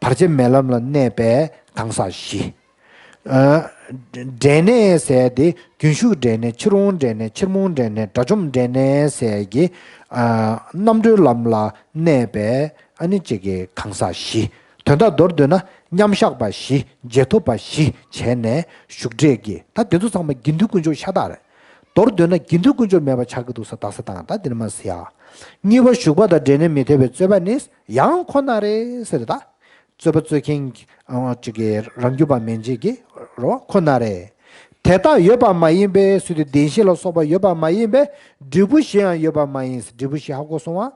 བར་ཆད་མེད་ལམ་ལ་གནས་པའི་གང་ཟག་བཞི། ཨ། འབྲས་གནས་ཟེར་དེ་རྒྱུན་ཞུགས་འབྲས་གནས། ཕྱིར་འོང་འབྲས་གནས། ཕྱིར་མི་འོང་འབྲས་གནས། དགྲ་བཅོམ་འབྲས་གནས་ཟེར་གྱི། ཨ། རྣམ་གྲོལ་ལམ་ལ་གནས་པའི། ཨ་ནི་གཅིག་གི་གང་ཟག་བཞི། དོན་དག་མདོར་བསྡུས་ན་མཉམ་བཞག་པ་བཞི། རྗེས་ཐོབ་པ་བཞི་བྱས་ནས་ཞུགས་འབྲས་ཀྱི། ད་དེ་ཚོ་ཚང་མ་དགེ་འདུན་དཀོན་མཆོག་ཤ་སྟག་རེད། མདོར་བསྡུས་ན་དགེ་འདུན་དཀོན་མཆོག་མེད་པ་ཆགས་ཀྱི་འདུག་ཟེར་དག་ས་དང་། ད་དེ་ནི་མ་ཟེར་ཡ། གཉིས་པ་ཞུགས་པ་དང་འབྲས་གནས་མི་འཐད་པའི་རྩོད་པ་ནི་ཡང་ཁོ་ན་རེད་ཟེར། ད་རྩོད་པ་རྩོད་མཁན་གྱི། ཨ། གཅིག་གི་རང་རྒྱུད་པ་མན་ཆད་ཀྱི་རེད་པ། ཁོ་ན་རེད། དེ་ལྟར་ཡོད་པ་མ་ཡིན་པས་ཟེར་དུས་བདེན་བཞི་ལ་སོགས་པ་ཡོད་པ་མ་ཡིན་པས་འབྲས་བུ་བཞི་ཡང་ཡོད་པ་མ་ཡིན། འབྲས་བུ་བཞི་ཧ་གོ་སོང་ང་།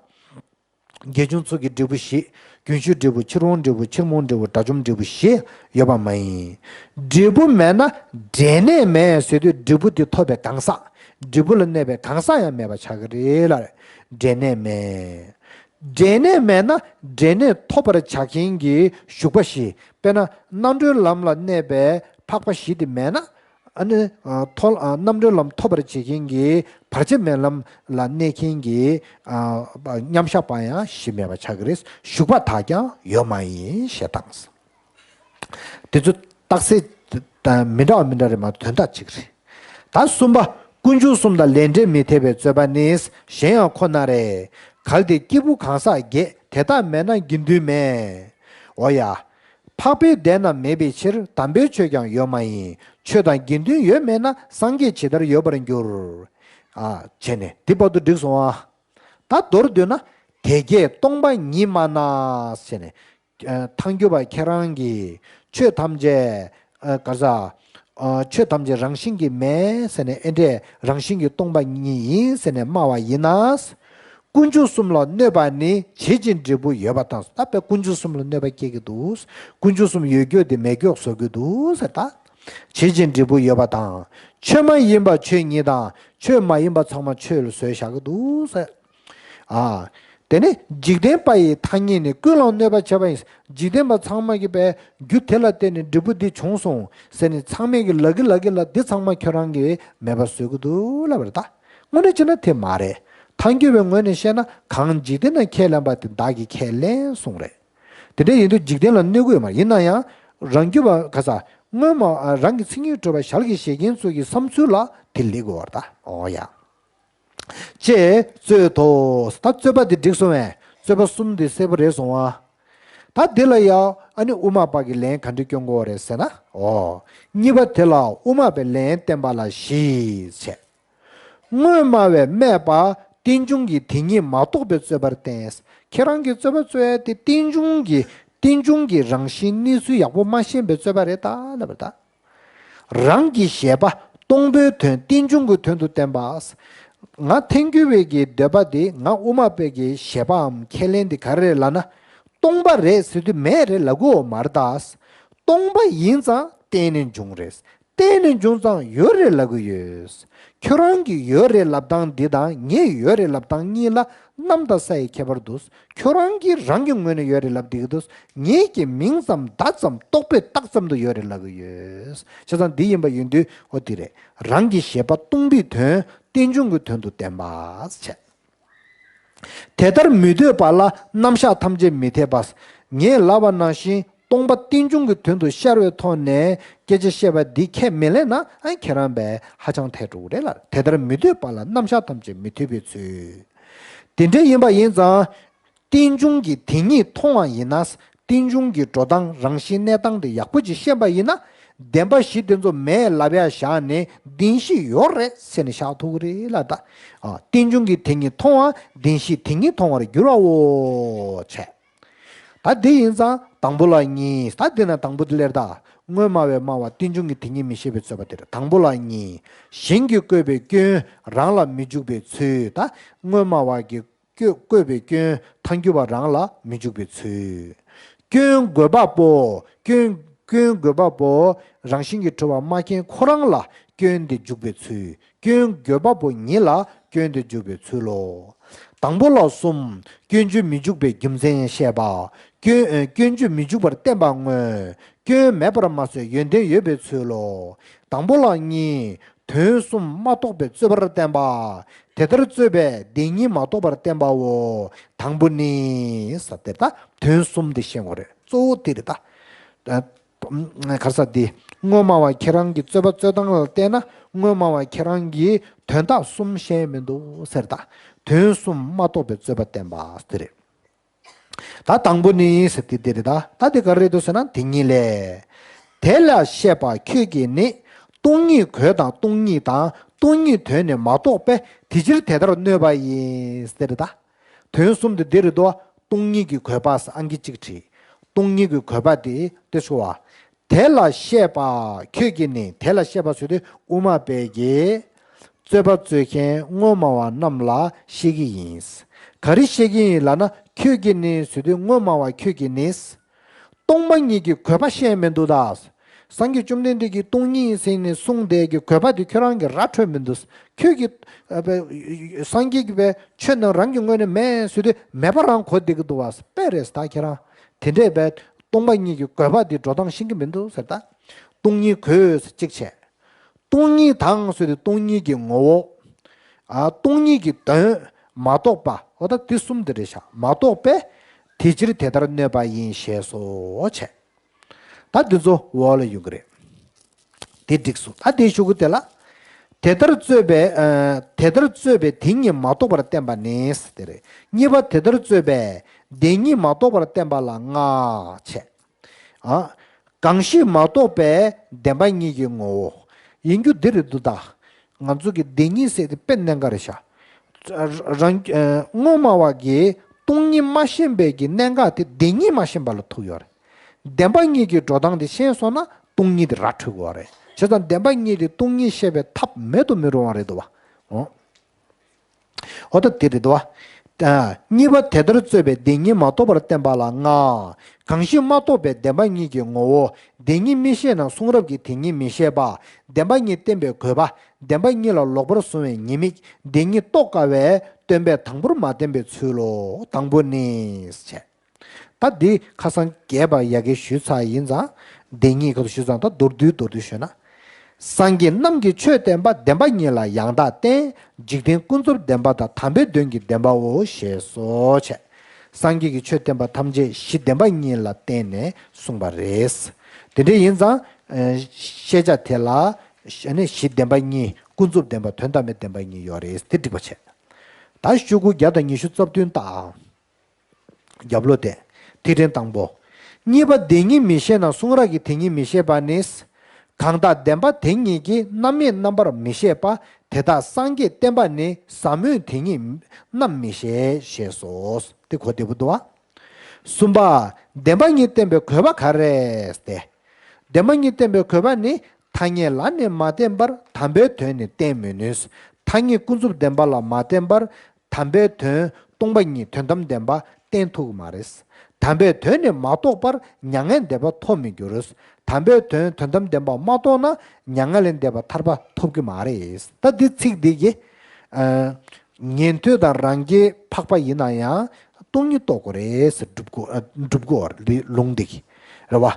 དགེ་སྦྱོང་ཚོགས་ཀྱི་འབྲས་བུ་བཞི། རྒྱུན་ཞུགས་འབྲས་བུ། ཕྱིར་འོང་འབྲས་བུ། ཕྱིར་མི་འོང་འབྲས་བུ། དགྲ་བཅོམ་འབྲས་བུ་བཞི་ཡོད་པ་མ་ཡིན། འབྲས་བུ་མེད་ན་འབྲས་གནས་མེད་ཟེར་དུས་འབྲས་བུ་དེ་ཐོབ་པའི་གང་ཟག། འབྲས་བུ་ལ་གནས་པའི་གང་ཟག་ཡང་མེད་པ་ཆགས་ཀྱི་རེད་ལ། འབྲས་གནས་མེད། འབྲས་གནས་མེད་ན་འབྲས་གནས་ཐོབ་པར་བྱ་མཁན་གྱི་ཞུགས་པ་བཞི། དཔེར་ན་རྣམ་གྲོལ་ལམ་ལ་གནས་པའི་འཕགས་པ་བཞི་དེ་མེད་ན། ཨ་ནི། ཨ། ཐོབ། ཨ། རྣམ་གྲོལ་ལམ་ཐོབ་པར་བྱེད་མཁན་གྱི་བར་ཆད་མེད་ལམ་ལ་གནས་མཁན་གྱི། ཨ། མཉམ་བཞག་པ་ཡང་བཞི་མེད་པ་ཆགས་ཀྱི་རེད། ཞུགས་པ་དག་ཀྱང་ཡོད་མ་ཡིན་ཞེས་དང་། དེ་ཚོ་རྟགས་གསལ་མི་འདྲ་བ་མི་འདྲ་རེད་མ་གཏོགས་དོན་དག་གཅིག་རེད། ད་གསུམ་པ། ཀུན་འབྱུང་གསུམ་དང་ལས་འབྲས་མི་འཐད་པའི་རྩོད་པ་ནི་གཞན་ཡང་ཁོ་ན་རེ། གལ་ཏེ་སྐྱེས་བུ་གང་ཟག་བརྒྱད་དེ་དག་མེད་ན་དགེ་འདུན་མེད། འོ་ཡ། འཕགས་པའི་བདེན་རྣམས་མེད་པའི་ཕྱིར་དམ་པའི་ཆོས་ཀྱང་ཡོད་མ་ཡིན། ཆོས་དང་དགེ་འདུན་ཡོད་མེད་ན་སངས་རྒྱས་ཇི་ལྟར་ཡོད་པར་འགྱུར། ཨ། བྱས་ནས་འདི་བར་དུ་འགྲིག་སོང་ཨ། ད་མདོར་བསྡུས་ན་དེ་བརྒྱད་སྟོང་པ་ཉིད་སྨྲ་ན་ཟེར་ནས། ཨ། ཐལ་འགྱུར་བ་ཁྱེད་རང་གིས་ཆོས་ཐམས་ཅད། ཨ། ག་ས། ཨ། ཆོས་ཐམས་ཅད་རང་བཞིན་གྱིས་མེད་ཟེར་ནས་ཨེ་འདྲས་རང་བཞིན་གྱིས་སྟོང་པ་ཉིད་ཡིན་ཟེར་ནས་སྨྲ་བ་ཡིན་ན། ཀུན་འབྱུང་གསུམ་ལ་གནོད་པ་ནི་བྱེད་ཅིང་འབྲས་བུ་ཡོད་པ་དང་། ད་དཔེ་ཀུན་འབྱུང་གསུམ་ལ་གནོད་པ་སྐྱེལ་གྱི་འདུག་ཀུན་འབྱུང་གསུམ་ཡོད་རྒྱུ་དེ་མེད་རྒྱུ་བཟོ་གི་འདུག་ཟེར། ད་བྱེད་ཅིང་འབྲས་བུ་ཡོད་པ་དང་། ཆོས་མ་ཡིན་པ་ཆོས་ཉིད་དང་ཆོས་མ་ཡིན་པ་ཚང་མ་ཆོས་ལ་བཟོས་བཞག་གི་འདུག་ཟེར། ཨ། དེ་ནི་འཇིག་རྟེན་པ་ཡི་ཐ་སྙད་ནི་ཀུན་ལ་གནོད་པ་བྱེད་པ་ཡིན། འཇིག་རྟེན་པ་ཚང་མ་གིས་པའི་རྒྱུ་དེ་ལ་བརྟེན་ནས་འབྲས་བུ་འདི་བྱུང་སོང་ཟེར་ནས་ཚང་མས་ཀྱི་ལབ་ཀྱི་ལབ་ཀྱི་ལབ། འདི་ཚང་མ་ཁྱོད་རང་གིས་མེད་པ་བཟོ་གི་འདུག་ལབ་པ་རེད་ད། དངོས་གནས་བྱས་ན་དེ་མ་རེད། ཐལ་འགྱུར་བའི་ངོས་ནས་བཤད་ན་གང་འཇིག་རྟེན་ན་ཁས་ལེན་པ་དེ་བདག་གིས་ཁས་ལེན་གསུངས་རེད། དེ་འདྲ་ཡིན་དུས་འཇིག་རྟེན་ལ་གནོད་ཀྱི་ཡོད་མ་རེད། ཡིན་ན་ཡང་རང་རྒྱུད་པ་ག་ས་སྔོན་མ་རང་གི་མཚན་ཉིད་གྲུབ་པ་ཞལ་གྱིས་བཞེས་མཁན་ཚོ་གི་བསམ་ཚུལ་ལ་དེ་ལེགས་དགོས་པ་རེད་ད། འོ་ཡ། ཅེས་རྩོད་དོ། ད་རྩོད་པ་འདི་འགྲིག་སོང་བས། རྩོད་པ་གསུམ་འདི་གསལ་པོ་རེད་སོང་ཨ། ད་འདི་ལ་ཡང་ཨ་ནི་དབུ་མ་པ་གིས་ལན་ག་འདྲ་སྐྱོན་དགོས་རེད་ཟེར་ན། འོ། གཉིས་པ་དེ་ལ་དབུ་མ་པས་ལན་བསྟན་པ་ལ་བཞི་བྱས། སྔོན་སྨྲ་བས་སྨྲས་པ་རྟེན་འབྱུང་གི་དེ་ཉིད་མ་རྟོགས་པའི་རྩོད་པར་བསྟན། ཁྱེད་རང་གིས་རྩོད་པ་རྩོད་ཡ་དེ་རྟེན་འབྱུང་གི་རྟེན་འབྱུང་གི་རང་བཞིན་གནས་ཚུལ་ཡག་པོ་མ་ཤེས་པའི་རྩོད་པ་རེད་ད་ལབ་པ་རེད་ད། རང་གི་བཞེད་པ་སྟོང་པའི་དོན་རྟེན་འབྱུང་གི་དོན་དུ་བསྟན་པ། ང་ཐལ་འགྱུར་བའི་གི་འདོད་པ་དེ་ང་དབུ་མ་པའི་གི་བཞེད་པའམ་ཁས་ལེན་དེ་ག་རེ་རེད་ལབ་ན། སྟོང་པ་རེད་ཟེར་དུས་མེད་རེད་ལབ་དགོས་མ་རེད་ད། སྟོང་པ་ཡིན་ཙང་བརྟེན་ནས་འབྱུང་རེད། གཏན་ནས་འབྱུང་ཙང་ཡོད་རེད་ལབ་ཀྱི་ཡོད། ཁྱོད་རང་གིས་ཡོད་རེད་ལབ་སྟངས་འདི་དང་ངས་ཡོད་རེད་ལབ་སྟངས་གཉིས་ལ་གནམ་དང་ས་ཡི་ཁྱད་པར་འདུག་ཁྱོད་རང་གིས་རང་གི་ངོས་ནས་ཡོད་རེད་ལབ་བསྡད་ཀྱི་འདུག་ངེད་ཀྱིས་མིང་ཙམ་བརྡ་ཙམ་རྟོག་པས་བཏགས་ཙམ་དུ་ཡོད་རེད་ལབ་ཀྱི་ཡོད། བྱས་ཙང་འདི་ཡིན་པ་ཡིན་དུས་འོ་འདི་རེད། རང་གི་བཞེད་པ་སྟོང་པའི་དོན་རྟེན་འབྱུང་གི་དོན་དུ་བསྟན་པ་བྱས། དེ་ལྟར་མི་འདོད་པ་ལ་རྣམ་གཞག་ཐམས་ཅད་མི་འཐད་པ། ངས་ལབ་པ་ནང་བཞིན་སྟོང་པ་རྟེན་འབྱུང་གི་དོན་དུ་ཤར་བའི་ཐོག་ནས་སྐད་ཆ་བཤད་པ་འདི་ཁས་མི་ལེན་ན་ཨ་ཁྱེད་རང་པས་ཧ་ཅང་འཐད་འགྲོ་གི་རེད་ལ། དེ་ལྟར་མི་འདོད་པ་ལ་རྣམ་གཞག་ཐམས་ཅད་མི་འཐད་པའི་ཚུལ། དེ་འདྲ་ཡིན་པ་ཡིན་ཙང་། རྟེན་འབྱུང་གི་དེ་ཉིད་མཐོང་བ་ཡིན་ན། རྟེན་འབྱུང་གི་འགྲོ་སྟངས་རང་བཞིན་གནས་སྟངས་དེ་ཡག་པོ་ཅིག་ཤེས་པ་ཡིན་ན། བདེན་པ་བཞི་དེ་ཚོ་མེད་ལབ་ཡ་བཞག་ནས་བདེན་བཞི་ཡོད་རེད་ཟེར་ནས་བཞག་ཐུབ་ཀྱི་རེད་ལ་ད། ཨ། རྟེན་འབྱུང་གི་དེ་ཉིད་མཐོང་བ་བདེན་བཞི་དེ་ཉིད་མཐོང་བར་འགྱུར་བའོ། བྱས། ད་དེ་ཡིན་ཙང་དང་པོ་ལ་གཉིས། ད་དེ་ན་དང་པོ་དེ་ལེར་ད། དངོས་སྨྲ་བས་སྨྲ་བ་རྟེན་འབྱུང་གི་དེ་ཉིད་མི་ཤེས་པའི་རྩོད་པ་དེ་རེད། དང་པོ་ལ་གཉིས། གཞན་གྱིས་བཀོད་པའི་སྐྱོན་རང་ལ་མི་འཇུག་པའི་ཚུལ། ད་དངོས་སྨྲ་བ་གིས་བཀོད་བཀོད་པའི་སྐྱོན་ཐལ་འགྱུར་བ་རང་ལ་མི་འཇུག་པའི་ཚུལ། སྐྱོན་འགོད་པ་པོ། སྐྱོན་སྐྱོན་འགོད་པ་པོ་རང་བཞིན་གྱིས་གྲུབ་པ་མ་མཁྱེན་ཁོ་རང་ལ་སྐྱོན་དེ་འཇུག་པའི་ཚུལ། སྐྱོན་འགོད་པ་པོ་ཉིད་ལ་སྐྱོན་དེ་འཇུག་པའི་ཚུལ་ལོ། དང་པོ་ལ་གསུམ། སྐྱོན་བརྗོད་མི་འཇུག་པའི་རྒྱུ་མཚན་བཤད་པ། སྐྱོན་ཨ། སྐྱོན་བརྗོད་མི་འཇུག་པར་བསྟན་པ་དངོས། སྐྱོན་མེད་པར་མ་ཟད་ཡོན་ཏན་ཡོད་པའི་ཚུལ་ལོ། དང་པོ་ལ་གཉིས། དོན་གསུམ་མ་རྟོགས་པའི་རྩོད་པར་བསྟན་པ། དེ་ལྟར་རྩོད་པས་བདེན་གཉིས་མ་རྟོགས་པར་བསྟན་པའོ། དང་པོ་ནི། ཟེར་ཏེ་ད་དོན་གསུམ་དེ་ཤེས་དགོས་རེད། གཙོ་བོ་དེ་རེད་ད། ཨ། ག་རེ་ཟེར་དེ། དངོས་སྨྲ་བ་ཁྱེད་རང་གི་རྩོད་པ་རྩོད་སྟངས་ལ་བལྟས་ན་དངོས་སྨྲ་བ་ཁྱེད་རང་གིས་དོན་དག་གསུམ་ཤེས་མི་འདུག་ཟེར་ད། དོན་གསུམ་མ་རྟོགས་པའི་རྩོད་པ་བསྟན་པ་དེ་རེད། ད་དང་པོ་ནི་ཟེར་དེ་དེ་རེད་ད། ད་དེ་ག་རེ་རེད་འདུག་ཟེར་ན་དེ་ཉིད་ལས། དེ་ལ་བཤད་པ་ཁྱོད་ཀྱིས་ནི། སྟོང་ཉིད་གོས་དང་སྟོང་ཉིད་དང་སྟོང་ཉིད་དོན་ནི་མ་རྟོགས་པས་དེ་ཕྱིར་དེ་ལྟར་གནོད་པ་ཡིན་ཟེར་དེ་རེད་ད། དོན་གསུམ་དེ་འདི་རེད་དོ། སྟོང་ཉིད་ཀྱི་གོས་པ་ཟེར་ཨང་ཀི་གཅིག་བྲིས། སྟོང་ཉིད་ཀྱི་གོས་པ་དེ་དེ་ཚོ་བ། དེ་ལ་བཤད་པ་ཁྱོད་ཀྱིས་ནི། དེ་ལ་བཤད་པ་ཟེར་དུས་དབུ་མ་པའི་གི་རྩོད་པ་རྩོད་མཁན་དངོས་སྨྲ་བ་རྣམས་ལ་བཤད་ཀྱི་ཡིན། ག་རེ་བཤད་ཀྱི་ཡིན་ལབ་ན་ཁྱོད་ཀྱིས་ནི་ཟེར་དུས་དངོས་སྨྲ་བ་ཁྱོད་ཀྱིས་ནི། སྟོང་པ་ཉིད་ཀྱི་གོས་པ་ཤེས་མི་འདུག་ད། སངས་རྒྱས་བཅོམ་ལྡན་འདས་ཀྱིས་སྟོང་ཉིད་ཟེར་ནས་གསུངས་དེ་གི་གོས་པ་དེ་ཁྱོད་རང་གི་ར་འཕྲོད་མི་འདུག་ཁྱོད་ཀྱིས་ཨ་པའི་སངས་རྒྱས་ཀྱི་པའི་ཆོས་རྣམས་རང་གི་ངོས་ནས་མེད་ཟེར་དུས་མེད་པ་རང་གོ་བསྡད་ཀྱི་འདུག་བ། དཔེ་རེད་ད་ཁྱེད་རང་། དེ་འདྲས་པའི་སྟོང་པ་ཉིད་ཀྱི་གོས་པ་དེ་འགྲོ་སྟངས་ཤེས་ཀྱི་མི་འདུག་ཟེར་ད། སྟོང་ཉིད་གོས་གཅིག་བྱས། སྟོང་ཉིད་དང་ཟེར་དུས་སྟོང་ཉིད་ཀྱི་ངོ་བོ། ཨ། སྟོང་ཉིད་ཀྱི་དོན་མ་རྟོགས་པ། འོ་ད་དེ་གསུམ་དེ་རེད་ཤག་མ་རྟོགས་པས་དེ་ཕྱིར་དེ་ལྟར་གནོད་པ་ཡིན་ཞེས་སོ་བྱས། ད་འདི་ཚོ་འོག་ལ་ཡོང་གི་རེད། དེ་འགྲིག་སོང་། ད་དེའི་གཞུག་གུ་དེ་ལ། དེ་ལྟར་རྩོད་པས། ཨ། དེ་ལྟར་རྩོད་པས་དེ་ཉིད་མ་རྟོགས་པར་བསྟན་པ་ནི་དེ་རེད། གཉིས་པ་དེ་ལྟར་རྩོད་པས་བདེན་གཉིས་མ་རྟོགས་པར་བསྟན་པ་ལ་ལྔ་བྱས། ཨ། གང་ཞིག་མ་རྟོགས་པས་བདེན་པ་གཉིས་ཀྱི་ངོ་བོ། ཡིན་རྒྱུ་འདི་རེད་འདུག་ད། ང་ཚོ་གི་བདེན་གཉིས་ཟེར་དེ་དཔེ་གནད་འགག་རེད་ཤག་རང་། ཨ། དངོས་སྨྲ་བ་གིས་སྟོང་ཉིད་མ་ཤེས་པའི་གི་གནད་འགག་དེ་བདེན་གཉིས་མ་ཤེས་པ་ལ་ཐུག་ཡོད་རེད། བདེན་པ་གཉིས་ཀྱི་འགྲོ་སྟངས་དེ་ཤེས་སོང་ན་སྟོང་ཉིད་དེ་ར་འཕྲོད་དགོས་རེད། བྱས་ཙང་བདེན་པ་གཉིས་དེ་སྟོང་ཉིད་ཤེས་པའི་ཐབས་མེད་དུ་མི་རུང་བ་རེད་འདུག་བ། འོ། འོ་ད་དེ་རེད་དོ། ཨ། གཉིས་པ་དེ་ལྟར་རྩོད་པས་བདེན་གཉིས་མ་རྟོགས་པར་བསྟན་པ་ལ་ལྔ། གང་ཞིག་མ་རྟོགས་པས་བདེན་པ་གཉིས་ཀྱི་ངོ་བོ། བདེན་གཉིས་མི་ཤེས་ན་གསུང་རབ་ཀྱི་དེ་ཉིད་མི་ཤེས་པ། བདེན་པ་གཉིས་བསྟན་པའི་གོ་བ། བདེན་པ་གཉིས་ལ་ལོག་པར་བཟུང་བའི་ཉེས་དམིགས། བདེན་གཉིས་རྟོགས་དཀའ་བས་སྟོན་པས་དང་པོར་མ་བསྟན་པའི་ཚུལ་ལོ། དང་པོ་ནི། ཞེས། ད་འདི་ཁ་སང་རྒྱས་པ་ཡ་གི་ཞུས་ཚར་ཡིན་ཙང་། བདེན་གཉིས་ཁ་ཐུག་ཞུས་ཙང་ད་མདོར་བསྡུས་མདོར་བསྡུས་ཞུས་ན། སངས་རྒྱས་རྣམས་ཀྱིས་ཆོས་བསྟན་པ་བདེན་པ་གཉིས་ལ་ཡང་དག་བསྟན། འཇིག་རྟེན་ཀུན་རྫོབ་བདེན་པ་དང་དམ་པའི་དོན་གྱི་བདེན་པའོ་ཞེས་སོ་བྱས། སངས་རྒྱས་ཀྱིས་ཆོས་བསྟན་པ་ཐམས་ཅད་གཞི་བདེན་པ་གཉིས་ལ་བརྟེན་ནས་གསུངས་པ་རེད། དེ་འདྲ་ཡིན་ཙང་། ཨ། ཤེས་བྱ་དེ་ལ་ནི་གཞི་བདེན་པ་གཉིས་ཀུན་རྫོབ་བདེན་པ་དོན་དམ་པའི་བདེན་པ་གཉིས་ཡོད་རེད་དེ་འགྲིག་པ་བྱས། ད་ཤོག་གུ་བརྒྱ་དང་ཉི་ཤུ་རྩ་བདུན་ལྟ། རྒྱབ་ལོགས་དེ། ཐིག་ཕྲེང་དང་པོ། གཉིས་པ་བདེན་གཉིས་མི་ཤེས་ན་གསུང་རབ་ཀྱི་དེ་ཉིད་མི་ཤེས་པ་ནི། གང་དག་བདེན་པ་དེ་ཉིད་ཀྱིས་རྣམ་མེད་རྣམ་པར་མི་ཤེས་པ། དེ་དག་སངས་རྒྱས་བསྟན་པ་ནི་ཟབ་མོའི་དེ་ཉིད་རྣམ་མི་ཤེས་ཞེས་སོ། དེ་གོ་བདེ་པོ་འདུག་བ། གསུམ་པ། བདེན་པ་གཉིས་བསྟན་པའི་གོ་བ་ག་རེ་སྟེ། བདེན་པ་གཉིས་བསྟན་པའི་གོ་བ་ནི། ཐ་སྙད་ལ་ནི་མ་བརྟེན་པར་དམ་པའི་དོན་ནི་བསྟན་མི་ནུས། ཐ་སྙད་ཀུན་རྫོབ་བདེན་པ་ལ་མ་བརྟེན་པར། དམ་པའི་དོན་སྟོང་པ་ཉིད་དོན་དམ་བདེན་པ་བསྟན་ཐུབ་ཀྱི་མ་རེད། དམ་པའི་དོན་ནི་མ་རྟོགས་པར་མྱ་ངན་འདས་པ་ཐོབ་མི་འགྱུར། དམ་པའི་དོན་དོན་དམ་བདེན་པ་མ་རྟོགས་ན་མྱ་ངན་ལས་འདས་པ་ཐར་པ་ཐོབ་ཀྱི་མ་རེད། ད་འདི་ཚིག་འདི་གིས་ཨ། ཉན་ཐོས་དང་རང་རྒྱལ་འཕགས་པ་ཡིན་ན་ཡང་སྟོང་ཉིད་རྟོགས་དགོས་རེད་ཟེར་སྒྲུབ་དགོས་ཨ། སྒྲུབ་དགོས་པ་རེད་ལུང་འདི་གིས་རེད་བ།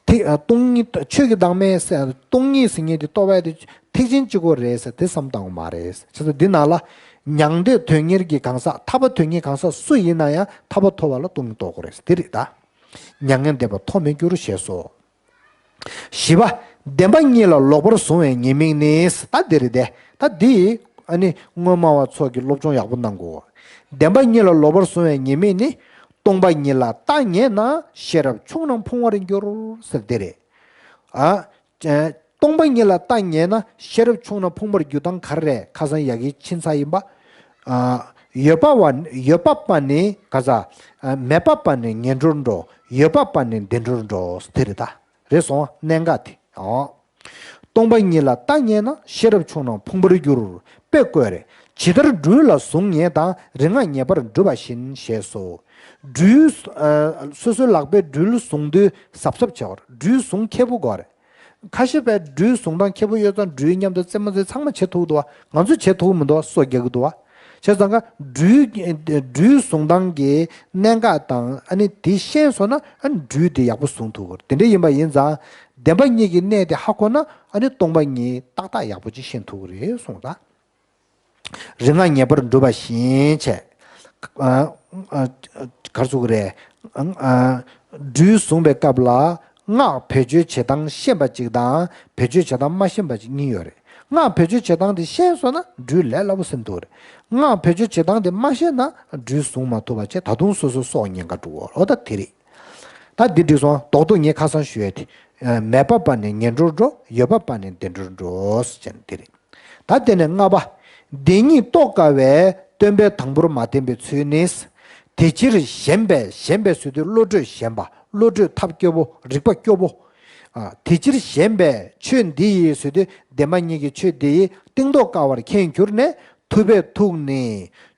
དེ་ཨ། སྟོང་ཉིད་ཆོས་ཀྱི་བདག་མེད་ཟེར་སྟོང་ཉིད་ཟེར་མཁན་དེ་རྟོགས་པ་དེ་ཐེག་ཆེན་གཅིག་པོ་རེད་ཟེར་དེ་བསམ་བཏང་དགོས་མ་རེད། བྱས་ཙང་འདི་ནང་ལ་མྱང་འདས་དོན་གཉེར་གྱི་གང་ཟག་ཐར་པ་དོན་གཉེར་གང་ཟག་སུ་ཡིན་ན་ཡང་ཐར་པ་ཐོབ་པ་ལ་སྟོང་ཉིད་རྟོགས་དགོས་རེད་དེ་རེད་ད། མྱ་ངན་འདས་པ་ཐོབ་མི་འགྱུར་ཞེས་སོ། བཞི་པ། བདེན་པ་གཉིས་ལ་ལོག་པར་བཟུང་བའི་ཉེས་དམིགས་ནི། ད་འདི་རེད་དེ། ད་འདི་ཨ་ནི་དངོས་སྨྲ་བ་ཚོ་གི་སློབ་སྦྱོང་ཡག་པོ་གནང་དགོས། བདེན་པ་གཉིས་ལ་ལོག་པར་བཟུང་བའི་ཉེས་དམིགས་ནི། སྟོང་པ་ཉིད་ལ་རྟག་ངེས་ན་ཤེས་རབ་ཕྱོགས་རྣམས་ཕུང་བར་འགྱུར་ཟེར་འདི་རེད། ཨ། སྟོང་པ་ཉིད་ལ་རྟག་ངེས་ན་ཤེས་རབ་ཕྱོགས་རྣམས་ཕུང་བར་འགྱུར་སྟངས་ག་རེ་རེད། ཁ་སང་ཡ་གི་ཕྱིན་ཚར་ཡིན་པ། ཨ། ཡོད་པ་བ་ཡོད་པ་པ་ནི་ག་ས། ཨ། མེད་པ་པ་ནི་ངན་འགྲོར་འགྲོ། ཡོད་པ་པ་ནི་བདེ་འགྲོར་འགྲོ། དེ་རེད་ད། རེད་སོང་གནད་འགག་དེ། ཨོ། སྟོང་པ་ཉིད་ལ་རྟག་ངེས་ན་ཤེས་རབ་ཕྱོགས་རྣམས་ཕུང་བར་འགྱུར། དཔེ་བཀོད་རེད། ཇི་ལྟར་སྦྲུལ་ལ་གཟུགས་ངེས་དང་། རིག་སྔགས་ངེས་པར་འགྲུབ་པ་བཞིན་ཞེས་སོ། སྦྲུལ། ཨ། སོ་སོའི་ལག་པས་སྦྲུལ་བཟུང་དུས་གཟབ་གཟབ་བྱ་བར། སྦྲུལ་བཟུང་མཁས་པོ་དགོས་རེད། ཁ་ཤས་པས་སྦྲུལ་བཟུང་སྟངས་མཁས་པོ་ཡོད་ཙང་སྦྲུལ་མཉམ་དུ་རྩེད་མོ་རྩེ་ཚང་མ་བྱེད་ཐུབ་འདུག་བ། ང་ཚོས་བྱེད་ཐུབ་མི་འདུག་བ། སོ་རྒྱག་གི་འདུག་བ། བྱས་ཙང་ཀ་སྦྲུལ་སྦྲུལ་བཟུང་སྟངས་ཀྱི་གནད་འགག་དང་ཨ་ནི་དེ་ཤེས་སོང་ན་ཨ་ནི་སྦྲུལ་དེ་ཡག་པོ་བཟུང་ཐུབ་ཀྱི་རེད། དེ་འདྲ་ཡིན་པ་ཡིན་ཙང་བདེན་པ་གཉིས་ཀྱི་གནད་དེ་ཧ་གོ་ན་ཨ་ནི་སྟོང་པ་ཉིད་ཏག་ཏག་ཡག་པོ་ཅིག་ཤེས་ཐུབ་ཀྱི་རེད་གསུངས་ད། རིག་སྔགས་ངེས་པར་འགྲུབ་པ་བཞིན་བྱས། ཨ། ཨ། ག་རེ་ཟེར་དགོས་རེད། ཨ། སྦྲུལ་བཟུང་བའི་སྐབས་ལ་སྔགས་བེད་སྤྱོད་བྱེད་སྟངས་ཤེས་པ་ཅིག་དང་བེད་སྤྱོད་བྱེད་སྟངས་མ་ཤེས་པ་ཅིག་གཉིས་ཡོད་རེད། སྔགས་བེད་སྤྱོད་བྱེད་སྟངས་དེ་ཤེས་སོང་ན་སྦྲུལ་ལས་སླ་པོ་ཟིན་ཐུབ་རེད། སྔགས་བེད་སྤྱོད་བྱེད་སྟངས་དེ་མ་ཤེས་ན་སྦྲུལ་བཟུང་མ་ཐུབ་པ་བྱས་ད་དུང་སོ་སོ་སྲོག་ཉེན་ཁ་འགྲོ་གི་ཡོད་རེད། འོ་ད་དེ་རེད། ད་འདི་འགྲིག་སོང་། རྡོག་རྡོག་ངས་ཁ་སང་ཞུས་ཡ་དེ། མེད་པ་པ་ནི་ངན་འགྲོར་འགྲོ། ཡོད་པ་པ་ནི་བདེ་འགྲོར་འགྲོ་ཟེར་ནས་དེ་རེད། ད་དེ་ནས་ལྔ་པ། བདེན་གཉིས་རྟོགས་དཀའ་བས་སྟོན་པས་དང་པོར་མ་བསྟན་པའི་ཚུལ་ནི། དེ་ཕྱིར་ཞེན་པས། ཞེན་པས་ཟེར་དུས་བློ་གྲོས་ཞན་པ། བློ་གྲོས་ཐབས་སྐྱོ་བོ། རིག་པ་སྐྱོ་བོ། ཨ། དེ་ཕྱིར་ཞེན་པས་ཆོས་འདི་ཡིས་ཟེར་དུས་བདེན་པ་གཉིས་ཀྱི་ཆོས་འདི་ཡིས་གཏིང་རྟོགས་དཀའ་བར་མཁྱེན་གྱུར་ནས་ཐུབ་པས་ཐུགས་ནི་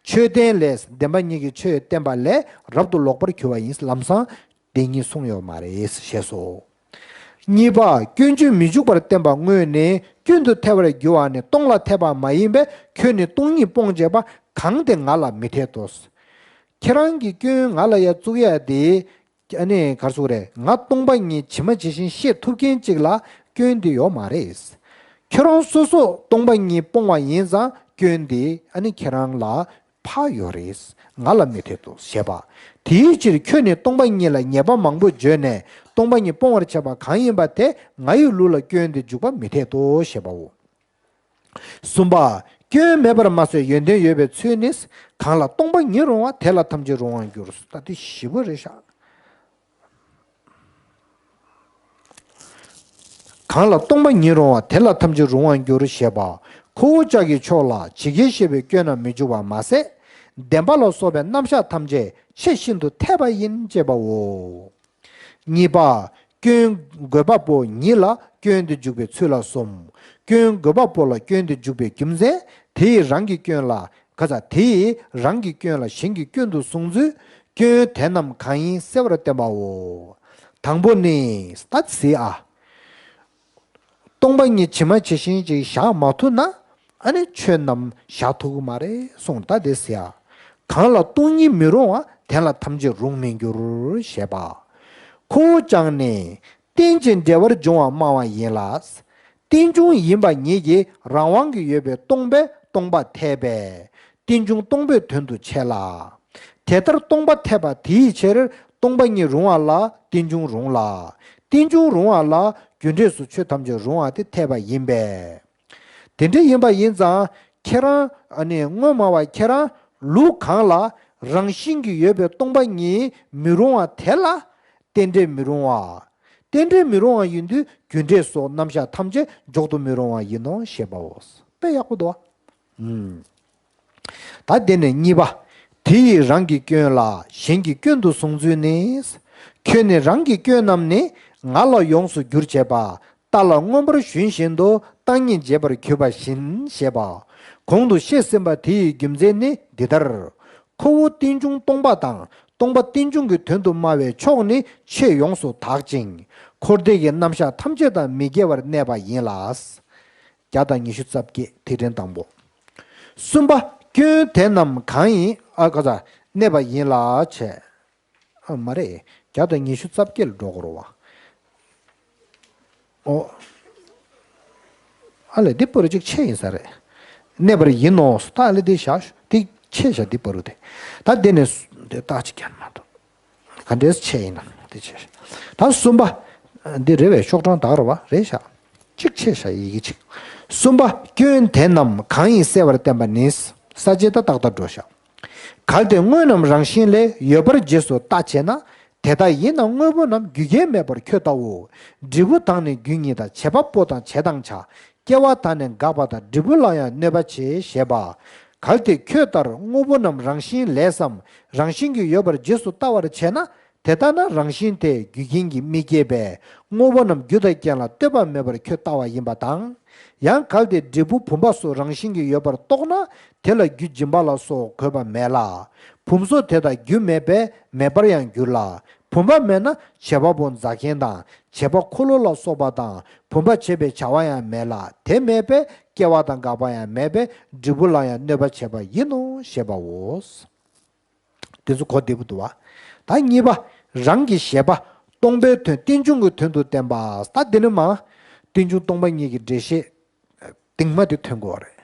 མཆོད་རྟེན་ལས་བདེན་པ་གཉིས་ཀྱི་ཆོས་བསྟན་པ་ལས་རབ་ཏུ་ལོག་པར་གྱུར་པ་ཡིན། ལམ་སང་བདེན་གཉིས་གསུངས་ཡོད་མ་རེད་ཞེས་སོ། གཉིས་པ། སྐྱོན་བརྗོད་མི་འཇུག་པར་བསྟན་པ་དངོས་ནི་སྐྱོན་དུ་ཐལ་བར་འགྱུར་བ་ནི་སྟོང་ལ་ཐལ་བ་མ་ཡིན་པས་ཁྱོད་ནི་སྟོང་ཉིད་སྤོང་བྱེད་པ་གང་དེ་ང་ལ་མི་འཐད་དོ། ཁྱེད་རང་གི་སྐྱོན་ང་ལ་ཡ་བཙུགས་ཡ་དེ། ཨ་ནི་ག་རེ་ཟེར་དགོས་རེད། ང་སྟོང་པ་ཉིད་ཇི་མ་ཇི་བཞིན་ཤེས་ཐུབ་མཁན་ཅིག་ལ་སྐྱོན་དེ་ཡོད་མ་རེད། ཁྱོད་རང་སོ་སོ་སྟོང་པ་ཉིད་སྤོང་བ་ཡིན་ཙང་སྐྱོན་དེ་ཨ་ནི་ཁྱེད་རང་ལ་ཕར་ཡོད་རེད། ང་ལ་མི་འཐད་དོ་ཞེས་པ། དེའི་ཕྱིར་ཁྱོད་ནི་སྟོང་པ་ཉིད་ལ་ཉེས་པ་མང་པོ་བརྗོད་ནས་སྟོང་པ་ཉིད་སྤོང་བར་བྱ་བ་གང་ཡིན་པ་དེ་ང་ཡི་ལུགས་ལ་སྐྱོན་དེ་འཇུག་པ་མི་འཐད་དོ་ཞེས་པའོ། གསུམ་པ། སྐྱོན་མེད་པར་མ་ཟད་ཡོན་ཏན་ཡོད་པའི་ཚུལ་ནི། གང་ལ་སྟོང་པ་ཉིད་རུང་བ་དེ་ལ་ཐམས་ཅད་རུང་བར་འགྱུར། ད་དེ་ཞིབ་པོ་རེད་ཤག་གང་ལ་སྟོང་པ་ཉིད་རུང་བ་དེ་ལ་ཐམས་ཅད་རུང་བར་འགྱུར་ཞེས་པ། ཁོ་བོ་ཅག་གི་ཕྱོགས་ལ་ཇི་སྐད་བཤད་པའི་སྐྱོན་རྣམས་མི་འཇུག་པར་མ་ཟད། བདེན་པ་ལ་སོགས་པའི་རྣམ་གཞག་ཐམས་ཅད་ཆེས་ཤིན་ཏུ་འཐད་པ་ཡིན་ཅེས་པའོ། གཉིས་པ། སྐྱོན་དགོས་པ་པོ་ཉིད་ལ་སྐྱོན་དུ་འཇུག་པའི་ཚུལ་ལ་གསུམ། སྐྱོན་དགོས་པ་པོ་ལ་སྐྱོན་དུ་འཇུག་པའི་རྒྱུ་མཚན། དེ་ཡི་རང་གི་སྐྱོན་ལ། ག་ས། དེ་ཡི་རང་གི་སྐྱོན་ལ་གཞན་གྱི་སྐྱོན་དུ་གསུངས་ཚུལ། སྐྱོན་དེ་རྣམས་གང་ཡིན་གསལ་བར་བསྟན་པའོ། དང་པོ་ནི། ད་གཟིགས་ཨ། སྟོང་པ་ཉིད་ཇི་མ་ཇི་བཞིན་ཅིག་བཞག་མ་ཐུབ་ན། ཨ་ནི་ཆོས་རྣམས་བཞག་ཐུབ་ཀྱི་མ་རེད་གསུངས། ད་དེ་ཟེར་ཡ། གང་ལ་སྟོང་ཉིད་མི་རུང་བ། དེ་ལ་ཐམས་ཅད་རུང་མི་འགྱུར་ཞེས་པ། ཁོ་བོ་ཀྱང་ནི། རྟེན་ཅིང་འབྲེལ་བར་འབྱུང་བ་སྨྲ་བ་ཡིན་ལ། རྟེན་འབྱུང་ཡིན་པ་ཉིད་ཀྱིས་རང་དབང་གིས་ཡོད་པའི་སྟོང་པས་སྟོང་པ་འཐད་པས། རྟེན་འབྱུང་སྟོང་པའི་དོན་དུ་འཆད་ལ། དེ་ལྟར་སྟོང་པ་འཐད་པ་དེའི་ཕྱིར། སྟོང་པ་ཉིད་རུང་བ་ལ་རྟེན་འབྱུང་རུང་ལ། རྟེན་འབྱུང་རུང་བ་ལ་རྒྱུ་འབྲས་སུ་ཆོས་ཐམས་ཅད་རུང་བ་དེ་འཐད་པ་ཡིན་པས། དེ་འདྲ་ཡིན་པ་ཡིན་ཙང་ཁྱེད་རང་ཨ་ནི་དངོས་སྨྲ་བ་ཁྱེད་རང་ལུགས་གང་ལ་རང་བཞིན་གྱིས་ཡོད་པའི་སྟོང་པ་ཉིད་མི་རུང་བ་དེ་ལ་རྟེན་འབྲེལ་མི་རུང་བ། རྟེན་འབྲེལ་མི་རུང་བ་ཡིན་དུས་རྒྱུ་འབྲས་སོགས་རྣམ་གཞག་ཐམས་ཅད་འཇོག་ཏུ་མི་རུང་བ་ཡིན་ནོ་ཞེས་པའོ། དཔེ་ཡག་པོ་འདུག་བ། ཨུམ། ད་དེ་ནས་གཉིས་པ། དེ་ཡི་རང་གི་སྐྱོན་ལ་གཞན་གྱི་སྐྱོན་དུ་གསུངས་ཚུལ་ནི། ཁྱོད་ནི་རང་གི་སྐྱོན་རྣམས་ནི་ང་ལ་ཡོངས་སུ་བསྒྱུར་བྱེད་པ། རྟ་ལ་མངོན་པར་ཞོན་བཞིན་དུ་རྟ་སྙེད་འབྱེད་པར་གྱུར་པ་བཞིན་ཞེས་པ། གོང་དུ་བཤད་ཟིན་པ་དེ་ཡི་རྒྱུ་མཚན་ནི་འདི་ལྟར། ཁོ་བོ་རྟེན་འབྱུང་སྟོང་པ་དང་ སྟོང་པ་རྟེན་འབྱུང་གི་དོན་དུ་སྨྲ་བའི་ཕྱོགས་ནི་ཆོས་ཡོངས་སུ་དག་ཅིང་། འཁོར་འདས་ཀྱི་རྣམ་གཞག་ཐམས་ཅད་དང་མི་འགལ་བར་གནས་པ་ཡིན་ལ། བརྒྱ་དང་ཉི་ཤུ་རྩ་བརྒྱད། ཐིག་ཕྲེང་དང་པོ། གསུམ་པ། སྐྱོན་དེ་རྣམས་གང་ཡིན། ཨ་ག་ས། གནས་པ་ཡིན་ལ་བྱས། ཨ་མ་རེད། བརྒྱ་དང་ཉི་ཤུ་རྩ་བརྒྱད་ལ་འགྲོ་དགོས་རེད་བ། ཨོ། ཨ་ལས་འདི་པོ་རུ་གཅིག་ཆད་ཡིན་ས་རེད། གནས་པར་ཡིན་ནོ། ད་ཨ་ལས་འདི་བཞག་འདི་ཆད་བཞག་འདི་པོ་རུ་དེ། ད་འདི་ནས་འདི་རྟགས་གཅིག་ཀྱང་མ་གཏོགས། ག་འདྲས་ཆད་ཡིན་ནམ་འདི་ཆད་བཞག་ད་གསུམ་པ། འདི་རེད་བས། ཤོག་གྲངས་དག་རེད་བ། རེད་བཞག་གཅིག་ཆད་བཞག་ཡི་གེ་གཅིག་གསུམ་པ། སྐྱོན་དེ་རྣམས་གང་ཡིན་གསལ་བར་བསྟན་པ་ནི། ས་བཅད་ད་ཏག་ཏག་འགྲོ་བཞག་གལ་ཏེ་དངོས་རྣམས་རང་བཞིན་ལས། ཡོད་པར་རྗེས་སུ་བལྟ་བྱས་ན། དེ་ལྟ་ཡིན་ན་དངོས་པོ་རྣམས་རྒྱུ་རྐྱེན་མེད་པར་ཁྱོད་ལྟའོ། འབྲས་བུ་དང་ནི་རྒྱུ་ཉིད་དང་། བྱེད་པ་པོ་དང་བྱེད་དང་བྱ། སྐྱེ་བ་དང་ནི་འགག་པ་དང་། འབྲས་བུ་ལ་ཡང་གནོད་པ་བྱེད། ཞེས་པ། གལ་ཏེ་ཁྱོད་ལྟར་དངོས་པོ་རྣམས་རང་བཞིན་ལས་སམ། རང་བཞིན་གྱིས་ཡོད་པར་རྗེས་སུ་བལྟ་བར་བྱས་ན། དེ་ལྟ་ན་རང་བཞིན་དེ་རྒྱུ་རྐྱེན་གྱིས་མི་སྐྱེད་པས། དངོས་པོ་རྣམས་རྒྱུ་དང་རྐྱེན་ལ་ལྟོས་པ་མེད་པར་ཁྱོད་ལྟ་བ་ཡིན་པ་དང་། ཡང་གལ་ཏེ་འབྲས་བུ་བུམ་པ་སོགས་རང་བཞིན་གྱིས་ཡོད་པར་རྟོགས་ན། དེ་ལ་རྒྱུ་འབྱིན་པ་ལ་སོགས་དགོས་པ་མེད་ལ། བུམ་སོགས་དེ་དག་རྒྱུ་མེད་པས་མེད་པར་ཡང་འགྱུར་ལ། བུམ་པ་མེད་ན་བྱེད་པ་པོ་འཛག་མཁན་དང་། བྱེད་པ་འཁོར་ལོ་ལ་སོགས་པ་དང་། བུམ་པ་བྱེད་པའི་བྱ་བ་ཡང་མེད་ལ། དེ་མེད་པས་སྐྱེ་བ་དང་འགག་པ་ཡང་མེད་པས། འབྲས་བུ་ལ་ཡང་གནོད་པ་བྱེད་པ་ཡིན་ནོ། ཞེས་པའོ། དེ་ཚོ་གོ་བདེ་པོ་འདུག་བ། ད་གཉིས་པ། རང་གི་བཞེད་པ་སྟོང་པའི་དོན་རྟེན་འབྱུང་གི་དོན་དུ་བསྟན་པ། ད་འདི་ནི་མ། རྟེན་འབྱུང་སྟོང་པ་ཉིད་ཀྱི་འགྲེལ་བཤད་གཏིང་མ་དེ་ཐོན་དགོས་པ་རེད།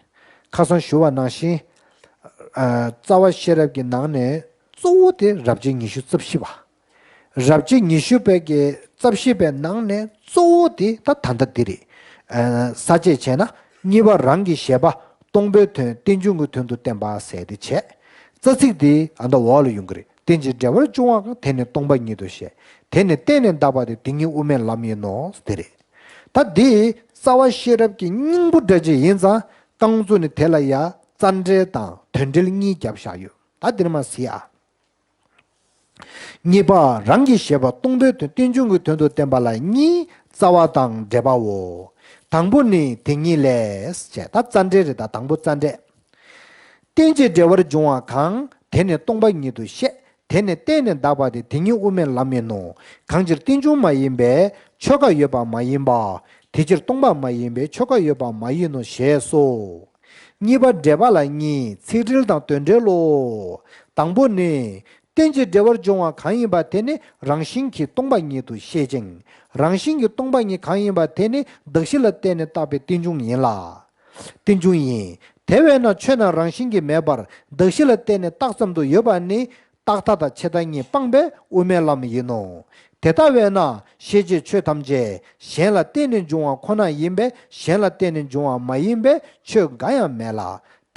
ཁ་སང་ཞུ་བ་ནང་བཞིན། ཨ། རྩ་བ་ཤེས་རབ་ཀྱི་ནང་ནས་གཙོ་བོ་དེ་རབ་བྱེད་ཉི་ཤུ་རྩ་བཞི་པ། རབ་བྱེད་ཉི་ཤུ་པའི་གི་རྩ་བཞི་པའི་ནང་ནས་གཙོ་བོ་དེ་ད་ད་ལྟ་འདི་རེད། ཨ། ས་བཅད་བྱས་ན་གཉིས་པ། རང་གི་བཞེད་པ་སྟོང་པའི་དོན་རྟེན་འབྱུང་གི་དོན་དུ་བསྟན་པ་ཟེར་དེ་བྱས། རྩ་ཚིག་དེ་ཨ་ད་འོག་ལ་ཡོང་གི་རེད། རྟེན་ཅིང་འབྲེལ་བར་འབྱུང་བ་གང་། དེ་ནི་སྟོང་པ་ཉིད་དུ་བཤད། དེ་ནི་བརྟེན་ནས་འདག་པ་སྟེ། དེ་ཉིད་དབུ་མའི་ལམ་ཡིན་ནོ། དེ་རེད། ད་འདི་རྩ་བ་ཤེས་རབ་ཀྱི་སྙིང་པོ་འདྲ་ཅིག་ཡིན་ཙང་། རྐང་བཙུགས་ནས་དེ་ལ་ཡ་རྩ་འགྲེལ་དང་དོན་འགྲེལ་གཉིས་བརྒྱབ་བཞག་ཡོད། ད་འདིར་མ་གཟིགས་ཨ། གཉིས་པ། རང་གི་བཞེད་པ་སྟོང་པའི་དོན་རྟེན་འབྱུང་གི་དོན་དུ་བསྟན་པ་ལ་གཉིས། རྩ་བ་དང་འགྲེལ་པའོ། དང་པོ་ནི་དེ་ཉིད་ལས། ཅེས། ད་རྩ་འགྲེལ་རེད། ད་དང་པོ་རྩ་འགྲེལ། རྟེན་ཅིང་འབྲེལ་བར་འབྱུང་བ་གང་། དེ་ནི་སྟོང་པ་ཉིད་དུ་བཤད། དེ་ནི་བརྟེན་ནས་འདག་པ་སྟེ། དེ་ཉིད་དབུ་མའི་ལམ་ཡིན་ནོ། གང་ཕྱིར་རྟེན་འབྱུང་མ་ཡིན་པས་ཆོས་འགའ་ཡོད་པ་མ་ཡིན་པ། དེ་ཕྱིར་སྟོང་པ་མ་ཡིན་པས་ཆོས་འགའ་ཡོད་པ་མ་ཡིན་ནོ། ཞེས་སོ། གཉིས་པ་འགྲེལ་པ་ལ་གཉིས། ཚིག་འགྲེལ་དང་དོན་འགྲེལ་ལོ། དང་པོ་ནི། རྟེན་ཅིང་འབྲེལ་བར་འབྱུང་བ་གང་ཡིན་པ་དེ་ནི་རང་བཞིན་གྱིས་སྟོང་པ་ཉིད་དུ་བཤད་ཅིང་། རང་བཞིན་གྱིས་སྟོང་པ་ཉིད་གང་ཡིན་པ་དེ་ནི་གདགས་གཞི་ལ་བརྟེན་ནས་བཏགས་པའི་རྟེན་འབྱུང་ཡིན་ལ། རྟེན་འབྱུང་ཡིན། དེ་བས་ན་ཆོས་རྣམས་རང་བཞིན་གྱིས་མེད་པར་གདགས་གཞི་ལ་བརྟེན་ནས་བཏགས་ཙམ་དུ་ཡོད་པ་ནི། རྟག་མཐའ་དང་ཆད་མཐའ་གཉིས་སྤངས་པས་དབུ་མའི་ལམ་ཡིན་ནོ། དེ་ལྟ་བས་ན་ཤེས་བྱའི་ཆོས་ཐམས་ཅད་གཞན་ལ་བརྟེན་ནས་འབྱུང་བ་ཁོ་ན་ཡིན་པས། གཞན་ལ་བརྟེན་ནས་འབྱུང་བ་མ་ཡིན་པའི་ཆོས་འགའ་ཡང་མེད་ལ།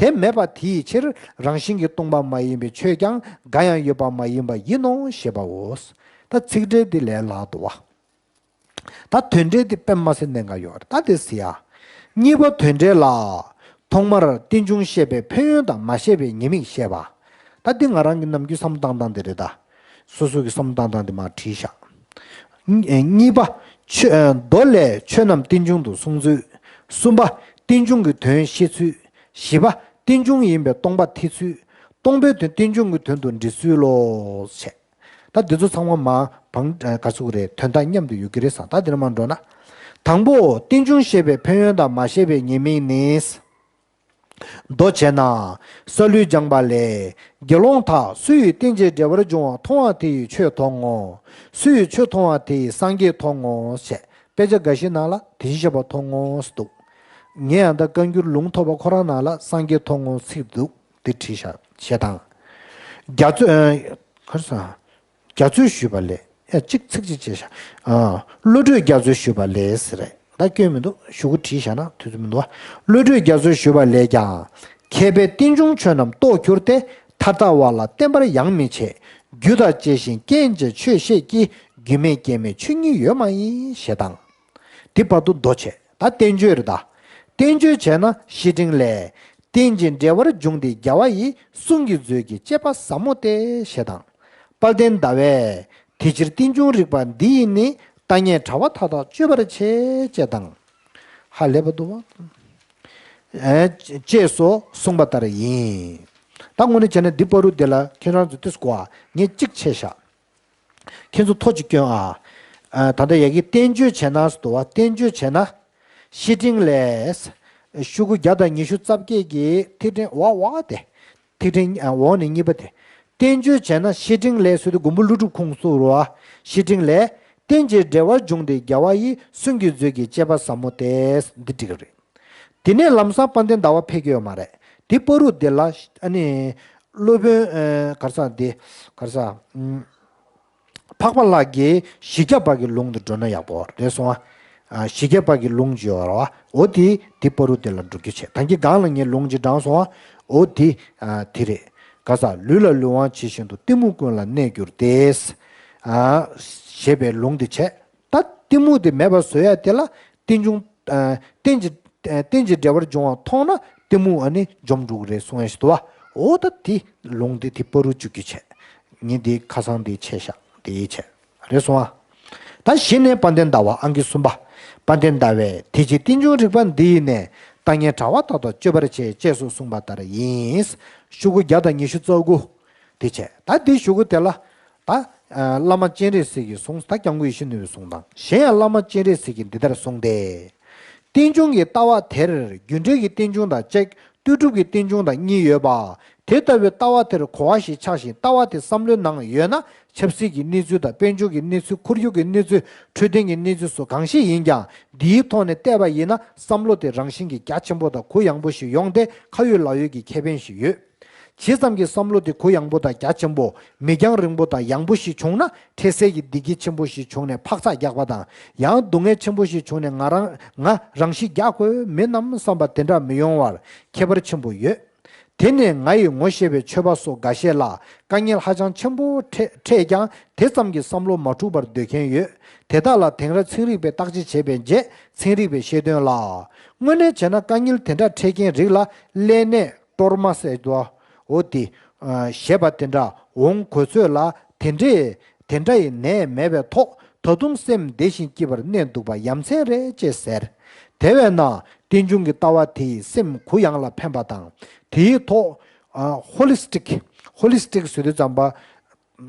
དེ་མེད་པ་དེའི་ཕྱིར་རང་བཞིན་གྱིས་སྟོང་པ་མ་ཡིན་པའི་ཆོས་ཀྱང་འགའ་ཡང་ཡོད་པ་མ་ཡིན་པ་ཡིན་ནོ། ཞེས་པའོ། ད་ཚིག་འགྲེལ་འདི་ལས་ལྷག་འདུག་བ། ད་དོན་འགྲེལ་འདི་དཔེ་མ་སྲིད་གནད་འགག་ཡོད་རེད། ད་དེ་གཟིགས་ཡ། གཉིས་པ་དོན་འགྲེལ་ལ། ཐོག་མར་རྟེན་འབྱུང་བཤད་པའི་ཕན་ཡོན་དང་མ་བཤད་པའི་ཉེས་དམིགས་བཤད་པ། ད་འདི་ང་རང་གི་ནམ་རྒྱུན་བསམ་བློ་བཏང་སྟངས་འདི་རེད་ད། སོ་སོ་གི་བསམ་བློ་བཏང་སྟངས་འདི་མར་བྲིས་བཞག་གཉིས་པ། ཆོས། མདོ་ལས་ཆོས་རྣམས་རྟེན་འབྱུང་དུ་གསུངས་ཚུལ། གསུམ་པ། རྟེན་འབྱུང་གི་དོན་བཤད་ཚུལ། བཞི་པ། རྟེན་འབྱུང་ཡིན་པས་སྟོང་པ་ཐེ་ཚུལ། སྟོང་པའི་དོན་རྟེན་འབྱུང་གི་དོན་དུ་འགྲེལ་ཚུལ་ལོ། ཞེས། ད་འདི་ཚོ་ཚང་མ་མ་བང་ག་ཚོད་རེད། དོན་དག་མཉམ་དུ་ཡོད་ཀྱི་རེད་བསམ། ད་འདི་ནས་མར་འགྲོ་ན། དང་པོ། རྟེན་འབྱུང་བཤད་པའི་ཕན་ཡོན་དང་མ་བཤད་པའི་ཉེས་དམིགས་ནི། མདོ་བྱས་ན། སཱ་ལུས་སྦྱངས་པ་ལས། དགེ་སློང་དག་སུ་ཡིས་རྟེན་ཅིང་འབྲེལ་བར་འབྱུང་བ་མཐོང་བ་དེ་ཡིས་ཆོས་མཐོང་ངོ་། སུ་ཡིས་ཆོས་མཐོང་བ་དེ་ཡིས་སངས་རྒྱས་མཐོང་ངོ་། ཞེས་དཔེ་ཆ་འགའ་ཞིག་ནང་ལ་དེ་བཞིན་གཤེགས་པ་མཐོང་ངོ་ཟེར་འདུག་ངས་ཡང་ད་བཀའ་འགྱུར་ལུང་ཐོབ་པ་ཁོ་རང་ནང་ལ་སངས་རྒྱས་མཐོང་ངོ་ཚིག་འདུག་འདི་བྲིས་བཞག་ཞེས་དང་། རྒྱ་མཚོ། ཨ། ག་རེ་ཟེར། རྒྱ་མཚོས་ཞུས་པ་ལས། ཡ་གཅིག་ཚིག་གཅིག་བྱས་ཤག་ཨ། བློ་གྲོས་རྒྱ་མཚོས་ཞུས་པ་ལས་ཟེར་རེད། ད་སྐྱོན་མི་འདུག་ཞུ་གུ་བྲིས་བཞག་ན་དུས་ཚོད་མི་འདུག་བ། བློ་གྲོས་རྒྱ་མཚོས་ཞུས་པ་ལས་ཀྱང་། མཁས་པས་རྟེན་འབྱུང་ཆོས་རྣམས་རྟོགས་གྱུར་ཏེ། ཐར་ལྟ་བ་ལ་བརྟེན་པར་ཡང་མི་བྱེད། རྒྱུ་དང་བཅས་ཤིང་རྐྱེན་བྱས་ཆོས་བཤད་ཀྱི། རྒྱུ་མེད་རྐྱེན་མེད་ཆོས་ཉིད་ཡོད་མ་ཡིན། ཞེས་དང་། དེ་བར་དུ་མདོ་བྱས། ད་བསྟན་བཅོས་རེད་ད། བསྟན་བཅོས་བྱས་ན་བཤེས་སྤྲིང་ལས། རྟེན་ཅིང་འབྲེལ་བར་འབྱུང་སྟེ་རྒྱལ་བ་ཡི། གསུང་གི་མཛོད་ཀྱི་བཅས་པ་ཟབ་མོ་སྟེ། ཞེས་དང་། དཔལ་ལྡན་ཟླ་བས། དེ་ཕྱིར་རྟེན་འབྱུང་རིགས་པ་འདི་ཡིས་ནི། ལྟ་ངན་དྲ་བ་མཐའ་དག་གཅོད་པར་བྱེད། ཅེས་དང་། ཧ་ལས་པ་འདུག་བ། ཨེ། ཅེས་སོགས་གསུངས་པ་ལྟར་ཡིན། ད་དངོས་གནས་བྱས་ན་འདི་བར་དུ་དེ་ལ་ཁྱེད་རང་ཚོ་ཏིས་གོ་ཨ། ངས་གཅིག་ཆད་བཞག་ཁྱེད་ཚོ་ཐོ་གཅིག་སྐྱོན་ཨ། ཨ། ད་ལྟ་ཡ་གི་བསྟན་བཅོས་བྱས་ན་ཟེར་འདུག་བ། བསྟན་བཅོས་བྱས་ན། བཤེས་སྤྲིང་ལས། ཤོག་གུ་བརྒྱ་དང་ཉི་ཤུ་རྩ་བརྒྱད་ཀྱི་ཐིག་ཕྲེང་འོག་འོག་དེ། ཐིག་ཕྲེང་ཨ་འོག་ནས་གཉིས་པ་དེ། བསྟན་བཅོས་བྱས་ན་བཤེས་སྤྲིང་ལས་ཟེར་དུས་མགོན་པོ་ཀླུ་སྒྲུབ་ཁོངས་གཏོགས་རེད་བ། བཤེས་སྤྲིང་ལས། རྟེན་ཅིང་འབྲེལ་བར་འབྱུང་སྟེ་རྒྱལ་བ་ཡི། གསུང་གི་མཛོད་ཀྱི་བཅས་པ་ཟབ་མོ་སྟེ། འདི་འགྲིག་གི་རེད། དེ་ནས་ལམ་སང་དཔལ་ལྡན་ཟླ་བ་ཕེབས་ཀྱི་ཡོད་མ་རེད། དེ་བར་དུ་དེ་ལ་ཨ་ནི་སློབ་དཔོན་ཨ་ག་རེ་ཟེར་དེ་ག་རེ་ཟེར། ཨམ། འཕགས་པ་ལྷ་གི་བཞི་བརྒྱ་པ་གི་ལུང་དུ་འགྲོ་ན་ཡག་པོ་རེད་སོང་ཨ། བཞི་བརྒྱ་པ་གི་ལུང་བརྗོད་པ་རེད་བ། འོ་དེ་དེ་བར་དུ་དེ་ལ་འགྲོ་རྒྱུ་བྱས། ད་གིན་སྒང་ལ་ངས་ལུང་གཅིག་དྲངས་སོང་ཨ། འོ་དེ་ཨ་དེ་རེད། ག་ས་ལུས་ལ་ལུས་དབང་ཇི་བཞིན་དུ། གཏི་མུག་ཀུན་ལ་གནས་གྱུར་ཏེ། ཨ་ཞེས་པའི་ལུང་དེ་བྱས། ད་གཏི་མུག་དེ་མེད་པར་བཟོ་ཡ་དེ་ལ་རྟེན་འབྱུང་ཨ་རྟེན་ཅིང་ཨ་རྟེན་ཅིང་འབྲེལ་བར་འབྱུང་བ་མཐོང་ན་གཏི་མུག་ཨ་ནི་འཇོམས་འགྲོ་གི་རེད་གསུང་ཡ་ཞིག་འདུག་བ། འོ་ད་དེ་ལུང་དེ་དེ་བར་དུ་བཅུག་རྒྱུ་བྱས། ངས་འདི་ཁ་སང་འདི་ཆད་བཞག་འདི་ཡིད་ཆད། རེད་སོང་ཨ། ད་གཞི་ནས་དཔལ་ལྡན་ཟླ་བ་ཨང་ཀི་གསུམ་པ། དཔལ་ལྡན་ཟླ་བས་དེ་ཕྱིར་རྟེན་འབྱུང་རིག་པ་འདི་ཡི་ནི། ལྟ་ངན་དྲ་བ་དག་དང་གཅོད་པར་བྱེད། ཅེས་སུ་གསུངས་པ་ལྟར་ཡིན། ཤོག་གུ་བརྒྱ་དང་ཉི་ཤུ་རྩ་དགུ། དེ་བྱས། ད་འདི་ཤོག་གུ་དེ་ལ། ད་ཨ་བླ་མ་སྤྱན་རས་གཟིགས་ཀྱིས་གསུངས། ད་སྐྱབས་མགོན་ཡིད་བཞིན་ནོར་བུས་གསུངས་དང་། གཞན་ཡང་བླ་མ་སྤྱན་རས་གཟིགས་ཀྱིས་འདི་ལྟར་གསུངས་ཏེ། རྟེན་འབྱུང་གི་ལྟ་བ་དེར་རྒྱུ་འབྲས་ཀྱི་རྟེན་འབྱུང་དང་གཅིག་ལྟོས་གྲུབ་ཀྱི་རྟེན་འབྱུང་དང་གཉིས་ཡོད་པ། དེ་ལྟ་བུའི་ལྟ་བ་དེར་གོ་བ་ཞིག་ཆགས་ཤིང་ལྟ་བ་དེ་བསམ་བློའི་ནང་ཡོད་ན། ཆབ་སྲིད་ཀྱི་གནས་ཚུལ་དང་། དཔལ་འབྱོར་གྱི་གནས་ཚུལ། ཁོར་ཡུག་གི་གནས་ཚུལ། འཕྲོད་བསྟེན་གྱི་གནས་ཚུལ་སོགས་གང་ཞིག་ཡིན་ཀྱང་། འདིའི་ཐོག་ནས་བལྟས་པ་ཡིན་ན། བསམ་བློ་དེ་རང་བཞིན་གྱིས་རྒྱ་ཆེན་པོ་དང་གུ་ཡངས་པོ་ཞིག་ཡོང་སྟེ། ཁ་ཡོད་ལག་ཡོད་ཀྱི་ཁེ་ཕན་ཞིག་ཡོད། ཇི་ཙམ་གྱིས་བསམ་བློ་དེ་གུ་ཡངས་པོ་དང་རྒྱ་ཆེན་པོ། མིག་རྒྱང་རིང་པོ་དང་ཡངས་པོ་ཞིག་བྱུང་ན། འཕྲལ་སེལ་གྱི་བདེ་སྐྱིད་ཆེན་པོ་ཞིག་བྱུང་ནས་འཕག་འཚག་རྒྱག་པ་དང་། ཡང་སྡུག་བསྔལ་ཆེན་པོ་ཞིག་བྱུང་ནས་ང་རང་ང་རང་ཤི་རྒྱག་དགོས་མིན་ནམ་བསམ་པ་དེ་འདྲ་མི་ཡོང་བར་ཁྱད་པར་ཆེན་པོ་ཡོད། དེ་ནས་ང་ཡིས་ངོ་ཤེས་པའི་ཆོས་པ་སོགས་འགའ་ཤས་ལ་དཀའ་ངལ་ཧ་ཅང་ཆེན་པོ་འཕྲད་འཕྲད་ཀྱང་། དེ་ཙམ་གྱིས་བསམ་བློ་མ་འཁྲུགས་པར་སྡོད་མཁན་ཡོད། དེ་དག་ལ་དེང་རབས་ཚན་རིག་པས་བརྟག་དཔྱད་བྱས་པའི་རྗེས། ཚན་རིག་པས་བཤད་དོན་ལ། དངོས་གནས་བྱས་ན་དཀའ་ངལ་དེ་འདྲ་འཕྲད་མཁན་རིགས་ལ་ཀླད་ནད་ཀྲོར་མ་ཟེར་དོ། འོ་དེ། ཨ་ཞེས་པ་དེ་འདྲ་འོང་གོ་ཚོད་ལ། དེ་འདྲའི་དེ་འདྲ་ཡི་ནད་མེད་པའི་ཐོག་ད་དུང་སེམས་བདེ་ཞིང་སྐྱིད་པར་གནས་འདུག་པ་ཡ་མཚན་རེད་ཅེས་ཟེར། དེ་བས་ན་རྟེན་འབྱུང་གི་ལྟ་བ་དེ་ཡིས་སེམས་གུ་ཡངས་ལ་ཕན་པ་དང་། དེའི་ཐོག་ཨ་ཧོ་ལི་སི་ཊིག་ཧོ་ལི་སི་ཊིག་ཟེར་དུས་ཙམ་པ།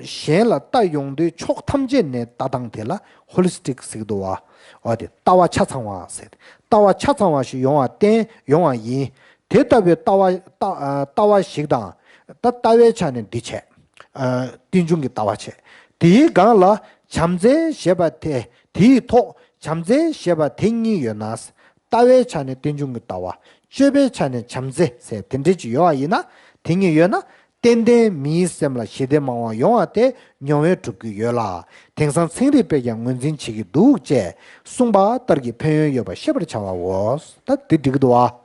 གཞན་ལ་ལྟ་ཡོང་དུས་ཕྱོགས་ཐམས་ཅད་ནས་ལྟ་སྟངས་དེ་ལ་ཧོ་ལི་སི་ཊིག་ཟེར་གྱི་འདུག་བ། འོ་དེ་ལྟ་བ་ཆ་ཚང་བ་ཟེར། ལྟ་བ་ཆ་ཚང་བ་ཞིག་ཡོང་བ་བརྟེན་ཡོང་བ་ཡིན། དེ་ལྟ་བུའི་ལྟ་བ་ལྟ་ཨ་ལྟ་བ་ཞིག་དང་། ད་ལྟ་བའི་ཆ་ནས་འདི་བྱས། ཨ་རྟེན་འབྱུང་གི་ལྟ་བ་བྱས། དེའི་སྒང་ལ་བྱམས་བརྩེ་ཞེས་པ་དེ། དེའི་ཐོག་བྱམས་བརྩེ་ཞེས་པ་དེ་གཉིས་ཡོད་ན། ལྟ་བའི་ཆ་ནས་རྟེན་འབྱུང་གི་ལྟ་བ། སྤྱོད་པའི་ཆ་ནས་བྱམས་བརྩེ་ཟེར་དེ་འདྲ་ཅིག་ཡོད་པ་ཡིན་ན། དེ་གཉིས་ཡོད་ན། ཏན་ཏན་མིའི་སེམས་ལ་ཞི་བདེ་མང་བ་ཡོང་བ་དེ་མྱོང་བས་གྲུབ་ཀྱི་ཡོད་ལ། དེང་སང་ཚན་རིག་པས་ཀྱང་ངོས་འཛིན་བྱེད་ཀྱི་འདུག་ཅེས་གསུངས་པ་ལྟར་གྱི་ཕན་ཡོན་ཡོད་པ་ཤེས་པར་བྱ་བའོ། ད་འདི་འགྲིག་གི་འདུག་བ།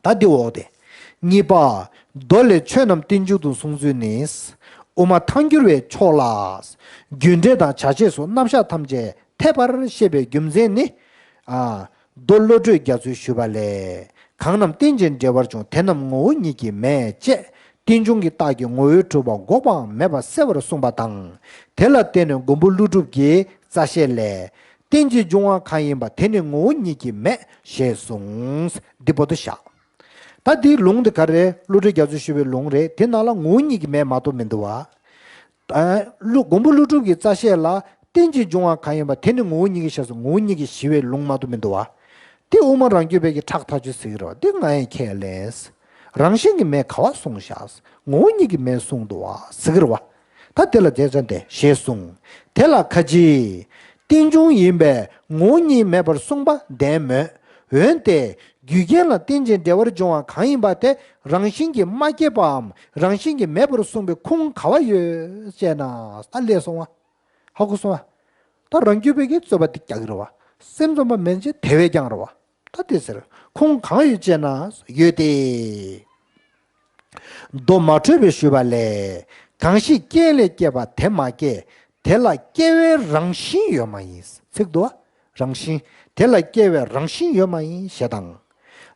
ད་འདི་འོག་དེ། གཉིས་པ། མདོ་ལས་ཆོས་རྣམས་རྟེན་འབྱུང་དུ་གསུངས་ཚུལ་ནི། དབུ་མ་ཐལ་འགྱུར་བའི་ཕྱོགས་ལ། རྒྱུ་འབྲས་དང་བྱ་བྱེད་སོགས་རྣམ་གཞག་ཐམས་ཅད་འཐད་པར་བཤད་པའི་རྒྱུ་མཚན་ནི། ཨ། མདོ་བློ་གྲོས་རྒྱ་མཚོས་ཞུས་པ་ལས། གང་རྣམས་རྟེན་ཅིང་འབྲེལ་བར་འབྱུང་། དེ་རྣམས་ངོ་བོ་ཉིད་ཀྱིས་མེད་ཅེས། རྟེན་འབྱུང་གི་རྟགས་ཀྱིས་ངོ་བོའི་གྲུབ་པ་འགོག་པའམ་མེད་པ་སེལ་བར་གསུངས་པ་དང་། དེ་ལ་བརྟེན་ནས་མགོན་པོ་ཀླུ་སྒྲུབ་ཀྱི་རྩ་བཤད་ལས། རྟེན་ཅིང་འབྱུང་བ་གང་ཡིན་པ། དེ་ནི་ངོ་བོ་ཉིད་ཀྱིས་མེད་ཞེས་གསུངས། འདི་བོ་དུ་བཞག་ད་འདིའི་ལུང་འདི་ག་རེ་བློ་གྲོས་རྒྱ་མཚོས་ཞུས་པའི་ལུང་རེད། དེ་ནང་ལ་ངོ་བོ་ཉིད་ཀྱིས་མེད་མ་གཏོགས་མི་འདུག་བ། ཨ། ཀླུ་མགོན་པོ་ཀླུ་སྒྲུབ་ཀྱི་རྩ་བཤད་ལ་རྟེན་ཅིང་འབྱུང་བ་གང་ཡིན་པ། དེ་ནི་ངོ་བོ་ཉིད་ཀྱིས་ཞེས་སོགས་ངོ་བོ་ཉིད་ཀྱིས་ཞེས་པའི་ལུང་མ་གཏོགས་མི་འདུག་བ། དེ་དབུ་མ་རང་རྒྱུད་པའི་གི་ཁྲག་ཐག་ཆོད་ཟེར་གྱི་རེད་བ། དེ་ང་ཡི་ཁས་ལེན། རང་བཞིན་གྱིས་མེད་ག་བ་གསུངས་བཞག་ངོ་བོ་ཉིད་ཀྱིས་མེད་གསུངས་འདུག་བ་ཟེར་གྱི་རེད་བ། ད་དེ་ལ་དེ་ཙམ་དེ་ཞེས་གསུངས། དེ་ལ་ཁ་ཅིག་རྟེན་འབྱུང་ཡིན་པས་ངོ་བོ་ཉིད་མེད་པར་གསུངས་པ་བདེན་མོད། འོན་ཏེ་རྒྱུ་རྐྱེན་ལ་རྟེན་ཅིང་འབྲེལ་བར་འབྱུང་བ་གང་ཡིན་པ་དེ་རང་བཞིན་གྱིས་མ་སྐྱེས་པའམ་རང་བཞིན་གྱིས་མེད་པར་གསུངས་པའི་ཁུངས་ག་བ་ཡོད་ཅེ་ན། ད་ལས་སོང་བ། ཧ་གོ་སོང་བ། ད་རང་རྒྱུད་པའི་གི་རྩོད་པ་དེ་རྒྱག་གི་རེད་བ། སེམས་ཙམ་པ་མན་ཆད་དེ་བས་ཀྱང་རེད་བ། ད་དེ་ཟེར། ཁུངས་གང་ཡོད་ཅེ་ན། ཡོད་དེ། མདོ་མ་དྲོས་པས་ཞུས་པ་ལས། གང་ཞིག་རྐྱེན་ལས་སྐྱེས་པ་དེ་མ་སྐྱེས། དེ་ལ་སྐྱེ་བའི་རང་བཞིན་ཡོད་མ་ཡིན། ཚིག་འདུག་བ། རང་བཞིན། དེ་ལ་སྐྱེ་བའི་རང་བཞིན་ཡོད་མ་ཡིན་ཞེས་དང་།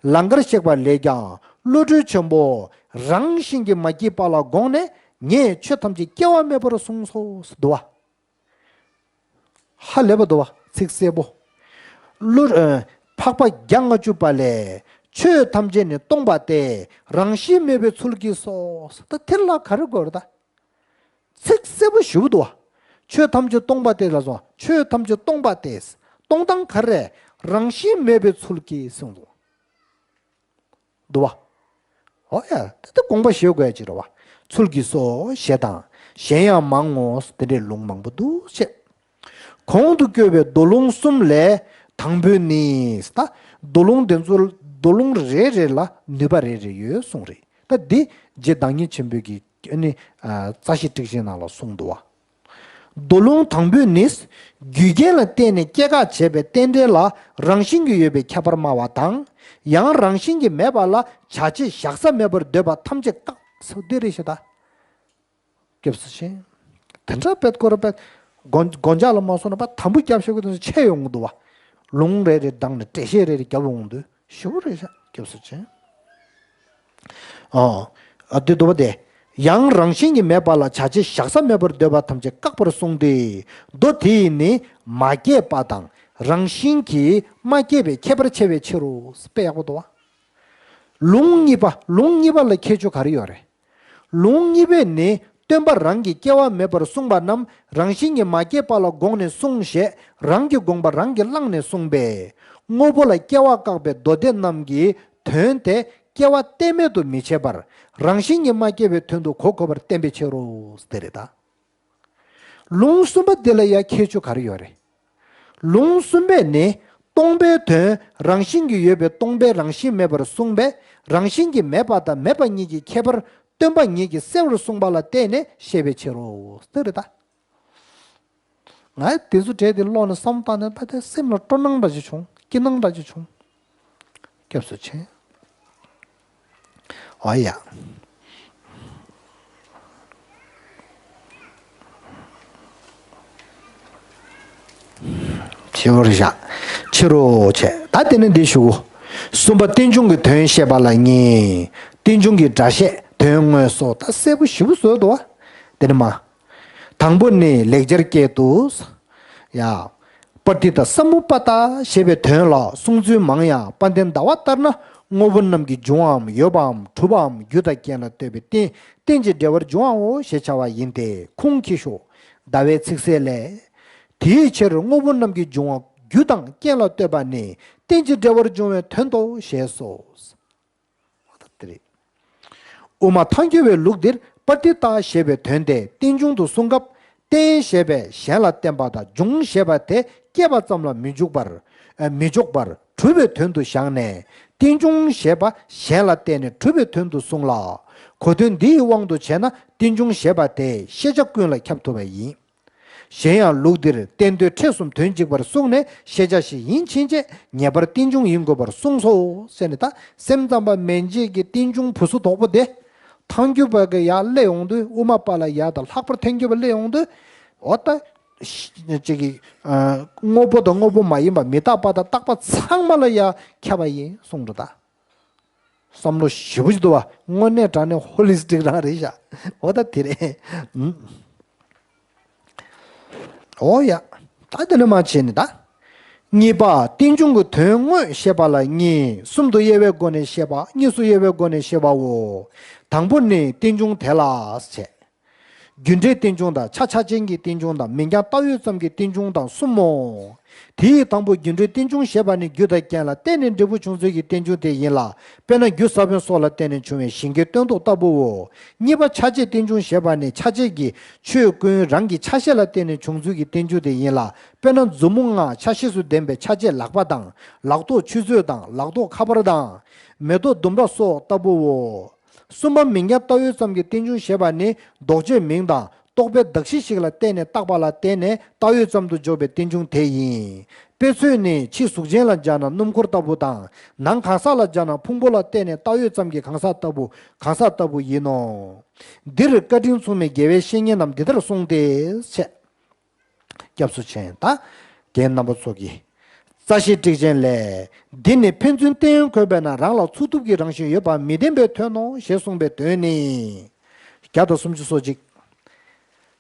ལང་ཀར་གཤེགས་པ་ལས་ཀྱང་བློ་གྲོས་ཆེན་པོ་རང་བཞིན་གྱིས་མ་སྐྱེས་པ་ལ་དགོངས་ནས་ངས་ཆོས་ཐམས་ཅད་སྐྱེ་བ་མེད་པར་གསུངས་སོ་ཟེར་འདུག་བ། ཧ་ལས་པ་འདུག་བ་ཚིག་གསལ་པོ། བློ་ཨ་འཕགས་པ་བརྒྱ་ལྔ་བཅུ་པ་ལས་ ཆོས་ཐམས་ཅད་ནི་སྟོང་པ་སྟེ། རང་བཞིན་མེད་པའི་ཚུལ་གྱིས་སོ། ད་དེ་ལ་ག་རེ་དགོས་རེད་ད། ཚིག་གསལ་པོ་ཞེ་པོ་འདུག་བ། ཆོས་ཐམས་ཅད་སྟོང་པ་སྟེ་ལ་སོགས། ཆོས་ཐམས་ཅད་སྟོང་པ་སྟེ། སྟོང་སྟངས་ག་རེ། རང་བཞིན་མེད་པའི་ཚུལ་གྱིས་གསུངས་འདུག་འདུག་བ། ཨོ་ཡ། ད་ལྟ་དགོངས་པ་བཞེས་དགོས་ཡ་ཅིག་རེད་བ། ཚུལ་གྱིས་སོ་ཞེས་དང་། གཞན་ཡང་མང་ངོ་། དེ་འདྲའི་ལུང་མང་པོ་འདུག་ཅེས། གོང་དུ་བཀོད་པའི་མདོ་ལུང་གསུམ་ལས་དང་པོ་ནི། ད་མདོ་ལུང་དེ་ཚོ་མདོ་ལུང་རེ་རེ་ལ་ནུས་པ་རེ་རེ་ཡོད་གསུངས་རེད། ད་འདི་རྗེ་བདག་ཉིད་ཆེན་པོས་ཀྱི་ཨ་ནི་ཨ་རྩ་ཤེ་ཊཱིཀ་ཆེན་ནང་ལ་གསུངས་འདུག་བ། མདོ་ལུང་དང་པོ་ནི། རྒྱུ་རྐྱེན་ལ་བརྟེན་ནས་སྐྱེ་འགག་བྱས་པའི་རྟེན་འབྲེལ་ལ་རང་བཞིན་གྱིས་ཡོད་པའི་ཁྱད་པར་སྨྲ་བ་དང་། ཡང་རང་བཞིན་གྱིས་མེད་པ་ལ་བྱ་བྱེད་བཞག་ས་མེད་པར་འདོད་པ་ཐམས་ཅད་བཀག་ཚུལ་འདི་རེད་ཤག་ད། སྐྱབས་སུ་མཆི། དེ་འདྲ་པད་ཀོ་ར་པད། གོ་གོ་ཅག་ལ་མ་སོང་ན་པ་དམ་བུ་རྒྱབ་ཤོག་གི་དོན་ཆེ་ཡོང་གི་འདུག་བ། ལུང་རེ་རེ་བགྲངས་ནས་འགྲེལ་བཤད་རེ་རེ་རྒྱབ་འོང་དུས་ཞེ་པོ་རེད་ཤག་སྐྱབས་སུ་མཆི། ཨོ། ཨ་དེ་འདུག་པ་དེ། ཡང་རང་བཞིན་གྱིས་མེད་པ་ལ་བྱ་བྱེད་བཞག་ས་མེད་པར་འདོད་པ་ཐམས་ཅད་བཀག་པར་གསུངས་ཏེ། མདོ་དེ་ཡིས་ནི་མ་སྐྱེས་པ་དང་རང་བཞིན་གྱིས་མ་སྐྱེས་པའི་ཁྱད་པར་ཕྱེ་བའི་ཕྱིར་རོ། དཔེ་ཡག་པོ་འདུག་བ། ལུང་གཉིས་པ་ལུང་གཉིས་པ་ལ་ཁྱད་ཆོས་ག་རེ་ཡོད་རེད། ལུང་གཉིས་པས་ནི་སྟོན་པ་རང་གིས་སྐྱེ་བ་མེད་པར་གསུངས་པ་རྣམས་རང་བཞིན་གྱིས་མ་སྐྱེས་པ་ལ་དགོངས་ནས་གསུངས་ཞེས་རང་གི་དགོངས་པ་རང་གིས་བླངས་ནས་གསུངས་པས། དངོས་པོ་ལ་སྐྱེ་བ་བཀག་པའི་མདོ་སྡེ་རྣམས་ཀྱི་དོན་དེ་སྐྱེ་བ་གཏན་མེད་དུ་མི་བྱེད་པར་རང་བཞིན་གྱིས་མ་སྐྱེས་པའི་དོན་དུ་གོ་དགོས་པར་བསྟན་པའི་ཕྱིར་རོ། དེ་རེད་ད། ལུང་གསུམ་པ་འདི་ལ་ཡང་ཁྱད་ཆོས་ག་རེ་ཡོད་རེད། ལུང་གསུམ་པས་ནི་སྟོང་པའི་དོན་རང་བཞིན་གྱིས་ཡོད་པའི་སྟོང་པའི་རང་བཞིན་མེད་པར་གསུངས་པས་རང་བཞིན་གྱིས་མེད་པ་དང་མེད་པ་གཉིས་ཀྱི་ཁྱད་པར་སྟོན་པ་ཉིད་ཀྱིས་གསལ་བར་གསུངས་པ་ལ་བརྟེན་ནས་བཤད་པའི་ཕྱིར་རོ། དེ་རེད་ད། ང་དེ་ཚོ་བྲིས་ཏེ་ཀློག་ནས་བསམ་བཏང་ནས་ད་དེ་སེམས་ལ་སྤྲོ་སྣང་འདྲ་ཅིག་བྱུང་། སྐྱིད་སྣང་འདྲ་ཅིག་བྱུང་། སྐྱབས་སུ་མཆི། ཨོ་ཡ། ཕྱི་རོལ་བཞག་ཕྱི་རོལ་བྱས། ད་དེ་ནི་འདི་ཞུ། གསུམ་པ་རྟེན་འབྱུང་གི་དོན་བཤད་པ་ལ་གཉིས། རྟེན་འབྱུང་གི་སྒྲ་བཤད་དོན་དངོས་སོགས། ད་གསལ་པོ་ཞེ་པོ་བཟོས་འདུག་བ། དེ་ནི་མ། དང་པོ་ནི་ལེགས་སྦྱར་སྐད་དུ། ཡ། པྲ་ཏི་ཏ་ས་མུ་པ་ཏ་ཞེས་པའི་དོན་ལ་གསུང་ཚུལ་མང་ཡང་། དཔལ་ལྡན་ཟླ་བ་ལྟར་ན་དངོས་པོ་རྣམས་ཀྱི་འབྱུང་བའམ་ཡོད་པའམ་གྲུབ་པའམ་རྒྱུ་དང་རྐྱེན་ལ་ལྟོས་པའི་རྟེན་རྟེན་ཅིང་འབྲེལ་བར་འབྱུང་བའོ་ཞེས་བྱ་བ་ཡིན་ཏེ། ཁུངས་ཀྱི་ཤོ། ཟླ་བའི་ཚིག་གསལ་ལས། དེའི་ཕྱིར་དངོས་པོ་རྣམས་ཀྱི་འབྱུང་བ་རྒྱུ་དང་རྐྱེན་ལ་ལྟོས་པ་ནི་རྟེན་ཅིང་འབྲེལ་བར་འབྱུང་བའི་དོན་ཏོ་ཞེས་སོ། དེ་རེད། དབུ་མ་ཐལ་འགྱུར་བའི་ལུགས་འདིར་པྲ་ཏི་ཏ་ཞེས་པའི་དོན་དེ་རྟེན་འབྱུང་དུ་གསུངས་སྐབས། རྟེན་ཞེས་པས་གཞན་ལ་བརྟེན་པ་དང་འབྱུང་ཞེས་པ་དེ་སྐྱེས་པ་ཙམ་ལ་མི་འཇུག་པར། ཨ། མི་འཇོག་པར་གྲུབ་པའི་དོན་དུ་བཞག་ནས། རྟེན་འབྱུང་ཞེས་པ་གཞན་ལ་བརྟེན་ནས་གྲུབ་པའི་དོན་དུ་གསུངས་ལ། གོ་དོན་འདིའི་དབང་དུ་བྱས་ན་རྟེན་འབྱུང་ཞེས་པ་དེ་ཤེས་བྱ་ཀུན་ལ་ཁྱབ་ཐུབ་པ་ཡིན། གཞན་ཡང་ལུགས་འདིར་རྟེན་དོན་ཕྲད་གསུམ་དོན་གཅིག་པར་གསུངས་ནས་ཤེས་བྱ་ཞིག་ཡིན་ཕྱིན་ཆད་ངེས་པར་རྟེན་འབྱུང་ཡིན་དགོས་པར་གསུངས་སོ་ཟེར་ནས། ད་སེམས་ཙམ་པ་མན་ཇི་གི་རྟེན་འབྱུང་བུ་སུ་དོག་པོ་དེ། ཐལ་འགྱུར་བ་གི་ཡར་སླེབས་ཡོང་དུས། དབུ་མ་པ་ལ་ཡ་དང་ལྷག་པར་ཐལ་འགྱུར་བ་སླེབས་ཡོང་དུས། འོ་ད། ཅིག་གི། དངོས་པོ་དང་དངོས་པོ་མ་ཡིན་པ། མི་རྟག་པ་དང་རྟག་པ་ཚང་མ་ལ་ཡ་ཁྱབ་པ་ཡིན་གསུངས་འགྲོ་ད། བསམ་བློ་ཞེ་པོ་ཅིག་འདུག་བ། དངོས་གནས་དྲང་གནས་ཧོ་ལི་སི་ཊིག་རང་རེད་ཤག་འོ་ད་དེ་རེད། ཨུམ། འོ་ཡ། ད་དེ་ནས་མར་བྱས་ནས་ད། གཉིས་པ་རྟེན་འབྱུང་གི་དོན་དངོས་བཤད་པ་ལ་གཉིས། གསུམ་དུ་དབྱེ་བའི་སྒོ་ནས་བཤད་པ། གཉིས་སུ་དབྱེ་བའི་སྒོ་ནས་བཤད་པའོ། དང་པོ་ནི་རྟེན་འབྱུང་དེ་ལ་བྱས། རྒྱུ་འབྲས་རྟེན་འབྱུང་དང་། ཆ་ཆ་ཅན་གྱི་རྟེན་འབྱུང་དང་། མིང་རྐྱང་བཏགས་ཡོད་ཙམ་གྱི་རྟེན་འབྱུང་དང་གསུམ་མོ། དེའི་དང་པོ་རྒྱུ་འབྲས་རྟེན་འབྱུང་ཞེས་པ་ནི་རྒྱུ་དང་རྐྱེན་ལ་བརྟེན་ནས་འབྲས་བུ་བྱུང་ཚུལ་གྱི་རྟེན་འབྱུང་དེ་ཡིན་ལ། དཔེར་ན་རྒྱུ་ས་བོན་སོགས་ལ་བརྟེན་ནས་བྱུང་བའི་ཞིང་གའི་སྟོན་ཐོག་ལྟ་བུའོ། གཉིས་པ་ཆ་བྱད་རྟེན་འབྱུང་ཞེས་པ་ནི་ཆ་བྱད་ཀྱི་ཆོས་ཀུན་རང་གི་ཆ་ཤས་ལ་བརྟེན་ནས་བྱུང་ཚུལ་གྱི་རྟེན་འབྱུང་དེ་ཡིན་ལ། དཔེར་ན་མཛུབ་མོ་ལྔ་ཆ་ཤས་སུ་ལྡན་པའི་ཆ་བྱད་ལག་པ་དང་། ལག་ཐོགས་ཆུ་ཚོད་དང་། ལག་ཐོགས་ཁ་པར་དང་། མེ་ཏོག་ལྡུམ་ར་སོགས་ལྟ་བུའོ། གསུམ་པ་མིང་རྐྱང་བཏགས་ཡོད་ཙམ་གྱི་རྟེན་འབྱུང་ཞེས་པ་ནི་ལྡོག་ཕྱོགས་མིང་དང་རྟོག་པའི་གདགས་གཞི་ཞིག་ལ་བརྟེན་ནས་བཏགས་པ་ལ་བརྟེན་ནས་བཏགས་ཡོད་ཙམ་དུ་འཇོག་པའི་རྟེན་འབྱུང་དེ་ཡིན། དཔེ་མཚོན་ནི་ཕྱི་གཟུགས་ཅན་ལ་སྦྱར་ན་སྣུམ་འཁོར་ལྟ་བུ་དང་། ནང་གང་ཟག་ལ་སྦྱར་ན་ཕུང་པོ་ལ་བརྟེན་ནས་བཏགས་ཡོད་ཙམ་གྱི་གང་ཟག་ལྟ་བུ། གང་ཟག་ལྟ་བུ་ཡིན་ནོ། འདིར་བཀའ་དྲིན་མཚུངས་མེད་རྒྱལ་བའི་བཤེས་གཉེན་རྣམས་འདི་ལྟར་གསུངས་ཏེ། ཞེས། སྐྱབས་སུ་མཆི། ད་རྒན་རྣམ་པ་ཚོ་གིས། རྩ་ཤེ་ཊིཀ་ཅན་ལས། འདི་ནི་ཕན་ཚུན་བརྟེན་འཁོད་པས་ན་རང་ལ་ཚུགས་ཐུབ་ཀྱི་རང་བཞིན་ཡོད་པ་མི་བདེན་པའི་དོན་ནོ་ཞེས་གསུངས་པའི་དོན་ནི། བརྒྱ་དང་སུམ་ཅུ་སོ་གཅིག་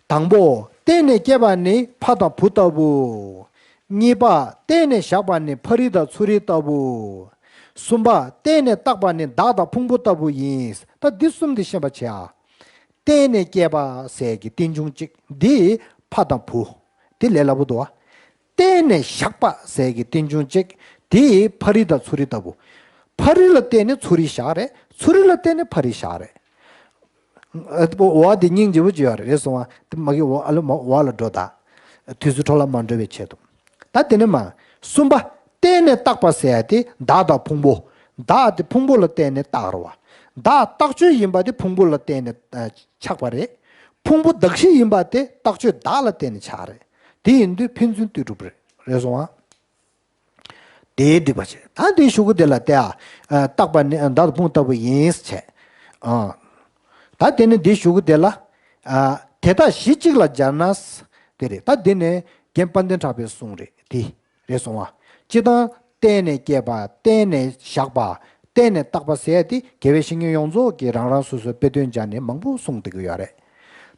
དང་པོ། བརྟེན་ནས་སྐྱེས་པ་ནི་ཕ་དང་བུ་ལྟ་བུ། གཉིས་པ། བརྟེན་ནས་བཞག་པ་ནི་ཕ་རི་དང་ཚུ་རི་ལྟ་བུ། གསུམ་པ། བརྟེན་ནས་བཏགས་པ་ནི་བདག་དང་ཕུང་པོ་ལྟ་བུ་ཡིན། ད་འདི་གསུམ་འདི་ཤེས་པ་བྱེད་ཨ། བརྟེན་ནས་སྐྱེས་པ་ཟེར་གྱི་རྟེན་འབྱུང་གཅིག་འདི་ཕ་དང་བུ། འདི་ལས་སླ་པོ་འདུག་བ། བརྟེན་ནས་བཞག་པ་ཟེར་གྱི་རྟེན་འབྱུང་གཅིག་འདི་ཕ་རི་དང་ཚུ་རི་ལྟ་བུ། ཕ་རི་ལ་བརྟེན་ནས་ཚུ་རི་བཞག་རེད། ཚུ་རི་ལ་བརྟེན་ནས་ཕ་རི་བཞག་རེད། འོ་དེ་སྙིང་རྗེ་པོ་ཅིག་ཡོད་རེད། རེད་སོང་བ་དེ་མ་གི་འོ་ཨ་ལོ་མ་འོ་ལ་འགྲོ་ད། དུས་ཚོད་འཕྲོ་བརླག་མ་འགྲོ་བའི་ཆེད་དུ། ད་དེ་ནས་མ། གསུམ་པ། བརྟེན་ནས་བཏགས་པ་ཟེར་ཡ་དེ་བདག་དང་ཕུང་པོ། བདག་དེ་ཕུང་པོ་ལ་བརྟེན་ནས་བཏགས་རེད་བ། བདག་རྟགས་ཆོས་ཡིན་པ་དེ་ཕུང་པོ་ལ་བརྟེན་ནས་ཨ་ཆགས་པ་རེད། ཕུང་པོ་གདགས་གཞི་ཡིན་པ་དེ་རྟགས་ཆོས་བདག་ལ་བརྟེན་ནས་ཆགས་རེད། དེ་ཡིན་དུས་ཕན་ཚུན་ལྟོས་གྲུབ་རེད། རེད་སོང་ཨ། དེའི་སྒྲིག་པ་བྱེད། ད་འདིའི་གཞུག་གུ་དེ་ལ་བལྟས་ཨ། བཏགས་པ་ནི་བདག་དང་ཕུང་ལྟ་བུ་ཡིན་བྱས། ཨ། ད་དེ་ནི་འདིའི་གཞུག་གུ་དེ་ལ། ཨ། དེ་དག་གཞི་གཅིག་ལ་སྦྱར་ན། དེ་རེད། ད་འདི་ནི་རྒན་དཔལ་ལྡན་གྲགས་པའི་གསུང་རེད་དེ། རེད་སོང་བ། སྤྱིར་བཏང་བརྟེན་ནས་སྐྱེས་པ་བརྟེན་ནས་བཞག་པ་བརྟེན་ནས་བཏགས་པ་ཟེར་ཡ་དེ་དགེ་བའི་བཤེས་གཉེན་ཡོངས་རྫོགས་ཀྱིས་རང་རང་སོ་སོའི་དཔེ་དོན་སྦྱར་ནས་མང་པོ་གསུངས་བསྡད་ཀྱི་ཡོད་རེད།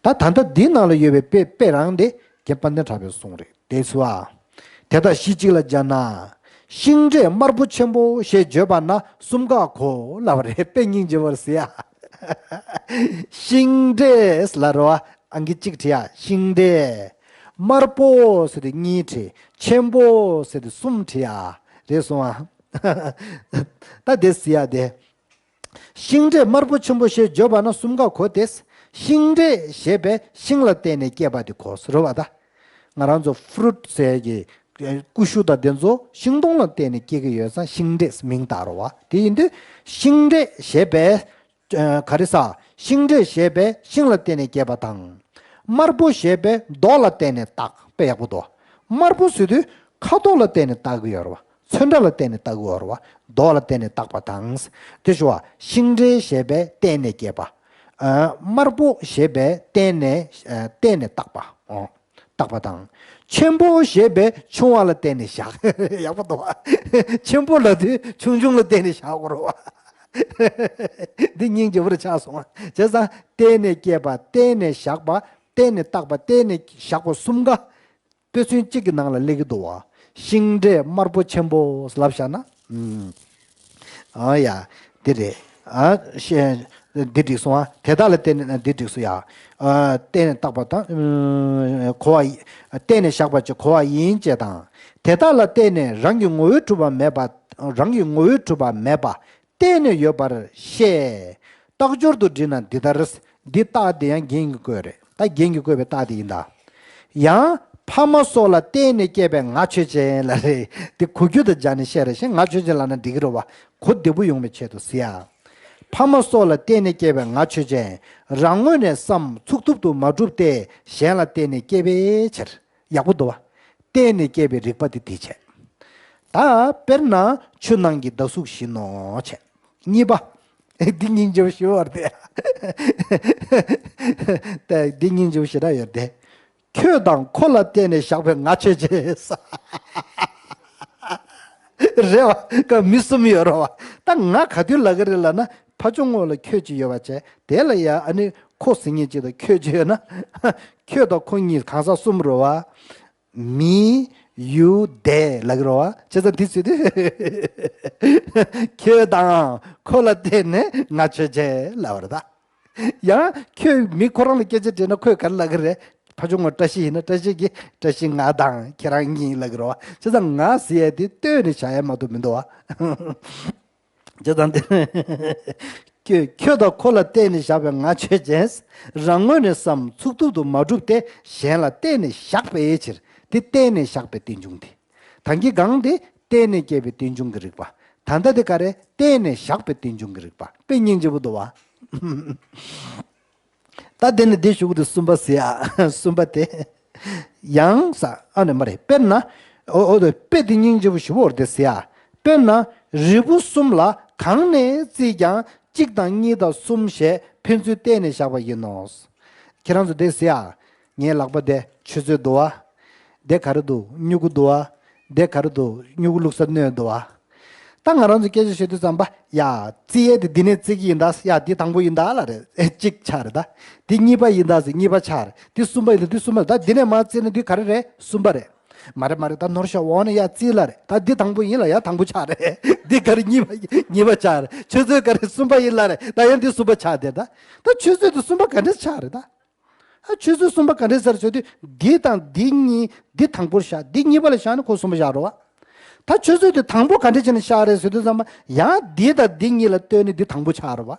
ད་ད་ལྟ་འདིའི་ནང་ལ་ཡོད་པའི་དཔེ་དཔེ་རང་དེ་རྒན་དཔལ་ལྡན་གྲགས་པའི་གསུང་རེད། དེ་ཚོ་ཨ། དེ་དག་གཞི་གཅིག་ལ་སྦྱར་ན། ཤིང་འབྲས་དམར་པོ་ཆེན་པོ་ཞེས་བརྗོད་པ་ན་གསུམ་ཀ་གོ་ལབ་པ་རེད། དཔེ་སྙིང་རྗེ་པོ་རེད་ཟེར་ཡ། ཤིང་འབྲས་ལབ་རེད་བ། ཨང་ཀི་གཅིག་བྲིས་ཡ། ཤིང་འབྲས། དམར་པོ་ཟེར་དུས་གཉིས་བྲིས། ཆེན་པོ་ཟེར་དུས་གསུམ་བྲིས་ཡ། རེད་སོང་ཨ། ད་དེ་ཟེར་ཡ་དེ། ཤིང་འབྲས་དམར་པོ་ཆེན་པོ་ཞེས་བརྗོད་པ་ན་གསུམ་ཀ་གོ་སྟེ། ཤིང་འབྲས་ཞེས་པས་ཤིང་ལ་བརྟེན་ནས་སྐྱེས་པ་དེ་གོ་ཟེར་བ་ད། ང་རང་ཚོ་ཕུ་རུ་ཊི་ཟེར་གྱི་ཀུ་ཤུ་དང་དེ་ཚོ་ཤིང་སྡོང་ལ་བརྟེན་ནས་སྐྱེ་གི་ཡོད་ཙང་ཤིང་འབྲས་མིང་བཏགས་རེད་བ། དེ་ཡིན་དུས་ཤིང་འབྲས་ཞེས་པས། ཨ། ག་རེ་ཟ། ཤིང་འབྲས་ཞེས་པས་ཤིང་ལ་བརྟེན་ནས་སྐྱེས་པ་དང་། དམར་པོ་ཞེས་པས་མདོག་ལ་བརྟེན་ནས་བཏགས། དཔེ་ཡག་པོ་འདུག་དམར་པོ་ཟེར་དུས་ཁ་དོག་ལ་བརྟེན་ནས་བཏགས་ཀྱི་ཡོད་རེད་བ། ཚོན་ཁྲ་ལ་བརྟེན་ནས་བཏགས་ཀྱི་ཡོད་རེད་བ། མདོག་ལ་བརྟེན་ནས་བཏགས་པ་དང་། དེ་ཞུ་བ། ཤིང་འབྲས་ཞེས་པས་བརྟེན་ནས་སྐྱེས་པ། ཨ། དམར་པོ་ཞེས་པས་བརྟེན་ནས་ཨ། བརྟེན་ནས་བཏགས་པ། ཨོ། བཏགས་པ་དང་། ཆེན་པོ་ཞེས་པས་ཆུང་བ་ལ་བརྟེན་ནས་བཞག་ཡག་པོ་འདུག་བ། ཆེན་པོ་ལབ་དུས་ཆུང་ཆུང་ལ་བརྟེན་ནས་བཞག་དགོས་རེད་བ། འདི་སྙིང་རྗེ་པོ་རུ་ཆགས་སོང་བ། བྱས་ཙང་བརྟེན་ནས་སྐྱེས་པ་བརྟེན་ནས་བཞག་པ་བརྟེན་ནས་བཏགས་པ་བརྟེན་ནས་བཞག་པ་གསུམ་ཀ་དཔེ་མཚོན་གཅིག་གི་ནང་ལ་སླེབས་ཀྱི་འདུག་བ། ཤིང་འབྲས་དམར་པོ་ཆེན་པོ་ལབ་བཞག་ན། ཨུམ། ཨ་ཡ། འདི་རེད། ཨ། ཤེ། འདི་འགྲིག་སོང་ཨ། དེ་དག་ལ་བརྟེན་ནས་འདི་འགྲིག་སོང་ཡ། ཨ། བརྟེན་ནས་བཏགས་པ་དང་། ཨུམ། གོ་བ་ཡི། བརྟེན་ནས་བཞག་པ་ཅིག་གོ་བ་ཡིན་ཅེས་དང་། དེ་དག་ལ་བརྟེན་ནས་རང་གི་ངོ་བོས་གྲུབ་པ་མེད་པ། རང་གི་ངོ་བོས་གྲུབ་པ་མེད་པ། བརྟེན་ནས་ཡོད་པར་བཤད། རྟགས་སྦྱོར་དུ་བྲིས་ན་འདི་ལྟར། འདི་རྟགས་དེ་ཡང་རྒྱན་གྱིས་བཀོད་རེད། ད་རྒྱན་གྱིས་བཀོད་པའི་རྟགས་དེ་ཡིན་ད། ཡང་ཕ་མ་སོགས་ལ་བརྟེན་ནས་སྐྱེས་པའི་ང་ཆོས་ཅན་ལབ་རེད། དེ་གོ་རྒྱུ་དང་སྦྱར་ནས་བཤད་རེད་ཤག་ང་ཆོས་ཅན་ལབ་ན་འགྲིག་གི་རེད་བ། གོ་བདེ་པོ་ཡོང་བའི་ཆེད་དུ་ཟེར་ཡ། ཕ་མ་སོགས་ལ་བརྟེན་ནས་སྐྱེས་པའི་ང་ཆོས་ཅན། རང་ངོས་ནས་སམ་ཚུགས་ཐུབ་ཏུ་མ་གྲུབ་སྟེ་གཞན་ལ་བརྟེན་ནས་སྐྱེས་པའི་ཕྱིར། ཡག་པོ་འདུག་བ། བརྟེན་ནས་སྐྱེས་པའི་རིགས་པ་དེ་དེ་བྱས། ད་དཔེར་ན་ཆུ་ནང་གི་ཟླ་གཟུགས་བཞིན་ནོ་བྱས། གཉིས་པ། འདི་སྙིང་རྗེ་པོ་ཞེ་པོ་རེད་དེ། འདི་སྙིང་རྗེ་པོ་ཞེ་དྲག་ཡོད་དེ། ཁྱོད་དང་ཁོ་ལ་བརྟེན་ནས་བཞག་པའི་ང་ཆོས་ཅན། རེད་བ། ཀ་མི་གསུམ་ཡོད་རེད་བ། ད་ང་ག་དུས་ལབ་ཀྱི་རེད་ལབ་ན་ཕ་ཆུང་ངོ་ལ་ཁྱོད་ཅིག་ཡོད་པ་བྱས། དེ་ལ་ཡ་ཨ་ནི་ཁོ་ཟེར་མཁན་ཅིག་དང་ཁྱོད་ཅིག་ཡོད་ན། ཁྱོད་དང་ཁོ་གཉིས་གང་ཟག་གསུམ་རེད་བ། མི། ཡུལ། སྡེ་ལབ་ཀྱི་རེད་བ། བྱས་ཙང་འདི་ཚོ་དེ། ཁྱོད་དང་ཁོ་ལ་བརྟེན་ནས་ང་ཆོས་ཅན་ལབ་པ་རེད་ད། ཡང་ཁྱོད་མི་ཁོ་རང་ལ་སྐད་ཆ་དྲིས་ན་ཁོས་ག་རེ་ལབ་ཀྱི་རེད། ཕ་ཆུང་ངོ་བཀྲ་ཤིས་ཡིན་ན་བཀྲ་ཤིས་ཀྱིས་བཀྲ་ཤིས་ང་དང་ཁྱེད་རང་གཉིས་ལབ་ཀྱི་རེད་བ། བྱས་ཙང་ང་ཟེར་ཡ་དེ་ལྟོས་ནས་བཞག་ཡ་མ་གཏོགས་མི་འདུག་བ། བྱས་ཙང་དེ། ཁྱོད་ཁྱོད་དང་ཁོ་ལ་བརྟེན་ནས་བཞག་པའི་ང་ཆོས་ཅན། རང་ངོས་ནས་སམ་ཚུགས་ཐུབ་ཏུ་མ་གྲུབ་སྟེ་གཞན་ལ་བརྟེན་ནས་བཞག་པའི་ཕྱིར། དེ་བརྟེན་ནས་བཞག་པའི་རྟེན་འབྱུང་དེ། ད་གིན་གང་དེ་བརྟེན་ནས་སྐྱེས་པའི་རྟེན་འབྱུང་གི་རིགས་པ། ད་ལྟ་དེ་ག་རེ་བརྟེན་ནས་བཞག་པའི་རྟེན་འབྱུང་གི་རིགས་པ། དཔེ་སྙིང་རྗེ་པོ་འདུག་བ། ད་དེ་ནི་དེ་ཞུ་གི་འདུག་གསུམ་པ་ཟེར་ཡ། གསུམ་པ་དེ། ཡང་ས་ཨ་ནི་མ་རེད། དཔེར་ན། འོ་འོ་དེ་དཔེ་དེ་སྙིང་རྗེ་པོ་ཞེ་པོ་རེད་དེ་ཟེར་ཡ། དཔེར་ན་རིལ་བུ་གསུམ་ལ་གང་ནས་བརྩིས་ཀྱང་གཅིག་དང་གཉིས་དང་གསུམ་ཞེས་ཕན་ཚུན་བརྟེན་ནས་བཞག་པ་ཡིན་ནོ། ཁྱེད་རང་ཚོ་དེ་ཟེར་ཡ། ངའི་ལག་པ་དེ་ཆུ་ཚོད་འདུག་བ། དེ་ག་རེ་འདུག་སྨྱུ་གུ་འདུག་བ། དེ་ག་རེ་འདུག་སྨྱུ་གུ་བླུགས་ས་སྣོད་འདུག་བ། ད་ང་རང་ཚོ་སྐད་ཆ་བཤད་དུས་ཙམ་པ་ཡ། བརྩི་ཡས་དེ་འདི་ནས་བརྩི་གི་ཡིན་ད། ཡ་འདི་དང་པོ་ཡིན་ད་ལབ་རེད། གཅིག་ཆགས་རེད་ད། འདི་གཉིས་པ་ཡིན་ད་ཟེར་གཉིས་པ་ཆགས་རེད། འདི་གསུམ་པ་ཡིན་ད་འདི་གསུམ་པ་རེད་ད། འདི་ནས་མར་བརྩིས་ན་འདི་ག་རེ་རེད། གསུམ་པ་རེད། མ་རེད་མ་རེད། ད་ནོར་ཤོག་འོག་ནས་ཡར་བརྩིས་ལབ་རེད། ད་འདི་དང་པོ་ཡིན་ལབ། ཡར་དང་པོ་ཆགས་རེད། འདི་ག་རེ་གཉིས་པ་གཉིས་པ་ཆགས་རེད། ཆུ་ཚོད་ག་རེ་གསུམ་པ་ཡིན་ལབ་རེད། ད་ཡང་འདི་གསུམ་པ་ཆགས་བསྡད། ད་ད་ཆུ་ཚོད་དེ་གསུམ་པ་ག་འདྲས་ཆགས་རེད་ད། ཨ་ཆུ་ཚོད་གསུམ་པ་ག་འདྲས་ཟེར་ཟེར་དུས། འདི་དང་འདི་གཉིས། འདི་དང་པོར་བཞག་འདི་གཉིས་པ་ལ་བཞག་ན་ཁོ་གསུམ་པ་བཞག་རེད་བ། ད་ཆུ་ཚོད་དེ་དང་པོ་ག་འདྲས་བྱས་ནས་ཆགས་རེད་ཟེར་དུས་ཙམ་པ། ཡང་འདི་དང་འདི་གཉིས་ལ་ལྟོས་ནས་འདི་དང་པོ་ཆགས་རེད་བ།